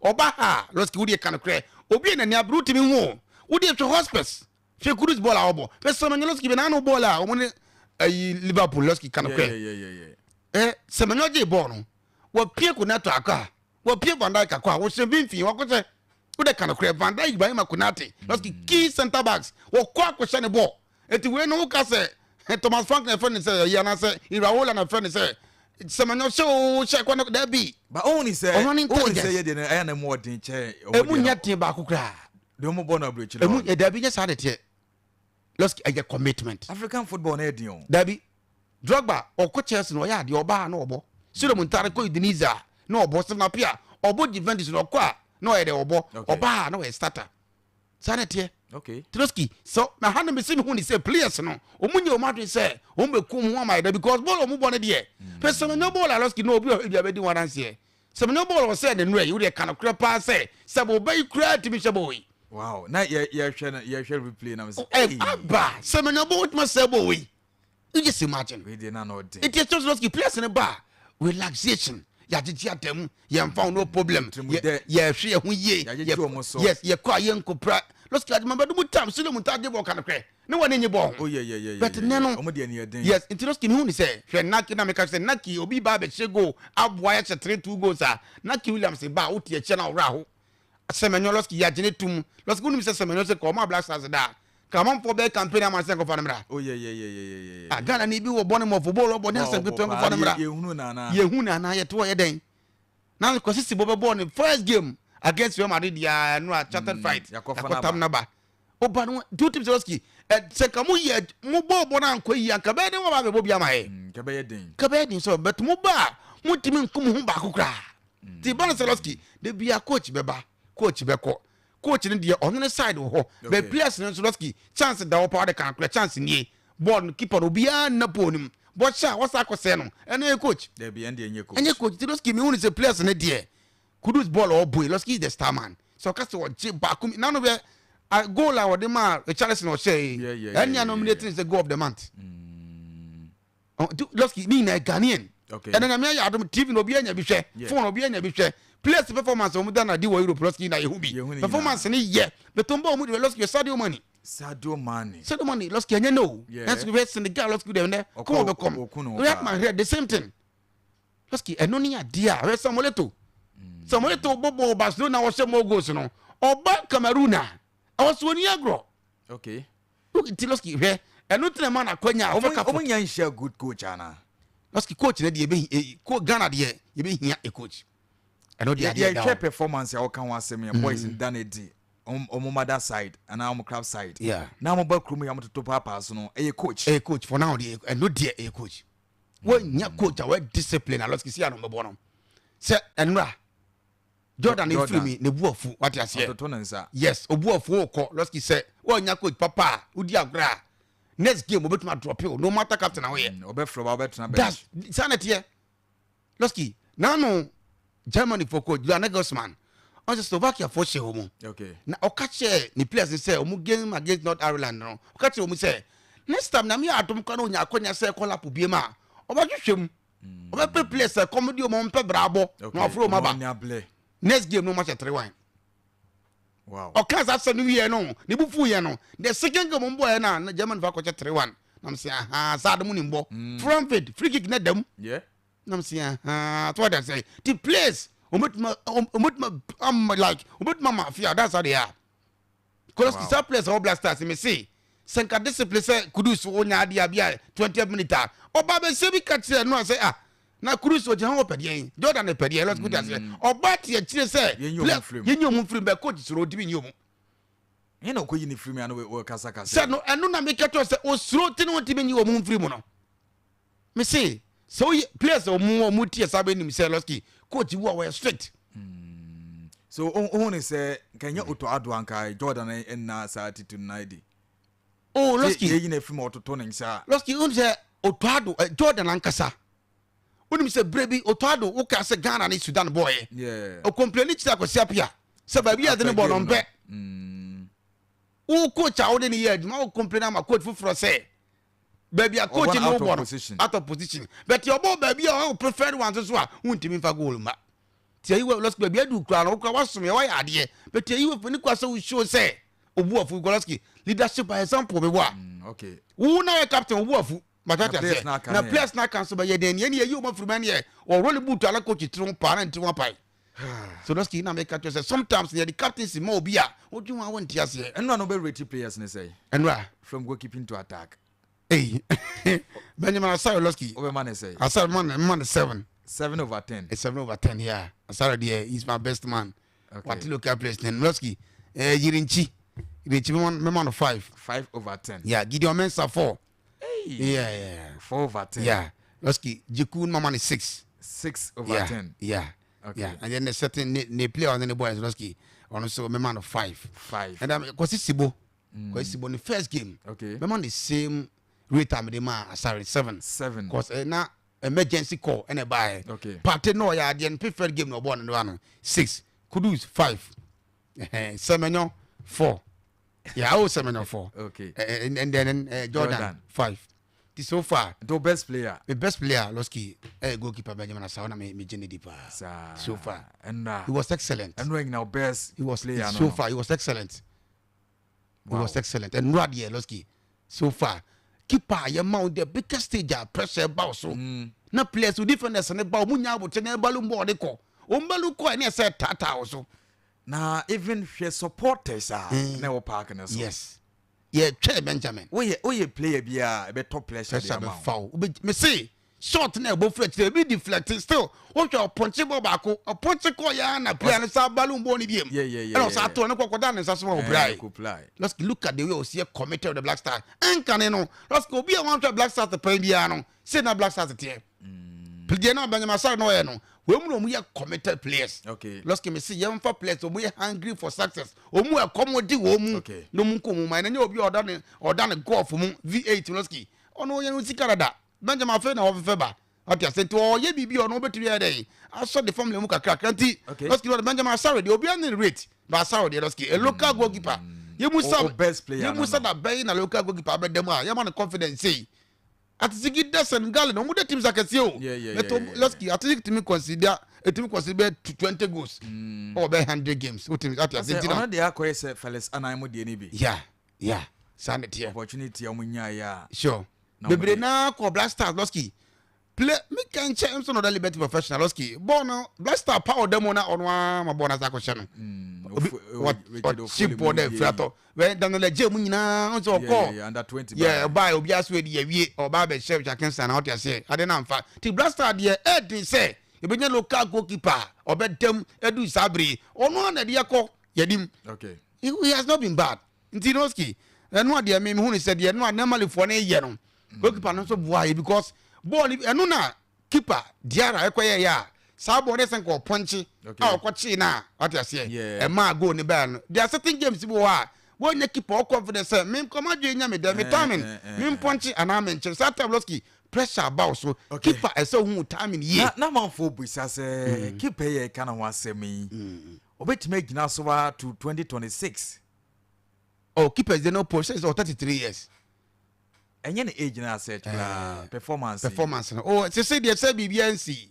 Ɔba ha a Losky wodeɛ ka nokorɛ obi a n'ani abere wotumi hu o wodeɛ hwɛ Hotspurs hwɛ Kudus bɔɔl a ɔbɔ hwɛ Semenyo Losky bɛ n'ano bɔɔl a wɔn ne ayi Liverpool Losky ka nokorɛ ɛ Semenyo gye bɔɔl no wɔpie Konate akɔ a wɔpie Van Dijk akɔ a wɔhyɛ mfimfini wɔakɔhyɛ wode ka nokorɛ Van Dijk Ibrahima Konate Losky key centre backs wɔkɔ akɔhyɛ ne bɔɔl Eti wei no woka sɛ Thomas Frank na ɛfrɛ no sɛ ɛyi anaasɛ Iraola na ɛfrɛ no sɛ Semenyo hyɛ oo hyɛ kɔ no dabi. Ba ohun ni sɛ Ɔno ne ohun sɛ intelligence. yɛ deɛ no ɛyɛ na emu ɔden kyɛn ɔmo Emu deɛ no. nyɛ den baako koraa. Deɛ ɔmo bɔ no aburokyire Emu hɔ no. dabi nyɛ saa na ɛteɛ. Lɔski ɛyɛ commitment. African football no yɛ den o. Dabi Drogba ɔkɔ Chelsea no ɔyɛ adeɛ ɔba a na ɔbɔ. Silo Muntari kɔ Udinese a na ɔbɔ. Stephen Appiah ɔbɔ Juventus no ɔkɔ a na ɔyɛ dɛ ɔbɔ. Okay. Ɔba a na ɔyɛ starter. Saa na ɛteɛ. Okay. Trotsky so na ha no mesi mehu ne sɛ players no ɔmu nyɛ ɔmu adwene sɛ ɔmu bɛkum ho ama yɛda because bɔɔl ɔmu bɔ no deɛ pɛ sɛ menya bɔɔl a Trotsky na obi ɔhwɛ bi abɛdi ho adanseɛ sɛ menya bɔɔl ɔsɛ ne nnora yi wodeɛ ka nokorɛ paa sɛ sɛ bɔba yi koraa tumi hyɛ bɔɔl yi. Wow, na yɛhwɛ no yɛhwɛ replay na mesɛ aba sɛ menya bɔɔl wotumi asɛ bɔɔl yi. You just imagine. Wei deɛ na na ɔden. Nti ɛkyerɛ sɛ lɔski players no ba relaxation yɛagyegye adamu yɛmfa wo no problem yɛhwɛ yɛ ho yie yes yɛkɔ a yɛnkɔpira lɔski adwuma bɛdo mu tam sule mu ntaagye bɔɔ ka nokorɛ ne wɔne nye bɔɔ ho oh, but nɛ no yes nti lɔski mehu ne sɛ hwɛ naki na meka sɛ naki obi ba bɛhyɛ goal aboa yɛhyɛ 3 2 goals a naki Williams ba a wote akyia na ɔwerɛ aho Semenyo Losky yɛagye ne tom. Losky wonim sɛ Semenyo sɛ kɔ ɔma Black Stars da a, ka amanfoɔ bɛyɛ campaign ama no sɛ nkɔfa no mmra. Oh yeah yeah yeah yeah yeah yeah. Ah Ghana ni bi wɔ bɔne mɔfo bɔɔl ɔbɔ ne asɛm ketewa nkɔfa no mmra. Yɛhunu no anaa? Yɛhu no anaa yɛte hɔ yɛ dɛn? Na Kwasi Sibo bɛbɔɔ ne first game against Real Madrid yɛ ɛno a chartered mm, flight yɛakɔtam no aba. Ɔba no do you think Losky sɛ ka mo yɛ mo bɔɔl bɔ no ankɔ yie anka bɛyɛ dɛn wɔba abɛbɔ bi ama yɛ? Mm, ka bɛyɛ den. Ka bɛyɛ den sɛ but mo ba a montumi nko mo ho baako koraa. Nti ba no sɛ Losky da bia coach bɛba coach bɛkɔ coach no deɛ ɔno ne side wɔ hɔ but players no nso Losky chance da hɔ paa ɔde kan korɛ chance nie bɔɔl no keeper no obiara nna pole no mu bɔhyɛ a wɔsa akɔsɛɛ no ɛno yɛ coach. Dabi ɛnde ɛnyɛ coach. Ɛnyɛ coach nti Losky mehu no sɛ players no deɛ Kudus bɔɔl a ɔbɔ yi Losky is the star man sɛ ɔka sɛ ɔgye baako mi nano bɛ goal a ɔde maa Richarlison ɔhyɛ yi ɛnea nominate ne sɛ goal of the month. Mm. Losky ne nyinaa Ghanaian. Ɛna nyame ayɛ adom TV na obi anya bi hwɛ, phone obi anya bi hwɛ. Players performance wɔn da na di wɔ Europe Losky na yehu bi. Performance ne yɛ. Betomba wɔn de Losky yɛ Sadio Mane. Sadio Mane. Sadio Mane Losky ɛnyɛ no. Ɛnso hwɛ Senegal Losky dɛ ɛnɛ kɔn bɛ kɔm. Riyad Mahrez the same thing. Losky ɛno ne adeɛ a hwɛ Samuel Eto'o. Samuel Eto'o bɔ bɔɔl Barcelona ɔhyɛ more goals no. Ɔba Cameroon a ɛwɔ so oni agorɔ. Okay. Nti Losky hwɛ ɛno nti na ɛma no akwanya a wɔbɛka Ɔmo nya nhyɛ good coach ana? Losky coach no deɛ yɛbɛhi eh, Ghana deɛ yɛbɛhia a coach. Ɛno deɛ adeɛ da hɔ. Yɛhwɛ performance a wɔka ho asɛm yɛ boys mm. da no adi ɔmo mother side anaa ɔmo club side. Yeah. Na ɔmo ba kurom yɛ ɔmo toto paapaa so no ɛyɛ coach. Ɛyɛ coach for now deɛ ɛno deɛ ɛyɛ coach. Wɔnya coach a wɔyɛ discipline a Losky si ano bɛbɔ no. Sɛ ɛnora Jordan efiri mi ne bu afu wate aseɛ. Ɔtoto ne nsa. Yes obu afu okɔ Losky sɛ wɔnya coach papa a wodi agorɔ a next game obetumi adrɔpe o no matter captain a woyɛ. Mm, ɔbɛfrɛ wa ɔbɛtena bench. That's saa na ɛteɛ Losky nanu Germany fo coach Julian Nagelsmann ɔn sɛ Slovakia fo hyɛ wɔn mu. Okay. Na ɔka kyerɛ ne players sɛ wɔn game against North Ireland no ɔka kyerɛ wɔn sɛ next time na mi yɛ adom kora na onya akɔnya sɛ kɔ lap biem a ɔbɛhwehwɛ mu. ɔbɛpɛ players sɛ kɔm di ɔmo mpɛ brabɔ na ɔforo ɔmo aba next game no ɔmo ahyɛ 3-1 ɔka saa sɛ no wiɛ no ne bu fu yɛ no the second game ɔmo bɔ yɛ na na Germany fa akɔkyɛ 3-1 na mo sɛ ahaa saa adamu ne mbɔ mm. Frankfurt free kick na dɛm na mo sɛ ahaa so ɔda sɛ ti players ɔmo tuma ama like ɔmo tuma ma afia that's how they are. Koloski Wow. saa players a wɔ Black Stars me se sɛ nka discipline sɛ Kudus wonya adeɛ a bi a 20th minute a ɔba bɛhyɛ bi ka kyerɛ no a sɛ ah na Kudus ogyina hɔ pɛdeɛ Jordan pɛdeɛ lɔs kuta sɛ ɔba te akyire sɛ Yɛnyi ɔmo player- mfiri mu. yɛnyi ɔmo mfiri mu bɛ coach soro ɔntumi nyi ɔmo Yɛn na ɔkɔyi ne firi mu ano wɔkasakasa. sɛ no ɛno na meka kyerɛ sɛ osuro te ne ɔntumi nyi ɔmo mfiri mu no me se sɛ woyɛ players a ɔmo ɔmo tie saa bɛnim sɛ lɔski coach wu a wɔyɛ strict So ohun ne sɛ nka nyɛ Otto Addo anka Jordan nna saa titiri no adi. oh lɔski Yɛyi na efiri mu ɔtoto ne nsa. lɔski wonim sɛ Otto Addo eh, Jordan ankasa wonim sɛ berɛ bi Otto Addo woka sɛ Ghana ne Sudan bɔɔyɛ Yeah. ɔcomplaini kyerɛ Akwasi Appiah sɛ baabi a yɛde ne bɔɔ no ɔmpɛ wo coach a wode ne yɛ adwuma wo complain ama coach foforɔ sɛ baabi a coach Ɔbɔ no out of wobɔ no position. out of position but ɔbɔ baabi a ɔwɔ preferred one so so a wontumi mfa goal mma nti ayi wɔ lɔski baabi adu kura no wokura wasom yɛ wayɛ adeɛ but ayi wɔ ne kura sɛ wosuo sɛ obu afu lɔski leadership by example bɛbɔ a Mm, okay. wo na yɛ captain obu afu mata Na te players aseɛ na aka na ne yɛ. players na aka nso bɛyɛ dɛn neɛ ne yɛyi wɔn afiri mu ɛneɛ ɔrɔ ne boot ala coach tiri ho paa na ne tiri ho apae so lɔski na meka kyerɛ sɛ sometimes yɛde captaincy ma obi a wodwen ho a wonte aseɛ Ɛno a na ɔbɛ rate players ne sɛ ɛno a from goalkeeping to attack. Hey, Benjamin Asare Losky. Ɔbɛma ne sɛ Asare man man 7. 7 over 10. A 7 over 10. Yeah. Asare there he's my best man. Okay. What local place then Losky. Eh, Yirinchi. Yirinchi man man 5. 5 over 10. Yeah, Gideon Mensah 4. Hey. Yeah, yeah. 4 over 10. Yeah. Losky Jikun mama 6. 6 over 10. Yeah. Okay. Yeah. And then the certain ne, ne player on the boys Losky. On so me man 5. 5. And then Kwasi Sibo. Kwasi bɔ ne first game. Okay. Mɛma the same rate a mede ma Asare 7. 7. Cause eh, na emergency call ɛna ɛbaeɛ. Okay. Partey na ɔyɛ adeɛ no preferred game na ɔbɔɔ no no ano 6. Kudus 5. Semenyo 4. Yeah, oh Semenyo 4. Okay. And then Jordan, Jordan. 5. Ti so far. The best player. The best player, Losky, goalkeeper Benjamin Asare na me me gye ne di paa. Saa. So far. Ɛnna. He was excellent. Ɛnna nyina best he was, player so far he was excellent. Wow. He was excellent. And Nura deɛ Losky, so far keeper yɛ ma wo the biggest stage a pressure ba wo so. Na players wo defenders ne ba wo mu nya abotire na ɛbalu mbɔ ɔde kɔ. Wɔn balu kɔ ɛne ɛsɛ taataa wo so. Na even hwɛ supporters a na ɛwɔ park no so. Yes. Yɛ twɛ Benjamin. Woyɛ player bi a ɛbɛtɔ pressure Pressure de ama bɛfa wo. Wobɛ me se shot na ɛbɔ firi akyire ebi deflect still wohwɛ ɔpɔnkye bɔ baako ɔpɔnkye kɔ yɛ ana player no sa balloon bɔ ne biem. Yeah, yeah, yeah, Ɛna ɔsa yeah, ato ne kɔ kɔda ne nsa so ma wo. ɔbra yi. Koprai. Let's look at the way osi committed with the Black Stars. Ɛnkane no let's go obi a wɔn Black Stars pɛn biara no se na Black Stars teɛ. Deɛ na Benjamin Asare na ɔyɛ no wɔn mu na wɔn yɛ committed players. Okay. Let's me see yɛn fa players wɔn yɛ hungry for success. Wɔn mu ɛkɔm di wɔn mu. Okay. Na wɔn nkɔ mu ma ɛna nye obi a ɔda ne ɔda ne golf mu V8 Losky ɔno yɛn sika dada Benjamin afei na ɔfɛfɛ ba ɔte ase nti ɔyɛ biribi a ɔno ɔbɛtumi yɛ dɛ asɔ de family mu kakra nti Okay. Losky ɔde Benjamin Asare deɛ obiara ne rate ba Asare deɛ Losky a local goalkeeper yɛ mu sa O- o best player yɛ mu no sa no. da bɛyi na local goalkeeper abɛda mu a yɛ ma no confidence sei Atizigi Desen Gallon ɔmo de teams akɛseɛ o but Losky Atizigi tumi consider etumi consider bɛ 20 goals ɔwɔ bɛ 100 games o tumi ate ase Sɛ nti na ɔno deɛ akɔyɛ sɛ Felix Anan mu deɛ no bi. Yeah, saa ne teɛ. Opportunity a ɔmo nyaeɛ a. Sure. Na Bebree ɔmo de- naa kɔ Black Stars Losky play mi ka nkyɛn nso na ɔda Liberty professional Losky bɔɔl no Black Star power da mu na ɔno ara ma bɔɔl no asa akɔhyɛ no. Obi Richard ɔkye Ofoli bɔɔl mu dɛ deɛ fira tɔ wɛ Daniel Agye mu nyinaa nso ɔkɔ Yeah, under 20 yɛ baa. ɔbaa obi aso edi yɛwie ɔbaa bɛhyɛ Richard Kingston na ɔte aseɛ ade na nfa ti Black Star deɛ ɛɛden sɛ ebɛnya local goalkeeper a ɔbɛdɛm ɛdu saa bere ɔno ara na ɛde ɛkɔ yɛdim. Okay. He has not been bad nti Noski ɛno adeɛ mi hu ne sɛ deɛ ɛno a normally foɔ no yɛ no goalkeeper no nso boa yɛ because bɔɔl ɛno na keeper Diarra ɛkɔ yɛ yɛ a saa bɔɔl no sɛ nka ɔpɔnkye a ɔkɔkyee no a wate aseɛ ɛmaa goal ne bɛɛ no. There are certain games bi wɔ hɔ a wɔnyɛ keeper ɔ confidence sɛ me nkɔmɔ adwene nya me dɛ me timing me mpɔnkye anaa me nkyɛn saa time Losky pressure aba wo so keeper ɛsɛ ohun timing yie. Na manfoɔ bisa sɛ keeper yɛ ka ne ho asɛm yi ɔbɛtumi agyina so a to 2026? Oh, keepers dey no post say it's 33 years. Ɛnyɛ ne age na asɛ koraa, performance yi. Performance no oh sese deɛ sɛ biribi nsi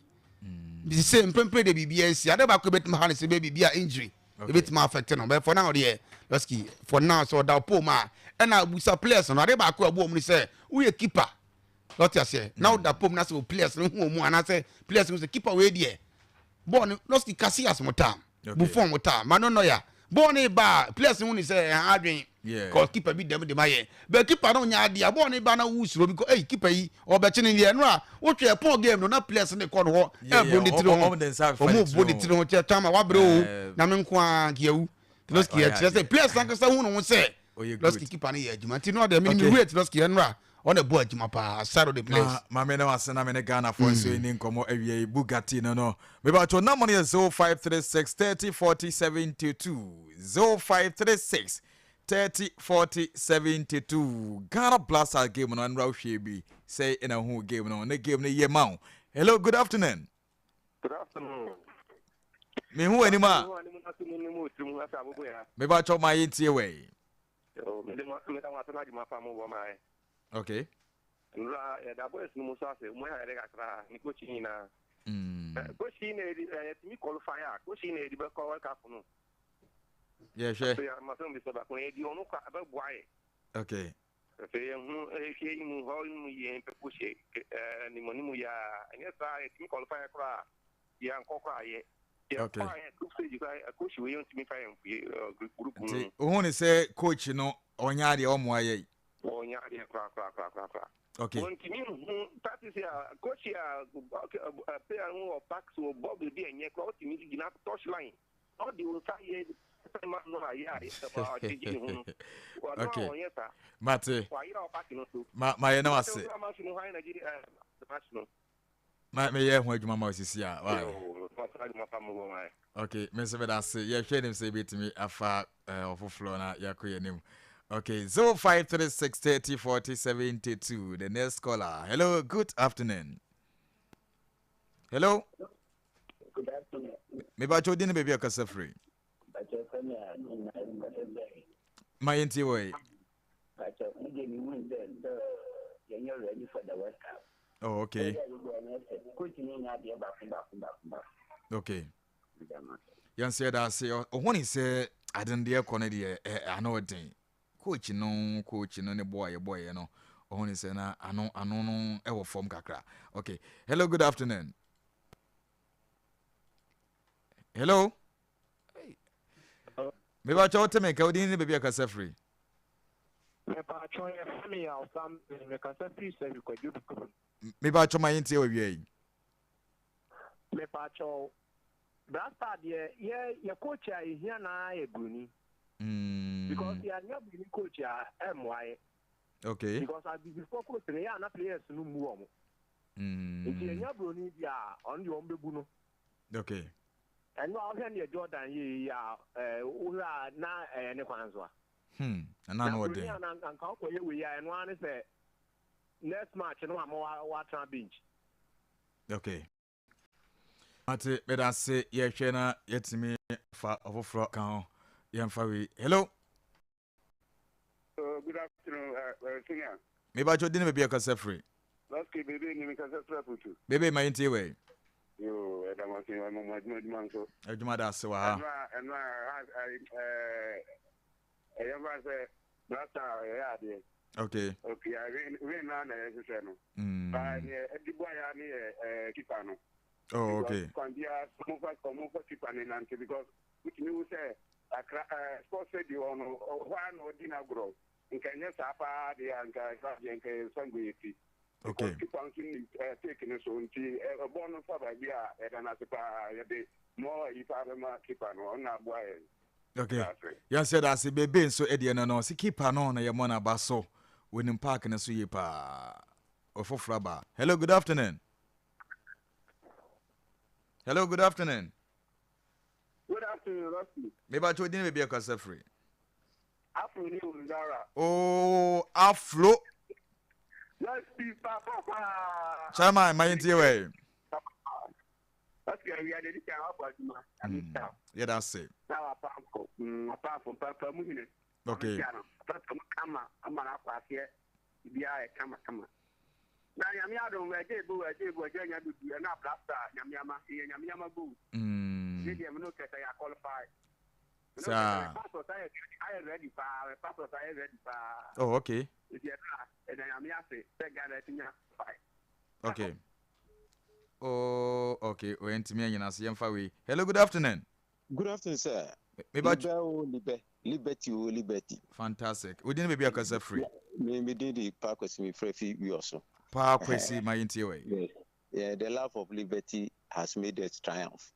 sese mpempere de biribi nsi ade baako ebetumi ha ne sɛ bɛ biribi a injury ebetumi affect no, but for now deɛ Losky for now sɛ ɔda pole mu a ɛna abusa players no ade baako a ɛbɔ wɔn ni sɛ woyɛ keeper lɔte aseɛ na ɔda pole mu na sɛ o players no hu wɔn mu anaasɛ players no sɛ keeper wei deɛ bɔɔl no Losky Casillas mo tam Buffon mo tam Manuel Neuer bɔɔl no ba a players no hu ni sɛ ɛha adwen cause keeper bi dɛm de ma yɛ bɛ keeper no nya adeɛ a bɔɔl no ba na wo suro bi kɔ ɛyi keeper yi ɔbɛkye ne deɛ no a wotwe ɛpɔn game no na players no kɔ no hɔ ɛbo ne tiri ho ɔmo de nsa afa ne ɔmo tiri bo ne ho. tiri ho kyɛ tama wabrɛ o na me nko ara nkeawu Losky Ɔyɛ ɛkyerɛ sɛ adeɛ. players nankasa hu ne ho sɛ Ɔyɛ good. Losky keeper no yɛ adwuma nti no ɔdeɛ me rate Losky ɛno a ɔna ɛbɔ adwuma paa aside the players. Ma maame ne wase na me ne Ghanafoɔ nso ni nkɔmmɔ awie yi Bugatti no mebatwo number no yɛ 0536 30 40 72, 0536 30 40 72. Ghana Black Stars game no ɛnora wohwɛ bi sɛ ɛna hu game no ne game no yɛ ma wo. Hello, good afternoon. Good afternoon. Mehu anim a mebatwo ma yɛntie wei. Okay. Nra yɛda boys no mu so ase mo yɛ kakra ne coach nyinaa. Coach yi na yɛde yɛtumi qualify a coach yi na yɛde bɛkɔ World Cup no. Yɛhwɛ. So yɛ masɛm bi sɛ baako yɛde ɔno kɔ abɛboa yɛ. Afei yɛhu ehwɛ yi mu hɔ mu yɛ mpɛ coach nimonimu yɛ a ɛnyɛ saa yɛtumi qualify koraa yɛankɔ koraa yɛ. Yɛkɔ a yɛ group stage koraa coach wei yɛntumi fa yɛn mpue group mu. Nti wohu ne sɛ coach no ɔnyɛ adeɛ ɔmmoa yɛ? Ɔnyɛ adeɛ koraa koraa koraa koraa koraa. Wɔntumi nhu practice a coach a player no wɔ park so bɔ biribi a ɛnyɛ koraa wotumi gyina touch line na ɔde wo nsa yɛ ma no a yɛ a ɔgyegye ne ho no ɔno a ɔnyɛ saa. Mate. Wayera wɔ park no so. Ma mayɛ ne wase. Match no hwan na gye match no? Ma meyɛ ho adwuma ma osisi a why. Yo, adwuma pa mo bɔ ma. Okay, me nso meda ase. Yɛhwɛ anim sɛ yɛbɛtumi afa ɔfoforɔ na yɛakɔ yɛn anim. Okay, 0536 30 40 72. The next caller. Hello, good afternoon. Hello. Good afternoon. Me ba cho din baby akasa free. Ma yenti woi. Oh, okay. Okay. Yɛn nso yɛda ase. Ɔho ne sɛ ade no deɛ ɛkɔ no deɛ ano den. Coach no coach no ne bɔ a yɛbɔeɛ no ɔho ne sɛ na ano ano no ɛwɔ fam kakra. Okay. Hello, good afternoon. Hello. Mebakyɛ wote me nka wodin ne baabi a kasa firi. Mepakyɛ yɛfrɛ me Yaw Samson mekasa firi Sɛhwi Kwadwo Bikurum. Mepakyɛ ma yɛntie wɔ wia yi. Mepakyɛw, Brastar deɛ yɛ yɛ coach a ehia no ara yɛ broni. Because yɛannya broni coach a ɛmmoa yɛ. Okay. Because abibifoɔ coach no yɛ a na players no mmu wɔn. Nti yɛnya broni deɛ a ɔno deɛ wɔn bɛbu no. Okay. Ɛno a wohwɛ neɛ Jordan yɛ yi a ɛɛ wohwɛ a na ɛyɛ ne kwan so a. Ɛna Na na broni ɔden. a na anka wokɔyɛ wei a ɛno ara ne sɛ next match no ama watena bench. Okay. Mate, meda ase. Yɛhwɛ na yɛtumi fa ɔfoforɔ ka ho. Yɛmfa wei. Hello. Good afternoon, senior. Mebakyɛ din ne baabi a kasa firi. Lɔski bebe ni mi kasa firi aputu. Bebe ma yɛntie wei. Yoo, ɛda mo ase, ɛma mo adwuma adwuma nso. Adwuma da ase wɔ ha. Ɛno a, ɛno a, ɛɛ, ɛyɛ fa sɛ brasa ɛyɛ adeɛ. Okay. Okay, win win na na yɛhwehwɛ no. Ba neɛ ɛdi bɔ ya ne yɛ ɛɛ keeper no. Oh, okay. Because kwan biara ɔmo fa ɔmo fa keeper ne nante because wotumi hu sɛ akra ɛɛ sports stadium hɔ no hɔ ara na ɔdi n'agorɔ. Nka ɛnyɛ saa paa deɛ a nka ɛfa deɛ nka yɛn nsa ngu yɛ ti. Okay. Because keeper nso nim ɛɛ take ne so nti ɛbɔ no fa baabi a yɛda no ase paa yɛde mɔ ayi paa bɛma keeper no ɔno na aboa yɛn. Okay. Yɛn sɛ da ase bebe nso ɛdeɛ no no si keeper no na yɛmmɔ n'aba so. Wɔnim park no so yie paa. Ɔfoforɔ aba. Hello, good afternoon. Hello, good afternoon. Good afternoon, Rusty. Meba kyɛ odin baabi akasa firi. Afro ni Ozara. Oh, Afro. Rusty, pa pa pa. Chairman, ma yɛntie wɛ. Ɔsi awia de di kan wabɔ adwuma. Amisa. Yɛda ase. Na wapamfo. Wapamfo mpampa mu hene. Okay. Amisa no. Pampa mu kama ama no akɔ aseɛ. Biara yɛ kama kama. Na nyame adom ɛgye ebo ɛgye ebo ɛgye anya dudu ɛna blaster nyame ama yɛ nyame ama go. Ne deɛ mene kɛsɛ yɛ qualify. Saa. Passport ayɛ ayɛ ready paa. Passport ayɛ ready paa. Oh okay. Nti ɛna ɛna nyame ase sɛ Ghana atinya qualify. Okay. Oh, okay. Oh, ntumi anyina so yɛmfa wei. Hello, good afternoon. Good afternoon, sir. Me ba Libe o libe, liberty o liberty. Fantastic. Wodin ne baabi a kasa firi. Me me din de Pa Kwesi me frɛ fi Wiɔso. Pa Kwesi ma yɛntie wei. Yes. Yeah, the love of liberty has made us triumph.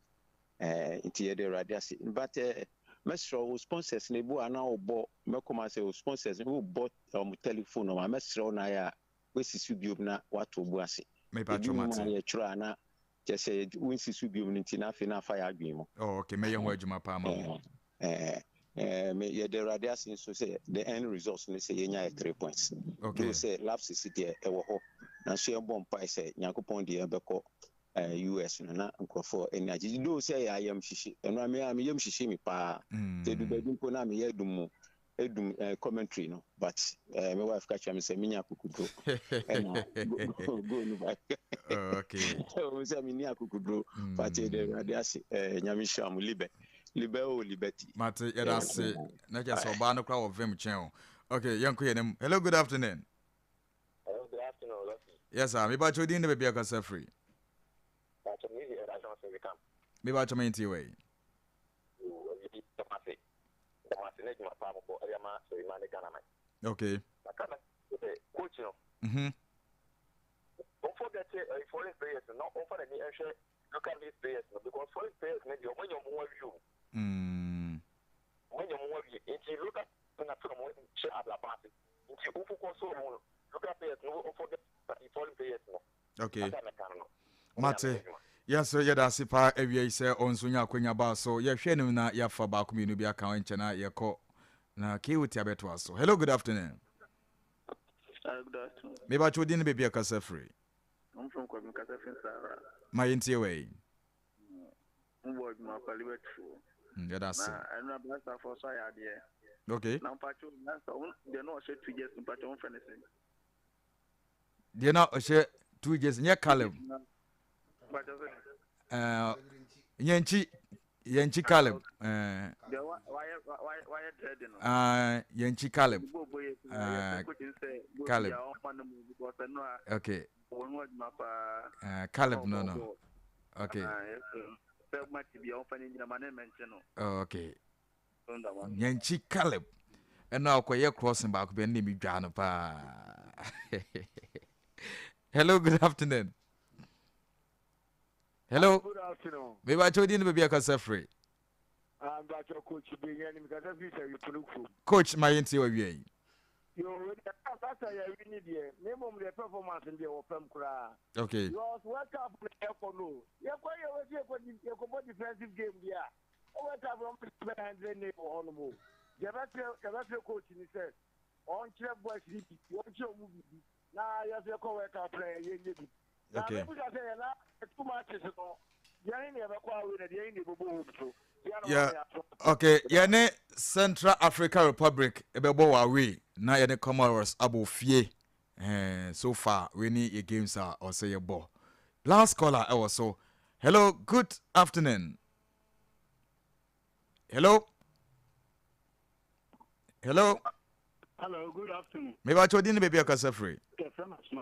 Eh, nti yɛde Awurade ase. But eh, mɛsrɛ wo sponsors na ebu a na wobɔ mɛkɔma sɛ wo sponsors wobɔ wɔn telephone nɔma mɛsrɛ wo na ayɛ a woasi so biom na woato wo bo ase. Mepa Ebi kyɛw wɔ mu mate. a yɛtwerɛ a na kyerɛ sɛ wonsi so biom no nti na afei na afa yɛn adwene mu. Oh okay, mɛyɛ ho adwuma paa ma mo. Eh, eh, me yɛda Awurade ase nso sɛ the end results no sɛ yɛnya yɛ 3 points. Okay. Though sɛ lapses deɛ ɛwɔ hɔ, nanso yɛbɔ mpae sɛ Nyankopɔn de yɛn bɛkɔ US no na nkurɔfoɔ ani agye. Though sɛ yɛ ayam hyehye, ɛno a me a me yam hyehye me paa. Sɛ du baabi mpo na meyɛ dum mu edum commentary no but me wife ka kyerɛ me sɛ menya akokuduro ɛna go no ba. Okay. Ɛwɔ sɛ menni akokuduro but yɛde Awurade ase, Nyame hyira mo libe libe o liberty. Mate, yɛda ase. Na kyerɛ sɛ ɔbaa no koraa wɔ vim kyɛn o. Okay, yɛnkɔ yɛn anim. Hello, good afternoon. Hello, good afternoon, Lucky. Yes, sir. Mepa kyɛw din ne baabi a kasa firi. Pacho, me deɛ ɛda Johnson Wekam. Mepa kyɛw ma yɛntie wei. Yoo, ɛbi dɛm ase. Dɛm ase na adwuma paa mobɔ ɛde ama Sɔrima ne Ghana man. Okay. Aka na sɛ coach no. Ɔmfɔ gɛte ɛyi foreign players no na ɔmfa n'ani nhwɛ local based players no because foreign players no deɛ ɔmo anya ɔmo ho awie o. Ɔmo anya ɔmo ho awie nti local na afei na ɔmo hyɛ abrabɔ ase nti wofokɔ so ɔmo local players no ɔmfɔ gɛte foreign players no. Okay. Asa mɛka no no. Mate. Yɛn nso yɛda ase paa awia yi sɛ ɔnso nya akwanya baa so. Yɛhwɛ anim na yɛafa baako mmienu bi aka ho nkyɛn na yɛkɔ. Na KOT abɛtoa so. Hello, good afternoon. Good afternoon. Mebakyɛ wo din ne baabi a kasa firi. I'm from Kwame kasa firi Sahara. Ma yɛntie wei. Mo bɔ adwuma pa Liberty fo. Yɛda ase. Na ɛno na Blaster fo so ayɛ adeɛ. Okay. Na mpakyɛ Blaster wɔn deɛ na ɔhyɛ two jersey mpakyɛ wɔn fɛ ne sɛn. Deɛ na ɔhyɛ two jersey nyɛ Caleb. Eh, yɛnkyi yɛnkyi Caleb. Eh, ah, yɛnkyi Caleb. Ah, Caleb. Okay. Uh, Caleb no no. Okay. Oh, okay. Nyankyi Caleb ɛno a ɔkɔyɛ crossing baako bi ɛno na mi dwa no paa. Hello, good afternoon. Hello. Good afternoon. Meba kyɛw din no baabi akasa firi. Ah, mpakyɛ coach Benya ni mekasa firi sɛ wipunu kurom. Coach ma yɛntie wɔ wie yi. Yo, sɛ yɛwi ne deɛ, na mmom deɛ performance no deɛ wɔ fam koraa. Okay. Because World Cup no yɛkɔ no, yɛkɔ yɛ wɔ si yɛkɔbɔ defensive game deɛ a, World Cup no wɔn bɛ 100 ne wɔ hɔ nom o. Yɛbɛsrɛ yɛbɛsrɛ coach ni sɛ ɔnkyerɛ boys ni bi, ɔnkyerɛ wɔn biribi na yɛsɛ yɛkɔ World Cup na yɛnyɛ bi. Na Okay. mɛbusa sɛ yɛn na two matches no deɛ ne yɛbɛkɔ away na deɛ ne yɛbɛbɔ home so. Yeah. Okay, yɛne Central Africa Republic ɛbɛbɔ wɔ away na yɛne Comoros abɔ fie. Eh, so far we ne yɛ games a ɔsɛ yɛbɔ. Last caller ɛwɔ so. Hello, good afternoon. Hello. Hello. Hello, good afternoon. Mebakyɛ odin ne baabi akasa firi.